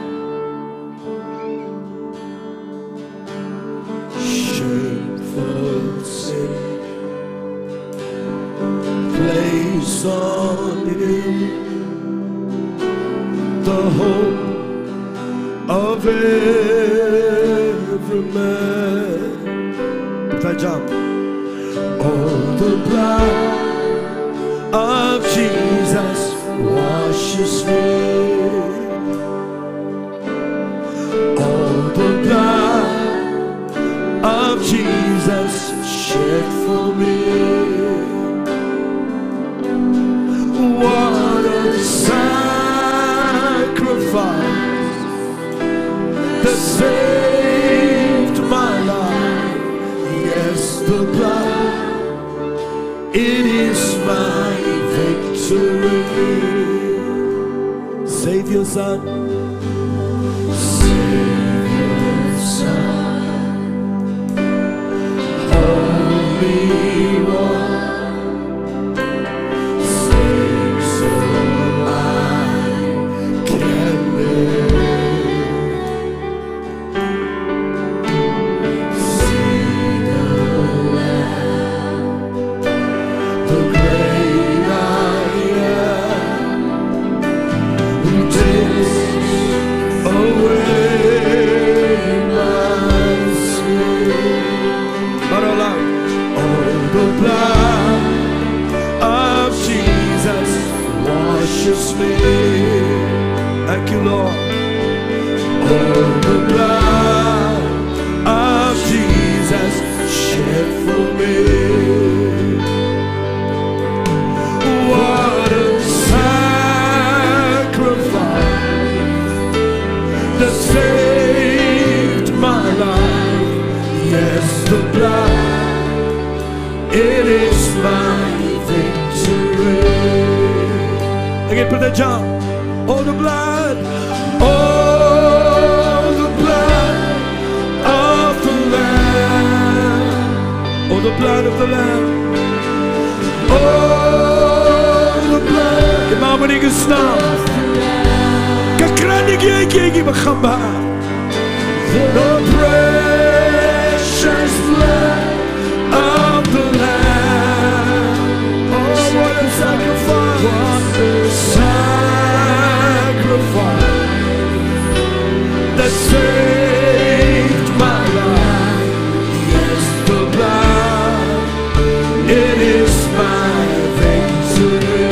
Shameful sin, place on him the hope of every man. Put that jump. Oh, the blood of Jesus washes me. Oh, the blood of Jesus shed for me. What a sacrifice that saved my life. Yes, the blood, it is my victory. Savior's Son. Savior's Son. Holy One. Sing so I can live. See the Lamb, the great I am, who takes away my sin. But all out. Oh, the blood of Jesus washes me. Thank you, Lord. Oh, the blood of Jesus shed for me. What a sacrifice that saved my life. Yes, the blood, it is my victory. Again, put that jump. Oh, the blood. Oh, the blood of the Lamb. Oh, the blood of the Lamb. Oh, the blood. Ki mawbani ki snam. Ka kren ïa kiei kiei kiba kham bha. The precious blood of the Lamb. Oh, what a sacrifice. What a sacrifice that saved my life. Yes, the blood, it is my victory.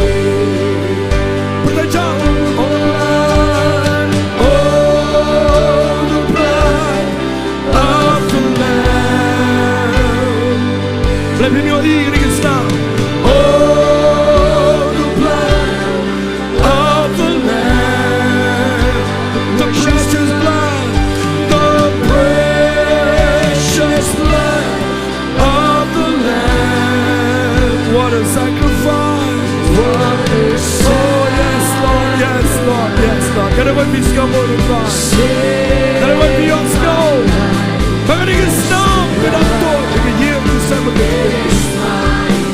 Put the jump. Oh, the blood.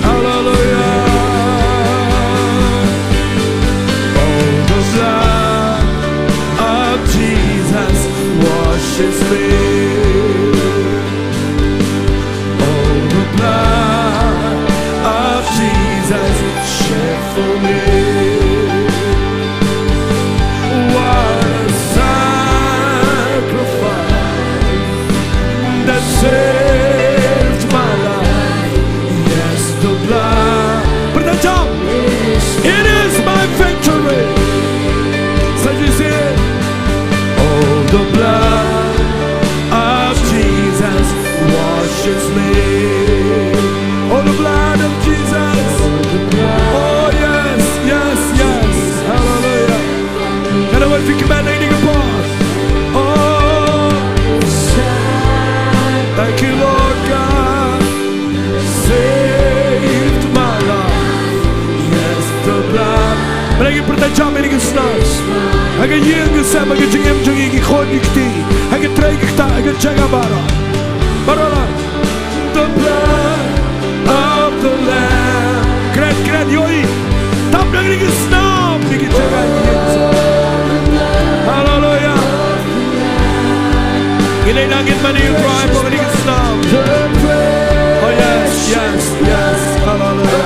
Hallelujah. Oh, the blood of Jesus washes me. Oh, the blood of Jesus shed for me. What a sacrifice that saved my life. Yes, the blood. Put that up. It is my victory. So you say, oh, the blood of Jesus washes me. Oh, the blood of Jesus. Oh, yes, yes, yes. Hallelujah. Can I wait for you, man? Oh, thank you, Lord God. Saved my life. Yes, the blood. Balei ngin pyrta jam ïa kine ki snam? Ha ka ïing ka sem, ha ka jingim jong ngi, ki khun ki kti, ha ka trei ka ktah, ha ka jaka baroh. Baroh lah. The blood of the Lamb. Kren, kren, ïohi. Tap ïa kine ki snam, ïa ki jaka ïing. Hallelujah. Ngin ïa nang ngin mane ïa u Trai, ba ngin ïa snam. Oh yes, yes, yes. Hallelujah.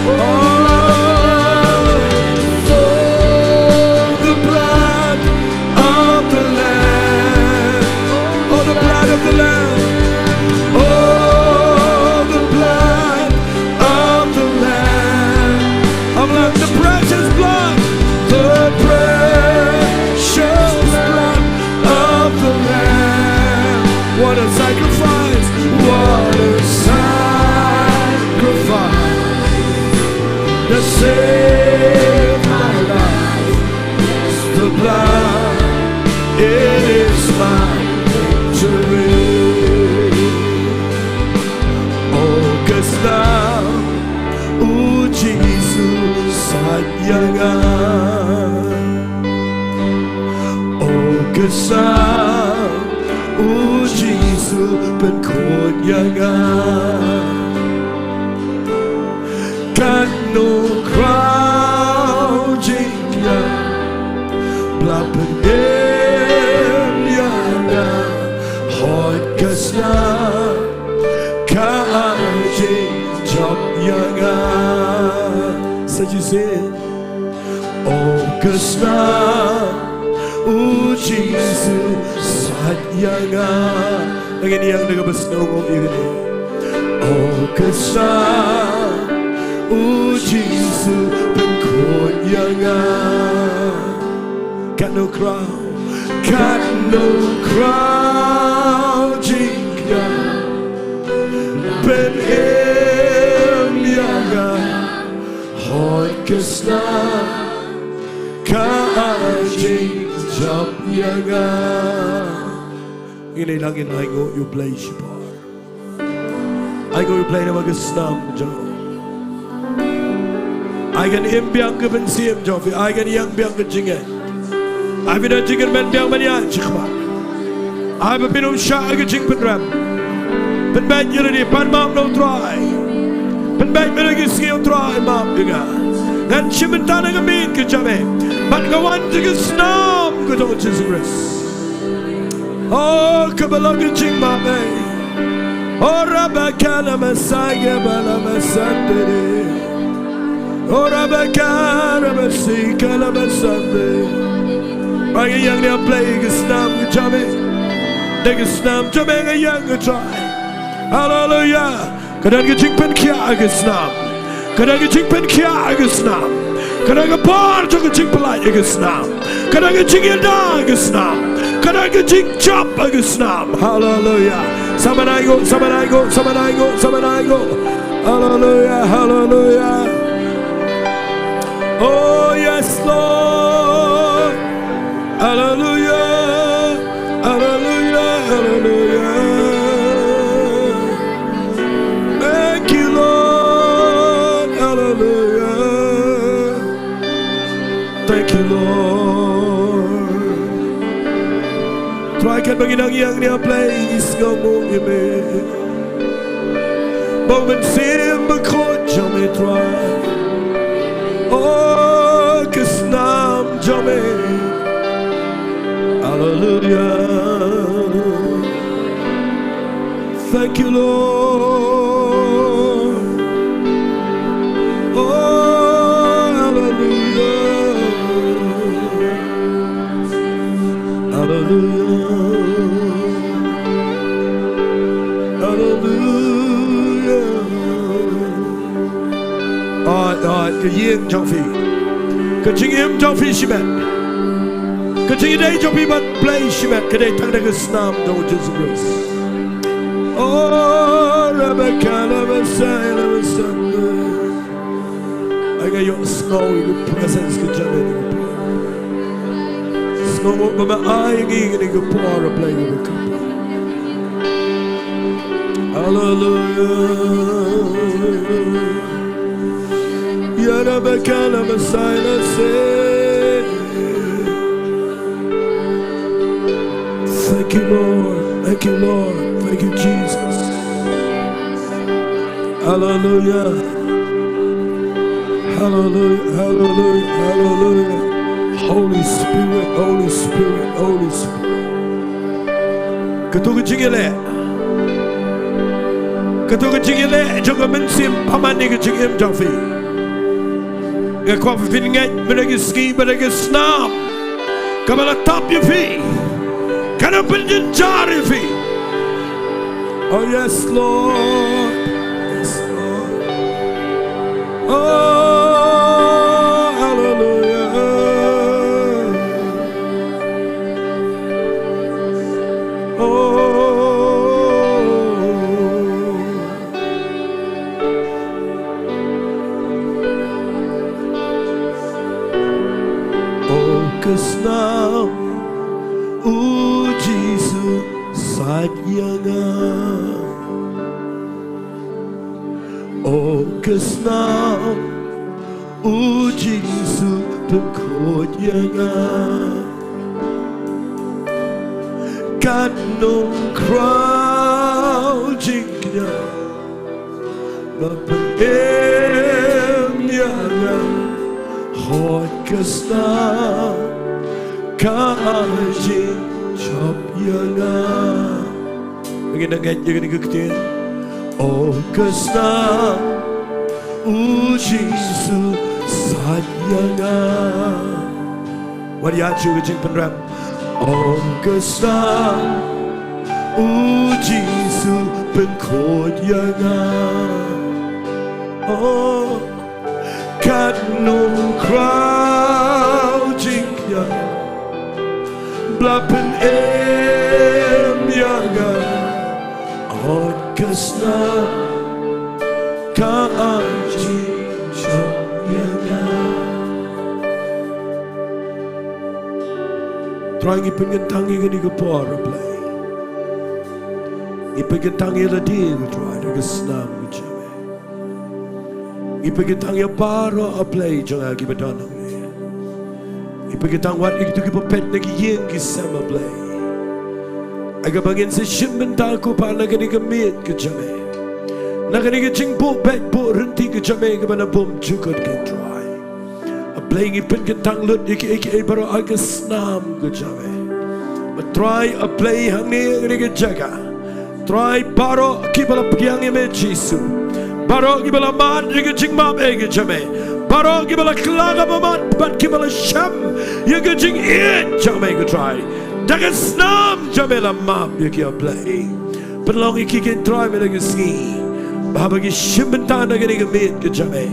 Oh, the blood of the Lamb. Oh, the blood of the Lamb. Oh, the blood of the Lamb. Of the Lamb, the precious blood, the precious blood of the Lamb. What a sacrifice, what a sacrifice that saved my life. The blood, it is my victory. Oh, ka snam u Jisu sait ïa nga. Oh, ka snam u Jisu pynkhuid ïa nga. Katno khraw jingïap la pynim ïa nga. Hooid ka snam ka ai jingjop ïa nga. Sa shisien. Oh, ka snam u Jisu sait ïa nga. Ngin ïeng da kaba sngewbha ïa kane. Oh, ka snam u Jisu pynkhuid ïa nga. Katno khraw, katno khraw jingïap pynim ïa nga. Hooid ka snam ka ai jingjop ïa nga. Ngin ïa nang ngin ainguh ïa U Blei shipor. Ainguh ïa U Blei namar ka snam jong u. Ai kan im biang ka mynsiem jong phi, ai kan ïeng biang ka jingngeit. Ai phi da jingkyrmen biang ban ïaid shakhmat. Ai ba phin ym shah ha ka jingpynrem. Pynbeit ïa lade, pan map na U Trai. Pynbeit ïa lade, ki sngi U Trai map ïa nga. Ngan shim bynta na ka miet ka jabieng. Bad nga wan da ka snam ka jong U Jisu Khrist. Oh, kaba long ka jingmap ei. Oh, rabakana masaya bala masandere. Oh, rabakana masika la masande. Ba nga ïeng ïa U Blei da ka snam ka jabieng. Da ka snam jabieng nga ïeng, U Trai. Hallelujah. Ka don ka jingpynkhiah ha ka snam. Ka don ka jingpynkhiah ha ka snam. Ka don ka bor jong ka jingpynlait ha ka snam. Ka don ka jingïada ha ka snam. Ka don ka jingjop ha ka snam. Hallelujah. Sa ban ainguh, sa ban ainguh, sa ban ainguh, sa ban ainguh. Hallelujah, hallelujah. Oh, yes, Lord. Hallelujah, hallelujah, hallelujah. Thank you, Lord. Hallelujah. Thank you, Lord. Trai, katba ngi nang ïeng ïa phi, ngi sngewnguh ïa me. Ba u Mynsiem Bakhuid jong me, Trai. Oh, ka snam jong me. Hallelujah. Thank you, Lord. Oh, hallelujah. Hallelujah. Hallelujah. Ai, ai, ka ïing jong phi, ka jingim jong phi shimet, ka jingïadei jong phi bad Blei shimet, ka dei tang da ka snam jong U Jisu Khrist. Oh, Rebecca, Rebecca, Rebecca. Ai, nga ïohsngew ïa ka presence ka jong me. Sngewnguh ba me ai ïa ngi kane ka por, A Blei, kaba kyrpang. Hallelujah. Ya Rebecca, Rebecca, say. Thank you, Lord. Thank you, Lord. Thank you, Jesus. Hallelujah. Hallelujah. Hallelujah. Hallelujah. Holy Spirit, Holy Spirit, Holy Spirit. Kato ka jingïaleh, kato ka jingïaleh jong ka mynsiem bymman ïa ka jingim jong phi. Nga kwah ba phin ngeit mynta ka sngi, mynta ka snam, kaba la tap ïa phi, kan ym pynjynjar ïa phi. Oh, yes, Lord. Yes, Lord. Oh, hallelujah. Oh. Oh, ka snam, U Jisu, sait ïa nga. Oh, ka snam, U Jisu, pynkhuid ïa nga. Katno khraw jingkñia ba pynim ïa nga. Hooid, ka snam ka ai jingjop ïa nga. Ngin ïa ngeit ïa kane ka ktien. Oh, ka snam, U Jisu, sait ïa nga. Wat ïa shu ka jingpynrem. Oh, ka snam, U Jisu, pynkhuid ïa nga. Oh, katno khraw jingkñia ba la pynim ïa nga. Hooid, ka snam ka ai jingjop ïa nga. Trai, ngi pynkyntang ïa kane ka por, A Blei. Ngi pynkyntang ïa lade, ko Trai, da ka snam ka jong me. Ngi pynkyntang ïa baroh, A Blei jong nga, kiba don hangne. Ngi pynkyntang wat ïa kito kiba peit na ki ïing ki sem, A Blei. Ïa kaba ngin sa shim bynta, ko Pa, na kane ka miet ka jong me, na kane ka jingbuh beit buh ryntih ka jong me kaba na bymjukut, ko Trai. A Blei, ngi pynkyntang lut ïa kiei kiei baroh ha ka snam ka jong me. Bad Trai, A Blei, hangne ha kane ka jaka, Trai, baroh kiba la pdiang ïa me Jisu, baroh kiba la mad ïa ka jingmap eh ka jong me, baroh kiba la kylla ka bamon bad kiba la shem ïa ka jingïeit jong me, ko Trai, da ka snam jong me la map ïa ki, A Blei. Pynlong ïa ki, ko Trai, mynta ka sngi, ba haba ki shim bynta na kane ka miet ka jong me,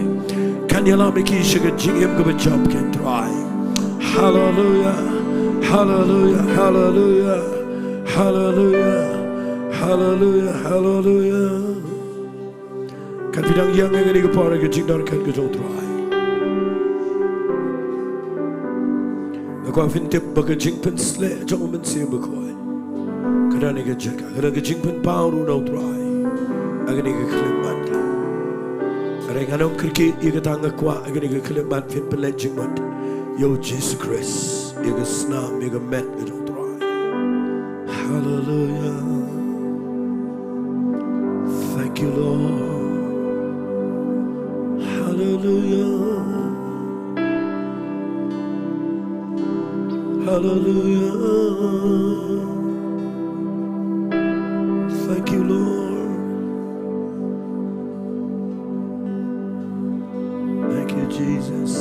kan ïalam ïa ki sha ka jingim kaba jop, ko Trai. Haleluia. Haleluia. Haleluia. Haleluia. Haleluia. Haleluia. Kan phi dang ïeng ha kane ka por ha ka jingdonkam ka jong U Trai? Nga kwah phin tip ba ka jingpynshlur jong U Mynsiem Bakhuid ka don ha ka jaka, ka don ka jingpynpaw ruh na U Trai ha kane ka khyllipmat. Hynrei ngan ym kyrkieh ïa kata, nga kwah ha kane ka khyllipmat phin pynleit jingmut ïa u Jisu Khrist, ïa ka snam, ïa ka met ka jong u Trai. Hallelujah. Thank you, Lord. Hallelujah. Hallelujah. Thank you, Lord. Thank you, Jesus.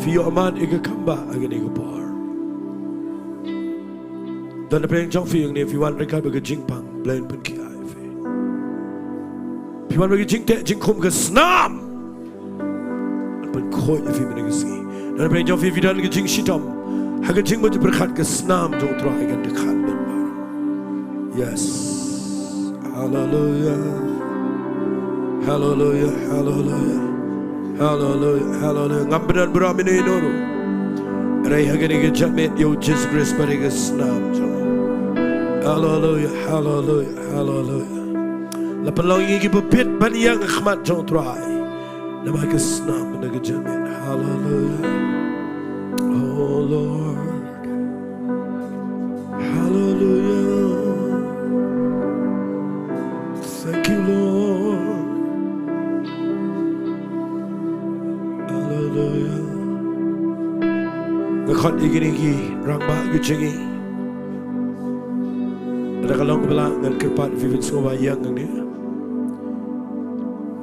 Phi ïoh mad ïa ka kam ba ha kane ka por. Don na pdeng jong phi hangne, phi wan ryngkat bad ka jingpang, Blei un pynkhiah ïa phi. Phi wan bad ka jingteh jingkhum, ka snam un pynkhuid ïa phi mynne ka sngi. Don na pdeng jong phi, phi don ka jingshitom ha ka jingmut jingpyrkhat, ka snam jong u Trai kan dkhot lut baroh. Yes. Hallelujah. Hallelujah. Hallelujah. Hallelujah. Hallelujah. Ngam pyndonkam ïano ïano ruh. Hynrei ha kane ka janmiet ïa u Jisu Khrist bad ïa ka snam jong u. Hallelujah. Hallelujah. Hallelujah. La pynlong ïa ngi kiba bit ban ïeng ha khmat jong u Trai namar ka snam na ka janmiet. Hallelujah. Oh Lord. Hallelujah. Thank you, Lord. Hallelujah. Nga khot ïa kine ki rangbah ka jong ngi. Lada ka long kaba lah, ngan kyrpad ïa phi ban sngewbha ïeng hangne.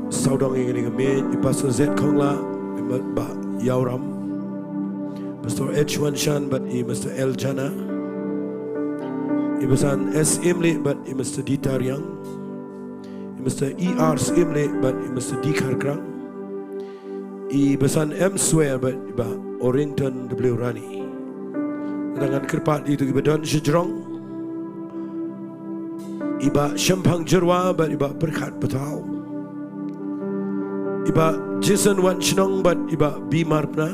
Sawdong ïa kane ka miej, i Pastor Z Khongla, i Bah Ïawram, Pastor H Wanshan bad i Mister L Jana, i Basan S Imli bad i Mister D Tariang, i Mister E R Imli bad i Mister D Kharkrang, i Basan M Swer bad i Bah Orrington W Rani. Lada ngan kyrpad ïa kito kiba don shajrong, i Bah Shemphang Jyrwa bad i Bah Pyrkhat Pathaw, i Bah Jason Wanshnong bad i Bah B Marpna,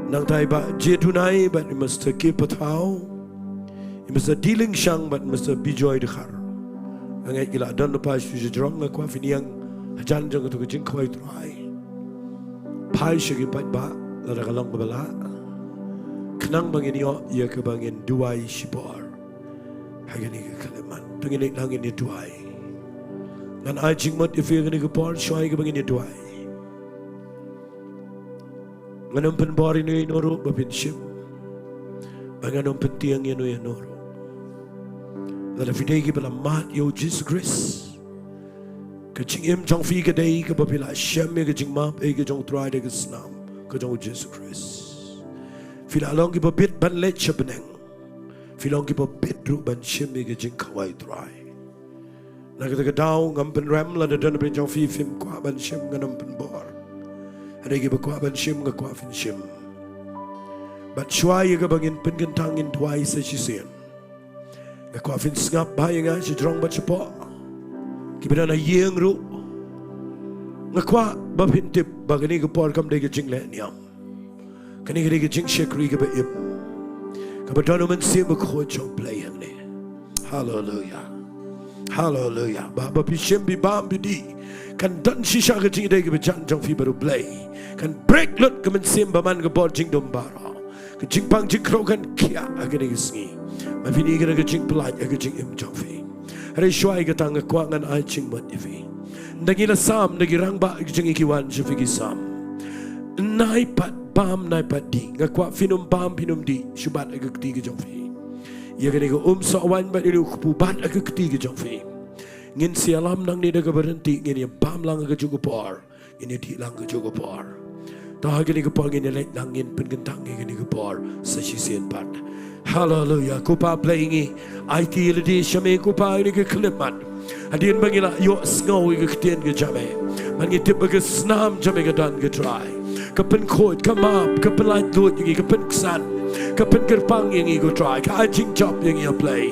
nangta i Bah J Dunai bad i Mister K Pathaw, i Mister D Lingshang bad Mister Bijoy Dkhar. Nga ngeit ki la don lypa sha shajrong, nga kwah phin ïeng hajan jong kato ka jingkhawai Trai. Phai sha ki paidbah lada ka long kaba lah, khnang ba ngin ïoh ïa kaba ngin duwai shipor ha kane ka khyllipmat. To ngin ïa, ngin ïa duwai. Ngan ai jingmut ïa phi ha kane ka por, shuwa ïa kaba ngin ïa duwai, ngan ym pynbor ïano ïano ruh ba phin shim, bad ngan ym pyntieng ïano ïano ruh. Lada phi dei kiba la mad ïa u Jisu Khrist, ka jingim jong phi ka dei kaba phi la shem ïa ka jingmap ïa ka jong u Trai da ka snam ka jong u Jisu Khrist. Phi la long kiba bit ban leit sha bneng. Phi long kiba bit ruh ban shim ïa ka jingkhawai Trai. Na kata ka daw ngam pynrem, lada don na pdeng jong phi phim kwah ban shim, ngan ym pynbor. Hynrei kiba kwah ban shim, nga kwah phin shim. Bad shuwa ïa kaba ngin pynkyntang, ngin duwai sa shisien, nga kwah phin sngap bha ïa nga shajrong bad shapoh. Kiba don ha ïing ruh, nga kwah ba phin tip ba kane ka por kam dei ka jingleh niam. Kane ka dei ka jingshakri kaba im, kaba don u Mynsiem Bakhuid jong U Blei hangne. Haleluya. Haleluya. Ba, ba phi shim, phi bam, phi dih, kan don shisha ka jingïadei kaba jan jong phi bad U Blei. Kan break lut ka mynsiem bymman, ka bor jingdum baroh. Ka jingpang jingkhraw kan khiah ha kane ka sngi. Ma phin ïohi ka jingpyllait ha ka jingim jong phi. Hynrei shuwa ïa kata nga kwah ngan ai jingmut ïa phi. Ynda ngi la sam, ynda ki rangbah jong ngi ki wan sha phi ki sam, nai pat bam, nai pat dih. Nga kwah phin ym bam, phin ym dih shuh bad ha ka kti ka jong phi. Ïa kane ka umsoh waiñ bad ïa u kpu bad ha ka kti ka jong phi. Ngin sa ïalam nangne da kaba ryntih, ngin ïa bam lang ha kajuh ka por, ngin ïa dih lang kajuh ka por. Te ha kane ka por ngin ïa leit lang, ngin pynkyntang ïa kane ka por sa shisien pat. Haleluya. Ko Pa Blei, ngi aiti ïa lade sha me ko Pa ha kane ka khyllipmat. Hadien ba ngi la ïohsngew ïa ka ktien ka jong me, bad ngi tip ba ka snam jong me ka don ko Trai, ka pynkhuid, ka map, ka pynlait luid ïa ngi, ka pynksan, ka pynkyrpang ïa ngi ko Trai, ka ai jingjop ïa ngi A Blei.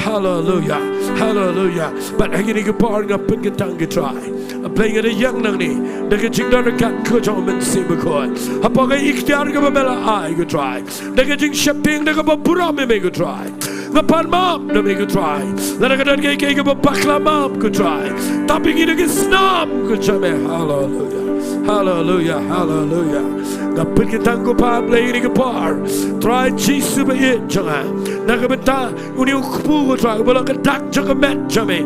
Haleluya. Haleluya. Bad ha kane ka por nga pynkyntang ko Trai, A Blei, nga da ïeng nangne da ka jingdon ryngkat ka jong U Mynsiem Bakhuid. Hapoh ka iktiar kaba me la ai ko Trai, da ka jingsheptieng, da kaba burom ïa me ko Trai. Nga pan map na me ko Trai. Lada ka don kaei kaei kaba bakla, map ko Trai. Tap ïa ngi da ka snam ka jong me. Haleluya. Haleluya, haleluya. Nga pynkyntang ko Pa Blei ïa kane ka por, Trai Jisu ba ïeit jong nga, na ka bynta une u kpu ko Trai, uba long ka dak jong ka met jong me,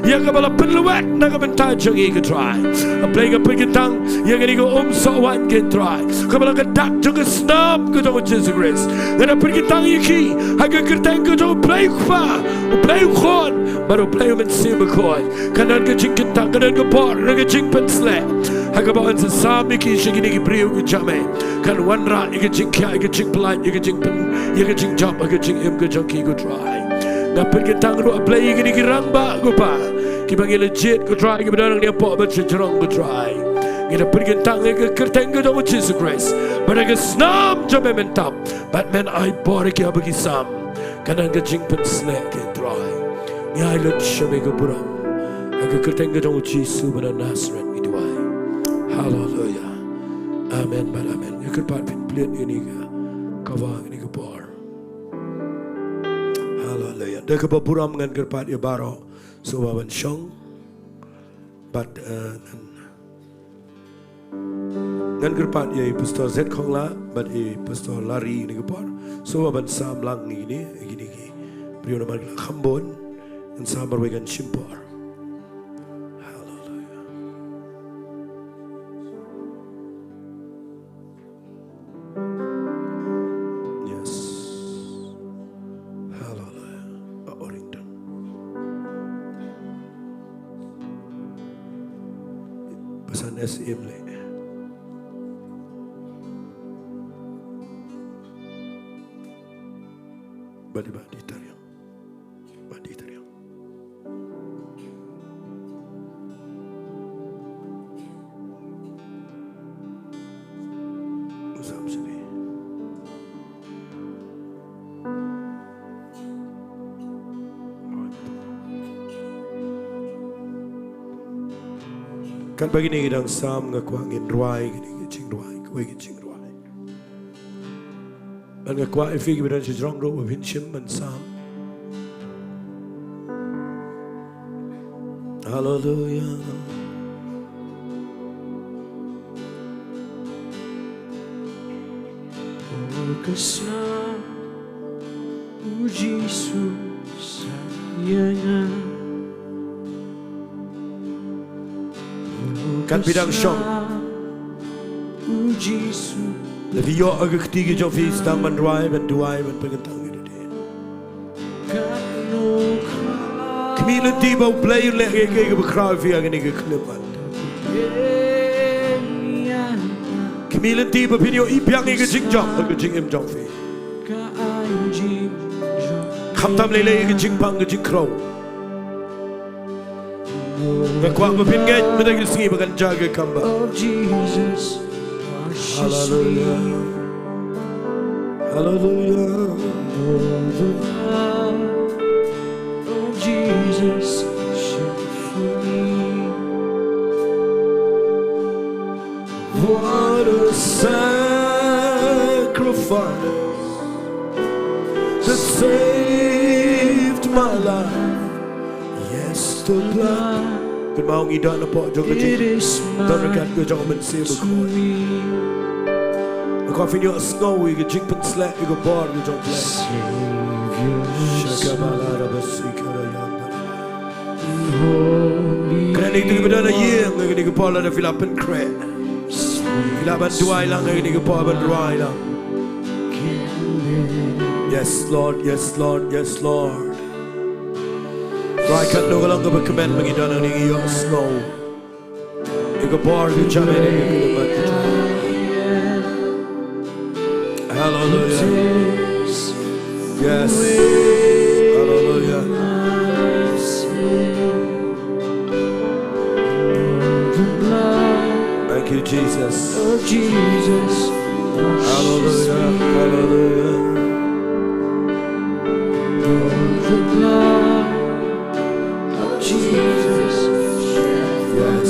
ïa kaba la pynlwet na ka bynta jong ngi ko Trai. A Blei nga pynkyntang ïa kane ka um soh waiñ ko Trai, kaba long ka dak jong ka snam ka jong u Jisu Khrist. Nga da pynkyntang ïa ki ha ka kyrteng ka jong u Blei u Kpa, u Blei u Khun bad u Blei u Mynsiem Bakhuid. Kan don ka jingkyntang, kan don ka bor, kan don ka jingpynshlur ha kaba yn sa sam ïa ki sha kine ki briew ki jong me. Kan wanrah ïa ka jingkhiah, ïa ka jingpyllait, ïa ka jingpyn, ïa ka jingjop, ïa ka jingim ka jong ki ko Trai. Nga pynkyntang ruh A Blei ïa kine ki rangbah ko Pa, kiba ngi la jied ko Trai, kiba don hangne hapoh bad shajrong ko Trai. Ngi da pynkyntang ïa ka kyrteng ka jong u Jisu Khrist, bad ha ka snam jong me Myntap, bad men ai bor ïa ki haba ki sam. Kan don ka jingpynshlur ko Trai. Ngi ai lut sha me ka burom. Ha ka kyrteng ka jong u Jisu ba na Nasareth ngi duwai. Haleluya. Amen bad amen. Ïa kyrpad phin plie ïa kane ka kaba, ïa kane ka bor. Haleluya. Da kaba burom ngan kyrpad ïa baroh shuwa ban shong. Bad, eh, ngan, ngan kyrpad ïa i Pastor Zed Khongla bad i Pastor Larry ïa kane ka por shuwa ban sam lang ïa kine, ïa kine ki briew namar ki la kham bun. Ngan sam marwei kan shim por. Haleluya. Yes. Haleluya. A Orrington. Pasan S M le. Badi badi tariang. Badi tariang. Usam sini. Katba kine ki dang sam nga kwah ngin rwai kine ki jingrwai, kawei ki jingrwai. Bad nga kwah ïa phi kiba don shajrong ruh ba phin shim ban sam. Haleluya. Ka snam u Jisu sa ïa nga. Kan phi dang shong? Lada phi ïoh ha ka kti ka jong phi, sdang ban rwai, ban duwai, ban pynkyntang ïa lade. Khmih lynti ba U Blei un leh kaei kaei kaba khraw ïa phi ha kane ka khyllipmat. Khmih lynti ba phin ïohi biang ïa ka jingjop bad ka jingim jong phi. Khamtam lei lei ïa ka jingpang ka jingkhraw. Nga kwah ba phin ngeit mynta ka sngi ba kan jia ka kam ba. Haleluya. Haleluya. What a sacrifice that saved my life. Yes, the blood. Kynmaw ngi don hapoh jong ka jingdon ryngkat ka jong U Mynsiem Bakhuid. Nga kwah phin ïohsngew ïa ka jingpynshlur ïa ka bor ka jong U Blei. Shakabalarabasikarayanda. Kren ïa kito kiba don ha ïing, ïa kine ki por lada phi la pynkhreh, phi lah ban duwai lang, ïa kine ki por ban rwai lang. Yes Lord, yes Lord, yes Lord. Rwai katno ka long kaba kmen ba ngi don hangne, ngi ïohsngew ïa ka bor ka jong me, ïa ka kyrdan ka jong me. Hallelujah. Yes. Hallelujah. Thank you, Jesus. Hallelujah. Hallelujah. Yes.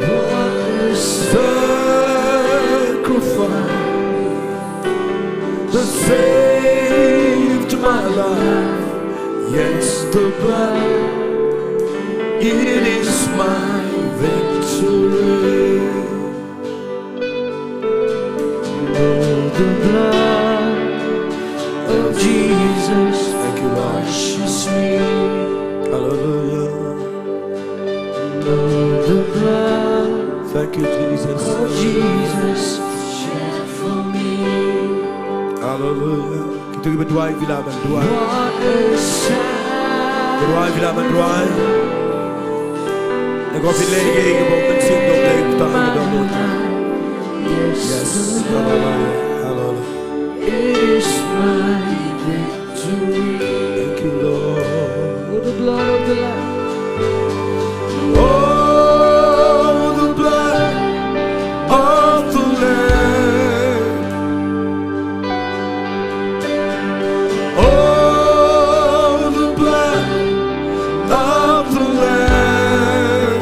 What a sacrifice that saved my life. Yes, the blood, it is mine. Blood of Jesus. Thank you, Lord. Washes me. Hallelujah. Know the blood. Thank you, Jesus. Of Jesus shed for me. Hallelujah. Kita kiba duwai, phi lah ban duwai. What a sound. Duwai, phi lah ban duwai. Nga kwah phin leh ïa ka bor mynsiem jong U Blei, kata ka dang. Yes. Hallelujah. Hallelujah. It is my victory. Thank you, Lord. Oh, the blood of the Lamb. Oh, the blood of the Lamb. Oh, the blood of the Lamb.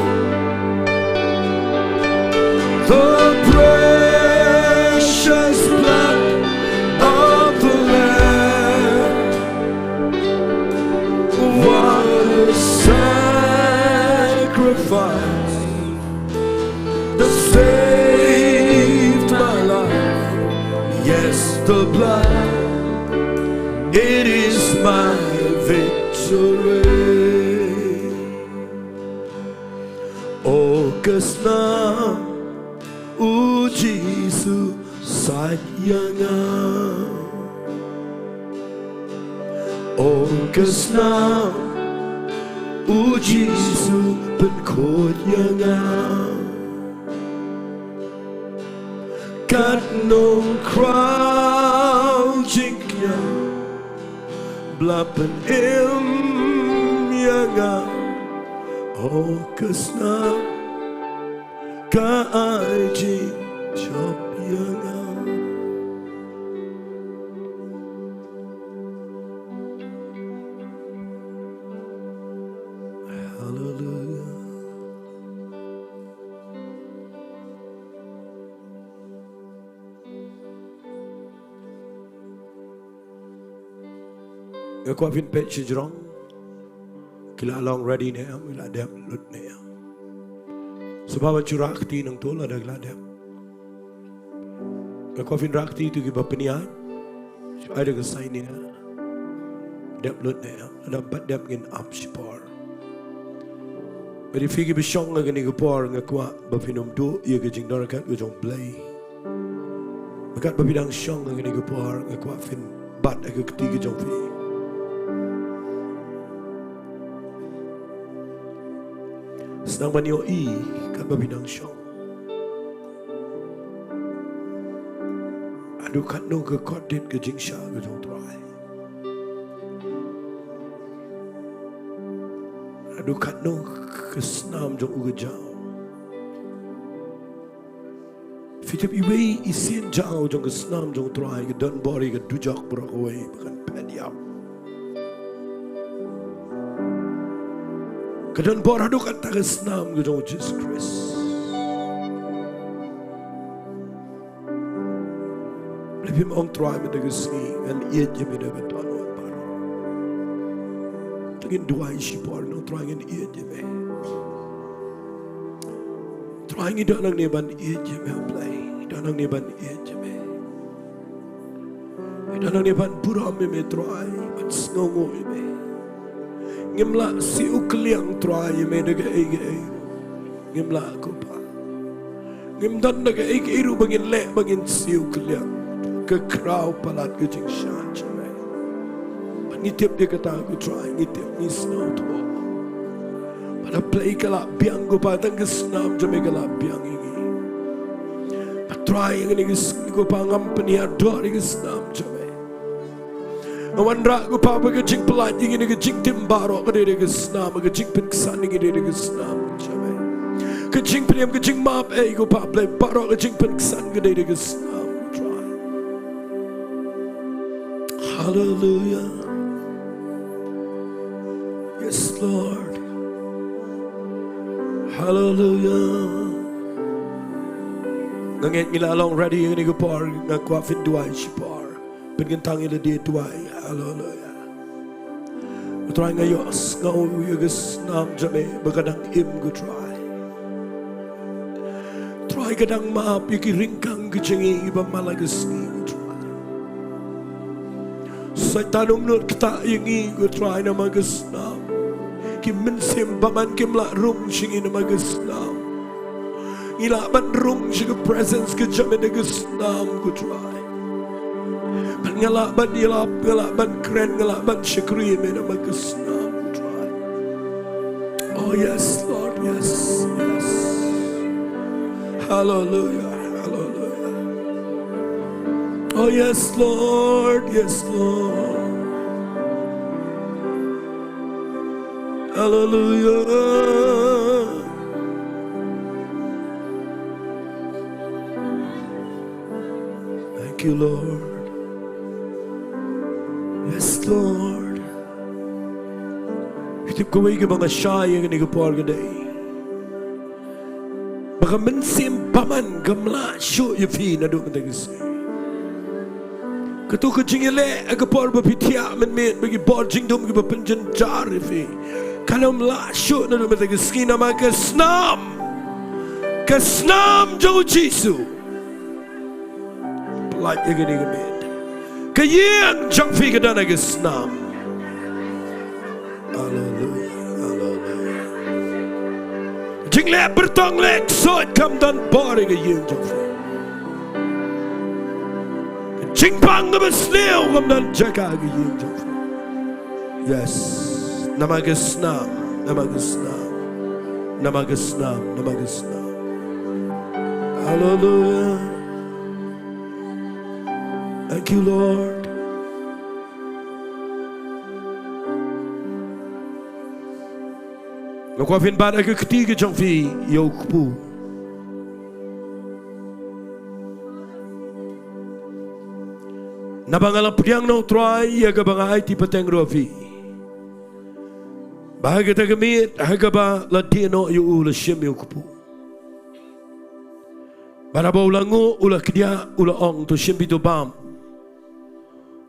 The precious blood of the Lamb. What a sacrifice that saved my life. Yes, the blood, it is my victory. Oh, ka snam U Jisu sait ïa nga. Oh, ka snam U Jisu pynkhuid ïa nga. Kat nongkhraw jingkñia, ba la pynim ïa nga. Oh, ka snam ka ai jingjop ïa nga. Hallelujah. Nga kwah phin peit shajrong. Ki la long ready ne em, ki la dep lut ne em. Sngewbha ban shu rah kti nangta lada ki la dep. Nga kwah phin rah kti ïa kiba pynïaid. Shu ai da ka sign ne em. Dep lut ne em. Lada ym pat dep ngin ap shipor. Bad ïa phi kiba shong ha kane ka por, nga kwah ba phin ym duh ïa ka jingdon ryngkat ka jong U Blei. Bad katba phi dang shong ha kane ka por, nga kwah phin bat ha ka kti ka jong phi. Sdang ban ïohi katba phi dang shong. Haduh katno ka kordit ka jingshah ka jong U Trai. Haduh katno ka snam jong u ka jaw. Phi tip, iwei i sien jaw jong ka snam jong U Trai ka don bor ïa ka dujok baroh kawei ba kan phet ïap. Ka don bor haduh katta ka snam ka jong U Jisu Khrist. Lada phim ong, Trai, mynta ka sngi ngan ïeit ïa me da ka dohnud baroh. Te ngin duwai shipor, ong, Trai, ngan ïeit ïa me. Trai, ngi doh nangne ban ïeit ïa me, Blei. Ngi doh nangne ban ïeit ïa me. Ngi doh nangne ban burom ïa me, Trai, ban sngewnguh ïa me. Ngim lah siew kylliang, Trai, ïa me da kaei kaei. Ngim lah, ko Pa. Ngim don da kaei kaei ruh ba ngin leh ba ngin siew kylliang ka khraw palat ka jingshah jong me. Bad ngi tip ïa kata, ko Trai, ngi tip, ngi sngewthuh. Bad hapdeng ka la biang, ko Pa, tang ka snam jong me ka la biang ïa ngi. Bad Trai, ïa kane ka sngi, ko Pa, ngam pynïaid doh ïa ka snam jong me. Nga wanrah, ko Pa, ba ka jingpyllait ïa ngi na ka jingtim baroh ka dei da ka snam, ka jingpynksan ïa ngi dei da ka snam jong me. Ka jingpynim, ka jingmap, eh, ko Pa Blei, baroh ka jingpynksan ka dei da ka snam, Trai. Hallelujah. Yes, Lord. Hallelujah. Nga ngeit ngi la long ready ïa kane ka por, nga kwah phin duwai shipor. Pynkyntang ïa lade, duwai. Hallelujah. Ko Trai, nga ïohsngew ïa ka snam jong me ba ka dang im, ko Trai. Trai, ka dang map ïa ki ryngkang ka jong ngi ba man la ka sngi, ko Trai. Soitan um nud ktah ïa ngi ko Trai namar ka snam. Ki mynsiem bymman kim lah rung sha ngi namar ka snam. Ngi lah ban rung sha ka presence ka jong me da ka snam ko Trai. Bad nga lah ban ïalap, nga lah ban kren, nga lah ban shakri ïa me namar ka snam ko Trai. Oh yes, Lord, yes, yes. Hallelujah, hallelujah. Oh yes, Lord, yes, Lord. Hallelujah. Thank you, Lord. Yes, Lord. Phi tip kawei kaba nga shai ïa kane ka por ka dei ba ka mynsiem bymman kam lah shuh ïa phi naduh mynta ka sngi. Kato ka jingïaleh ha ka por ba phi thiah mynmiet bad ki bor jingdum kiba pynjynjar ïa phi, kan ym lah shuh naduh mynta ka sngi namar ka snam. Ka snam jong u Jisu. Pynlait ïa kane ka miet. Ka ïing jong phi ka don ha ka snam. Haleluya, haleluya. Jingleh byrtong leh ksuid kam don bor ha ka ïing jong phi. Jingpang kaba sniew kam don jaka ha ka ïing jong phi. Yes. Namar ka snam, namar ka snam. Namar ka snam, namar ka snam. Haleluya. Thank you, Lord. Nga kwah phin bat ïa ka kti ka jong phi ïa u kpu. Naba nga la pdiang na u Trai ïa kaba nga aiti pateng ruh ïa phi. Ba ha kata ka miet ha kaba la die noh ïa u la shim ïa u kpu. Bad haba u la nguh, u la kdiah, u la ong, to shim beit, to bam.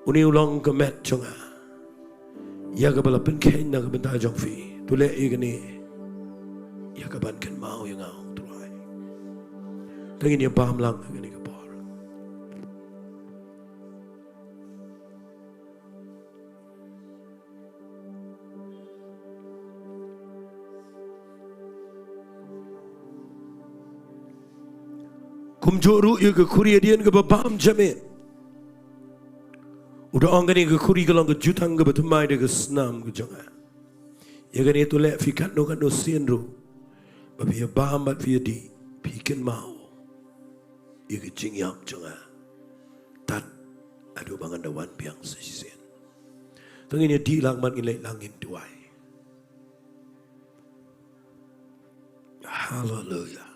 Une u long ka met jong nga ïa kaba la pynkheiñ na ka bynta jong phi. To leh ïa kane ïa ka ban kynmaw ïa nga, u Trai. Te ngin ïa bam lang ha kane ka por. Kumjuh ruh ïa ka khuri hadien kaba bam jamein. U da ong kane ka khuri ka long ka jutang kaba thymmai da ka snam ka jong nga. Ïa kane to leh phi katno katno sien ruh. Ba phi ïa bam bad phi ïa dih, phi kynmaw ïa ka jingïap jong nga. Tad haduh ba ngan da wan biang sa shisien. To ngin ïa dih lang bad ngin leit lang ngin duwai. Haleluya.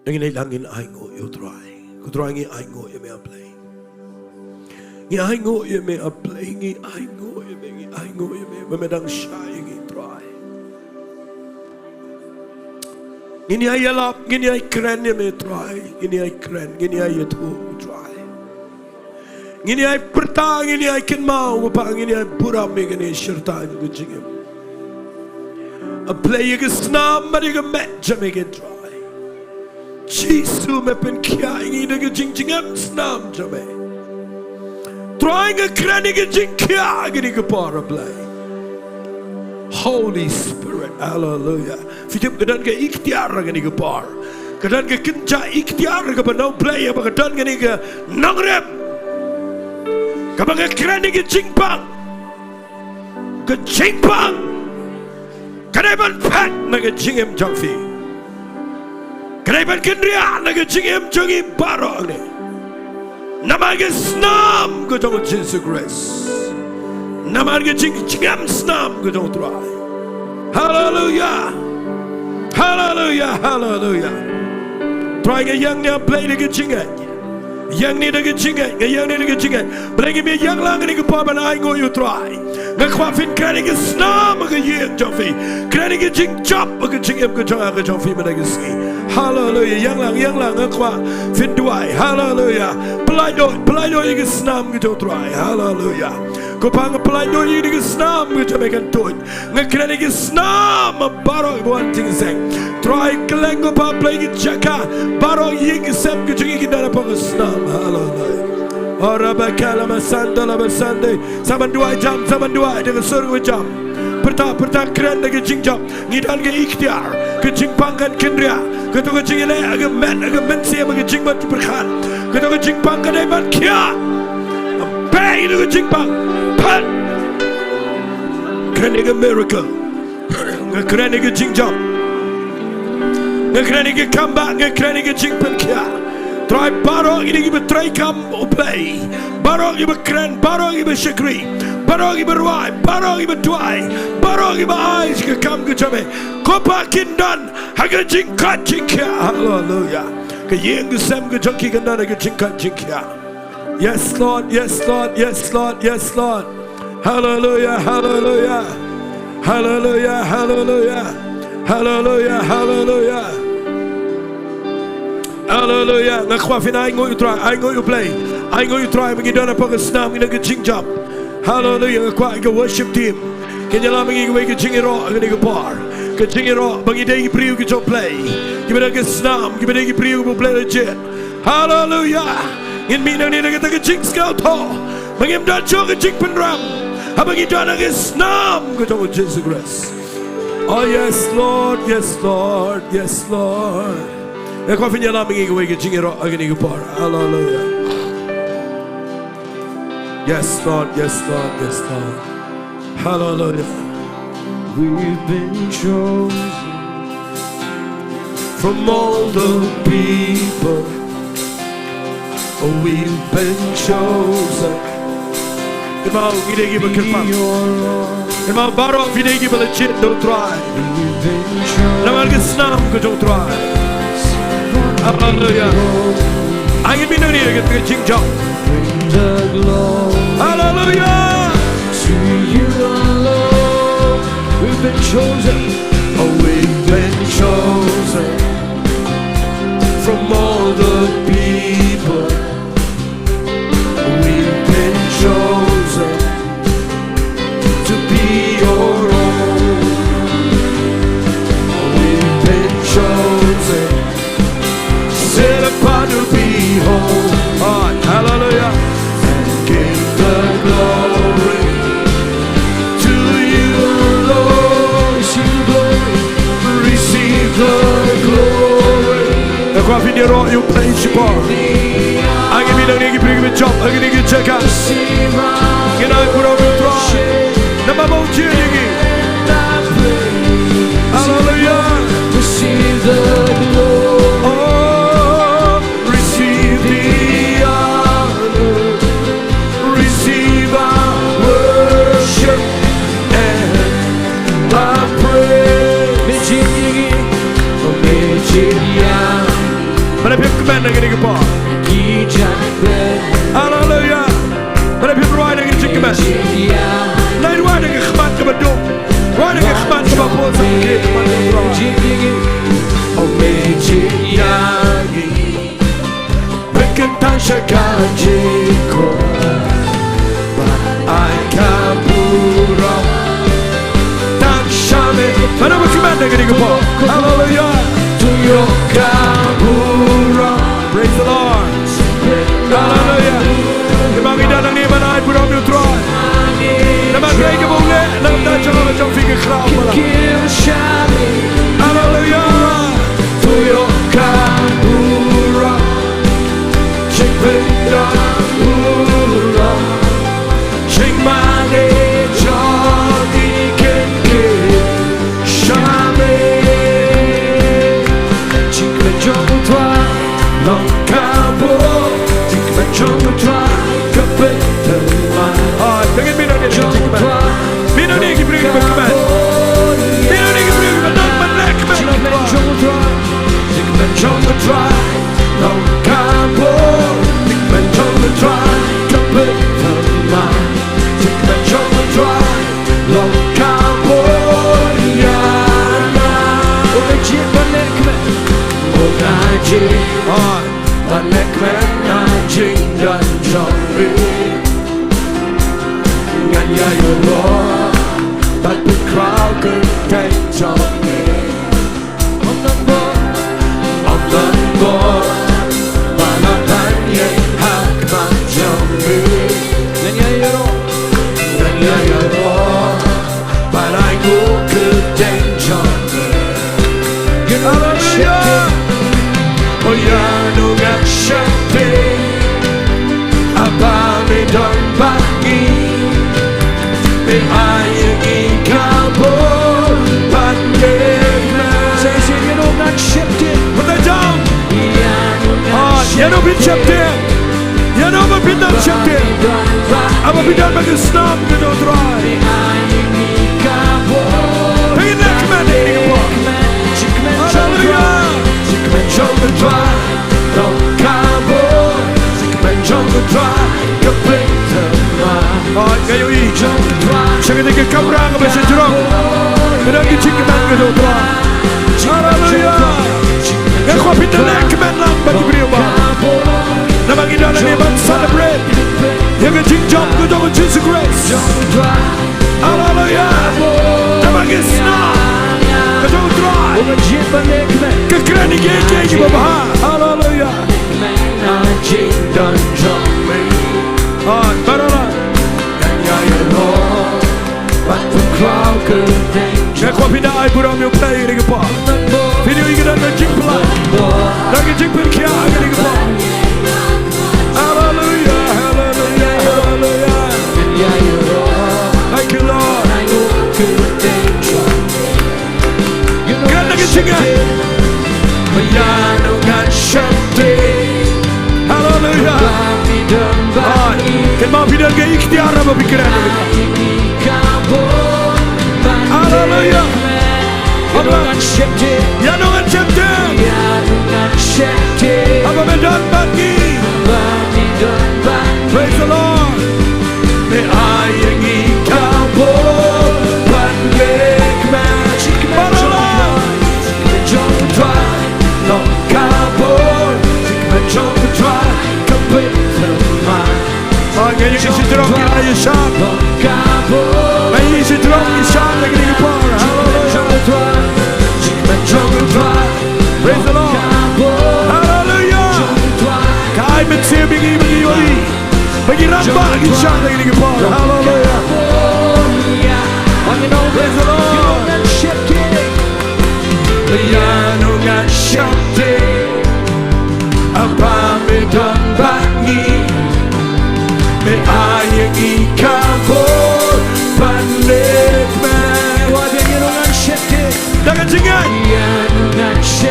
Ngin leit lang ngin ainguh ïa u Trai. Ko Trai ngi ainguh ïa me A Blei. Ngi ainguh ïa me A Blei, ngi ainguh ïa me, ngi ainguh ïa me. Ba me dang shai ïa ngi Trai. Ngin ïai ïalap, ngin ïai kren ïa me Trai, ngin ïai kren, ngin ïai ïathuh Trai. Ngin ïai pyrta, ngin ïai kynmaw, Kpa, ngin ïai burom ïa kane shirta jong ka jingim. A Blei ïa ka snam bad ïa ka met jong me ko Trai. Jisu me pynkhiah ïa ngi da ka jingjngem snam jong me. Trai nga kren ïa ka jingkhiah ha kane ka por A Blei. Holy Spirit, haleluya. Phi tip ka don ka iktiar ha kane ka por. Ka don ka kynja iktiar kaba na U Blei ba ka don kane ka nongrim. Kaba nga kren ïa ka jingpang. Ka jingpang. Ka dei ban phet na ka jingim jong phi. Ka dei ban kynriah na ka jingim jong ngi baroh ne. Namar ka snam ka jong U Jisu Khrist. Namar ka jing, jingim snam ka jong U Trai. Haleluya. Haleluya, haleluya. Trai nga ïeng ne A Blei da ka jingngeit. Ïeng ne da ka jingngeit, nga ïeng ne da ka jingngeit. Blei ngi me ïeng lang ne ka por ban ainguh ïa U Trai. Nga kwah phin kren ïa ka snam ha ka ïing jong phi. Kren ïa ka jingjop ha ka jingim ka jong nga ka jong phi mynta ka sngi. Haleluya. Ïeng lang, ïeng lang, nga kwah phin duwai. Haleluya. Pynlait lut, pynlait lut ïa ka snam ka jong U Trai. Haleluya. Ko Pa nga pynlait lut ïa ka snam ka jong me kan tuid. Nga kren ïa ka snam baroh ba wan jingïaseng. Trai kylleng ko Pa Blei ki jaka baroh ïing ki sem ki jong ngi ki don hapoh ka snam. Haleluya. Ora bakala masanda la basande. Sa ban duwai jam, sa ban duwai da ka sur ka jam. Pyrta, pyrta kren da ka jingjop. Ngi don ka iktiar, ka jingpang kan kynriah. Kato ka jingïaleh, ka met, ka mynsiem, ka jingmut jingpyrkhat. Kato ka jingpang ka dei ban khia. Pei ïa ka jingpang. Pan. Kren ïa ka miracle. Nga kren ïa ka jingjop. Nga kren ïa ka comeback, nga kren ïa ka jingpynkhiah. Trai baroh ngi dei kiba trei kam U Blei. Baroh ngi ba kren, baroh ngi ba shakri, baroh ngi ba rwai, baroh ngi ba duwai, baroh ngi ba ai sha ka kam ka jong me. Ko pa kin don ha ka jingkoit jingkhiah. Haleluya. Ka ïing ka sem ka jong ki kan don ha ka jingkoit jingkhiah. Yes Lord, yes Lord, yes Lord, yes Lord. Haleluya, haleluya. Haleluya, haleluya. Haleluya, haleluya. Haleluya. Nga kwah phin ai nguh ïa U Trai, ai nguh ïa U Blei. Ai nguh ïa U Trai, ba ngi don hapoh ka snam, ngi don ka jingjop. Haleluya. Nga kwah ïa ka worship team kin ïalam ïa ngi kawei ka jingïaroh ha kane ka por. Ka jingïaroh ba ngi dei ki briew ki jong U Blei, kiba don ka snam, kiba dei ki briew kiba U Blei la jied. Haleluya. Ngin mih nangne da kata ka jingsngewthuh ba ngim don shuh ka jingpynrem haba ngi don ha ka snam ka jong U Jisu Khrist. Oh yes Lord, yes Lord, yes Lord. Nga kwah phin ïalam ïa ngi kawei ka jingïaroh ha kane ka por. Haleluya. Yes Lord, yes Lord, yes Lord. Haleluya. We've been chosen from all the people. We've been chosen. Kynmaw ngi dei kiba kyrpang. Kynmaw baroh phi dei kiba la jied da U Trai. Namar ka snam ka jong U Trai. Haleluya. Ai ngin mih nangne da ka jingjop. Haleluya. To you alone we've been chosen. Oh, we've been chosen from all the people. We've been chosen to be your own. We've been chosen, set apart to behold. Ah, hallelujah. And give the glory to you, Lord. Receive the glory. Receive the glory. Nga kwah phin ïaroh ïa U Blei shipor. Ai ngin mih nangne ki briew kiba jop ha kine ki jaka. Ngin ai burom ïa U Trai namar ba u jied ïa ngi. Haleluya. Receive the glory. Oh, receive the honor. Receive our worship and our praise. Me jied ïa ngi. Oh, me jied ïa ngi. Balei phim kmen ha kine ki por? Haleluya. Balei phim rwai da ka jingkmen? Nai rwai da ka khmat kaba duk. Rwai da ka khmat kaba bun sa ka khmat kaba duk. Oh, me jied ïa ngi. Pynkyntang sha ka jingkyrkhu ba ai ka burom tang sha me. Mano ba kmen ha kane ka por? Haleluya. To ïoh ka burom. Praise the Lord. Haleluya. Kynmaw ngi don hangne ban ai burom ïa U Trai. Namar kaei kaba u leh na ka bynta jong nga bad jong phi ka khraw palat. Haleluya. To ïoh ka burom. Jingpyndonkam burom. Jingmane jong ngi kin kyrshan. Jingkmen jong U Trai long kaba bun. Jingkmen jong U Trai ka pynthikna. Ah, to ngin mih nangne ki jingkmen. Mih nangne ki briew kiba kmen. Mih nangne ki briew kiba don ban leh kmen. Jingkmen jong U Trai. Jingkmen jong U Trai long kaba bun. Jingkmen jong U Trai ka pynthikna. Jingkmen jong U Trai long kaba bun ïa nga. U la jied ban leh kmen. U la jied ban leh kmen na jingdon jong me. Ngan ïaroh bad pynkhraw kyrteng jong me. Ym don bor, ym don bor ba la pynïaid ha khmat jong me. Ïano phin sheptieng? Ïano ba phin dang sheptieng? Haba phi don bad ki snam ka jong U Trai, phin leh kmen ïa kine ki por. Haleluya. Hooid, nga ïohi sha kane ka kamra kaba shajrong ka don ki jingkmen ka jong U Trai. Haleluya. Nga kwah phin da leh kmen lang bad ki briew bah. Namar ngi don hangne ban celebrate ïa ka jingjop ka jong U Jisu Khrist. Haleluya. Namar ngi snam ka jong U Trai ka kren ïa kiei kiei kiba bha. Haleluya. Hooid, barabor. Nga kwah phin da ai burom ïa U Blei ha kane ka por. Phin ïohi ka don ka jingpynlait, don ka jingpynkhiah ha kane ka por. Haleluya, haleluya, haleluya. Thank you, Lord. Kren da ka jingngeit. Haleluya. Hooid. Kynmaw phi don ka iktiar ba phin kren. Haleluya. Ïano ngan sheptieng? Haba me don bad ngi. Praise the Lord. Me ai ïa ngi ka bor ban leh kmen. Para la. Long ka bor jingkmen jong U Trai ka pynthame. Hooid, nga ïohi ki shajrong ki la ïashad. Nga ïohi ki shajrong ki shad ha kane ka por. Haleluya. Praise the Lord. Haleluya. Ka ai mynsiem ïa ngi ba ngi ïohi ba ki rangbah ki shad ha kane ka por. Haleluya. Praise the Lord. Ïano ngan sheptieng haba me don bad ngi. Me ai ïa ngi ka bor ban leh kmen. Da ka jingngeit.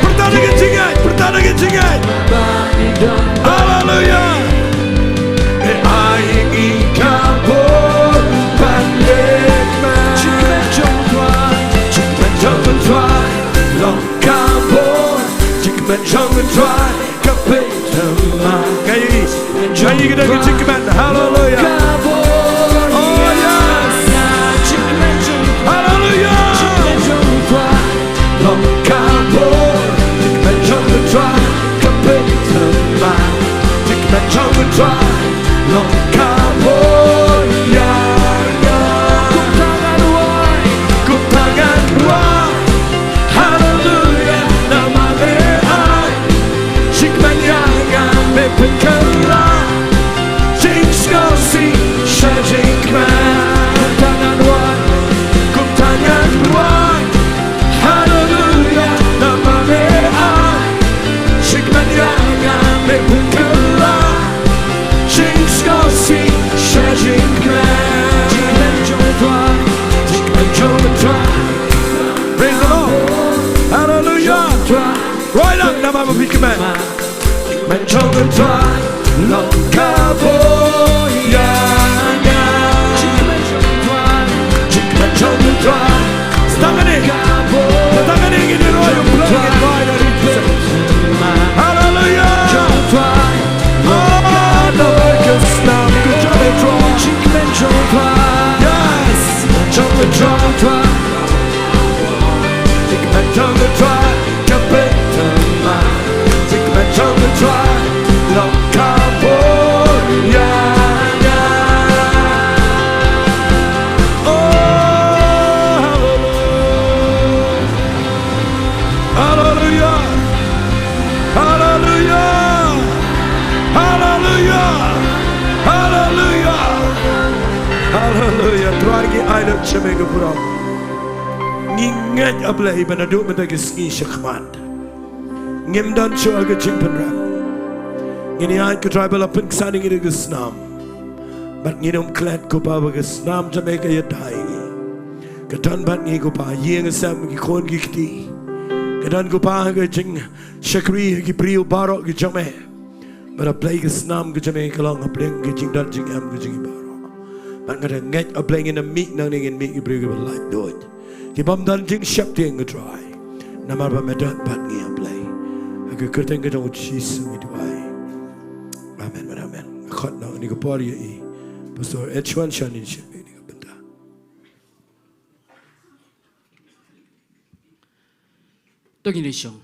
Pyrta da ka jingngeit. Pyrta da ka jingngeit. Haleluya. Me ai ïa ngi ka bor ban leh kmen. Jingkmen jong U Trai. Long ka bor jingkmen jong U Trai ka pynthame. Nga ïohi, nga ïohi ka don ka jingkmen. Haleluya. Oh yes. Haleluya. Long ka bor jingkmen jong U Trai ka pynthame. Jingkmen jong U Trai long ka bor ïa nga. Kumta ngan wai, kumta ngan wai. Haleluya, namar me ai jingkmen ïa nga, me pynkylla jingsngewsih sha jingkmen. Kumta ngan wai, kumta ngan wai. Haleluya, namar me ai jingkmen ïa nga, me pynkylla jingsngewsih sha jingkmen. Jingkmen jong U Trai, jingkmen jong U Trai. Praise the Lord. Haleluya. Roi lang namar ba phi kmen. Jingkmen jong U Trai long ka bor ïa nga. Jingkmen jong U Trai. Tang kane, tang kane ngin ïa roi U Blei, ngin roi ïa U Blei. Haleluya. Ah, namar ka snam ka jong U Trai. Yes. Jingkmen jong U Trai ka pynthame. Jingkmen jong U Trai long ka bor ïa nga. Oh, haleluya. Haleluya. Haleluya. Haleluya. Haleluya. Haleluya. Trai, ngi ai lad sha me ka burom. Ngi ngeit, A Blei, ba naduh mynta ka sngi shakhmat ngim don shuh ka jingpynrem. Ngin ïaid, ko Trai, ba la pynksan ïa ngi da ka snam. Bad ngin ym klet, ko Pa, ba ka snam jong me ka ïada ïa ngi. Ka don bad ngi, ko Pa, ïing sem, ki khun ki kti. Ka don, ko Pa, ka jingshakri ha ki briew baroh ki jong me. Bad A Blei, ka snam ka jong me ka long hapdeng ka jingdon jingem ka jong ngi baroh. Bad nga da ngeit A Blei, ngin ym mih nangne, ngin mih ki briew kiba laitluid, ki bym don jingsheptieng, ko Trai. Namar ba me don bad ngi, A Blei. Ha ka kyrteng ka jong U Jisu ngi duwai. Amen bad amen. Nga khot noh ïa kane ka por ïa i Pastor Edwin Shanin sha kane ka bynta. To ngin ïa shong.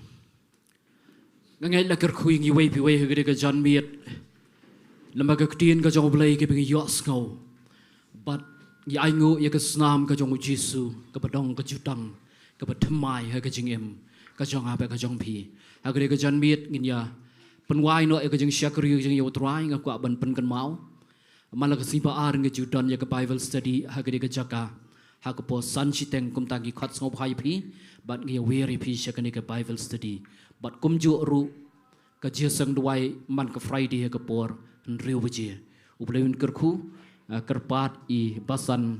Nga ngeit la kyrkhu ïa ngi iwei pa iwei ha kane ka janmiet. Namar ka ktien ka jong U Blei kaba ngi ïohsngew. Bad ngi ainguh ïa ka snam ka jong U Jisu, kaba don ka jutang, kaba thymmai ha ka jingim ka jong nga bad ka jong phi. Ha kane ka janmiet ngin ïa pynwai noh ïa ka jingshakri ka jong ngi ïa U Trai, nga kwah ban pynkynmaw. Man la ka sngi ba ar ngi ju don ïa ka Bible study ha kane ka jaka ha ka por san shiteng, kumta ngi khot sngewbha ïa phi bad ngi ïa wer ïa phi sha kane ka Bible study. Bad kumjuh ruh ka jingïaseng duwai man ka Friday ha ka por hynriew baje. U Blei un kyrkhu, ah, kyrpad i Basan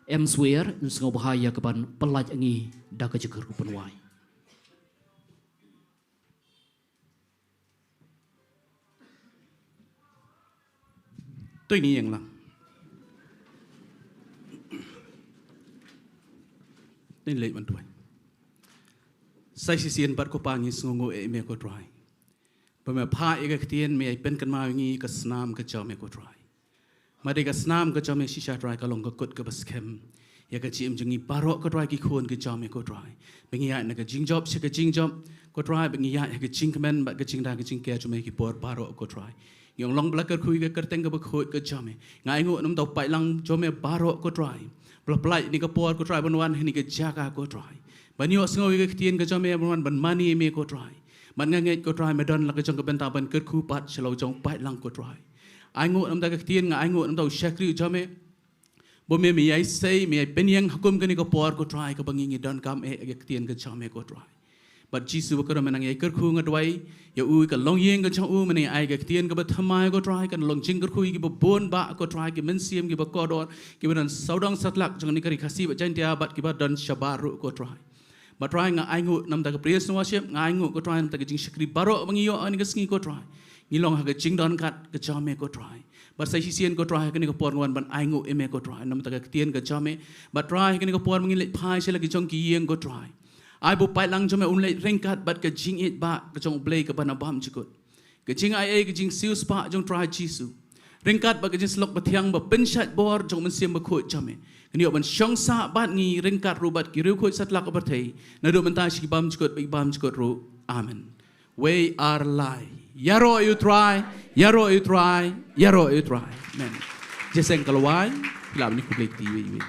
M Swer, un sngewbha ïa ka ban pyllait ïa ngi da ka jingkyrkhu pynwai. To ngin ïeng lang. To ngin leit ban duwai. Sa shisien bad ko Pa, ngi sngewnguh ïa me, ko Trai, ba me phah ïa ka ktien, me pynkynmaw ïa ngi ka snam ka jong me, ko Trai. Ma dei ka snam ka jong me shisha, Trai, ka long ka kut kaba skhem ïa ka jingim jong ngi baroh, ko Trai, ki khun ki jong me, ko Trai. Ba ngi ïaid na ka jingjop sha ka jingjop, ko Trai, ba ngi ïaid ha ka jingkmen bad ka jingda ka jingker jong me ki por baroh, ko Trai. Ngi ong long ba la kyrkhu ïa ka kyrteng kaba khuid ka jong me. Nga ainguh namar u paidlang jong me baroh, ko Trai, ba la pyllait ïa kane ka por, ko Trai, ban wan ha kane ka jaka, ko Trai, ban ïohsngew ïa ka ktien ka jong me, ban wan ban mane ïa me, ko Trai. Bad nga ngeit, ko Trai, me don la ka jong ka bynta ban kyrkhu pat sha la u jong u paidlang, ko Trai. Ainguh namar ka ktien, nga ainguh namar u shakri u jong me. Ba me, me ïai sei, me ïai pynïeng ha kum kane ka por, ko Trai, kaba ngi ngi donkam eh ïa ka ktien ka jong me, ko Trai. Bad Jisu bakordor, me nang ïai kyrkhu, nga duwai ïa u, ka longïing ka jong u, me nang ïai ai ka ktien kaba thymmai, ko Trai, kan long jingkyrkhu ïa kiba bun bah, ko Trai, ki mynsiem kiba kordor, kiba don sawdong satlak jong kane ka ri Khasi bad Jaintia bad kiba don shabar ruh, ko Trai. Bad Trai, nga ainguh namar ka praise and worship, nga ainguh, ko Trai, namar ka jingshakri baroh ba ngi ïoh ha kane ka sngi, ko Trai. Ngi long ha ka jingdon kat ka jong me, ko Trai. Bad sa shisien, ko Trai, ha kane ka por nga wan ban ainguh ïa me, ko Trai, namar ka ktien ka jong me. Bad Trai, ha kane ka por ba ngin leit phai sha la ki jong ki ïing, ko Trai, ai ba u paidlang jong me un leit ryngkat bad ka jingïeit bah ka jong U Blei kaba na bymjukut. Ka jingai ei, ka jingsiewspah jong Trai Jisu, ryngkat bad ka jingsyllok bathiang ba pynshait bor jong u Mynsiem Bakhuid jong me, kan ïoh ban shong sah bad ngi ryngkat ruh bad ki riewkhuid satlak ka pyrthei, naduh mynta sha ki bymjukut bad ki bymjukut ruh. Amen. Wei ar lai. Ïaroh ïa u Trai, ïaroh ïa u Trai, ïaroh ïa u Trai. Amen. Jingïaseng ka la wai. Phi lah ban ïakhublei kti iwei iwei.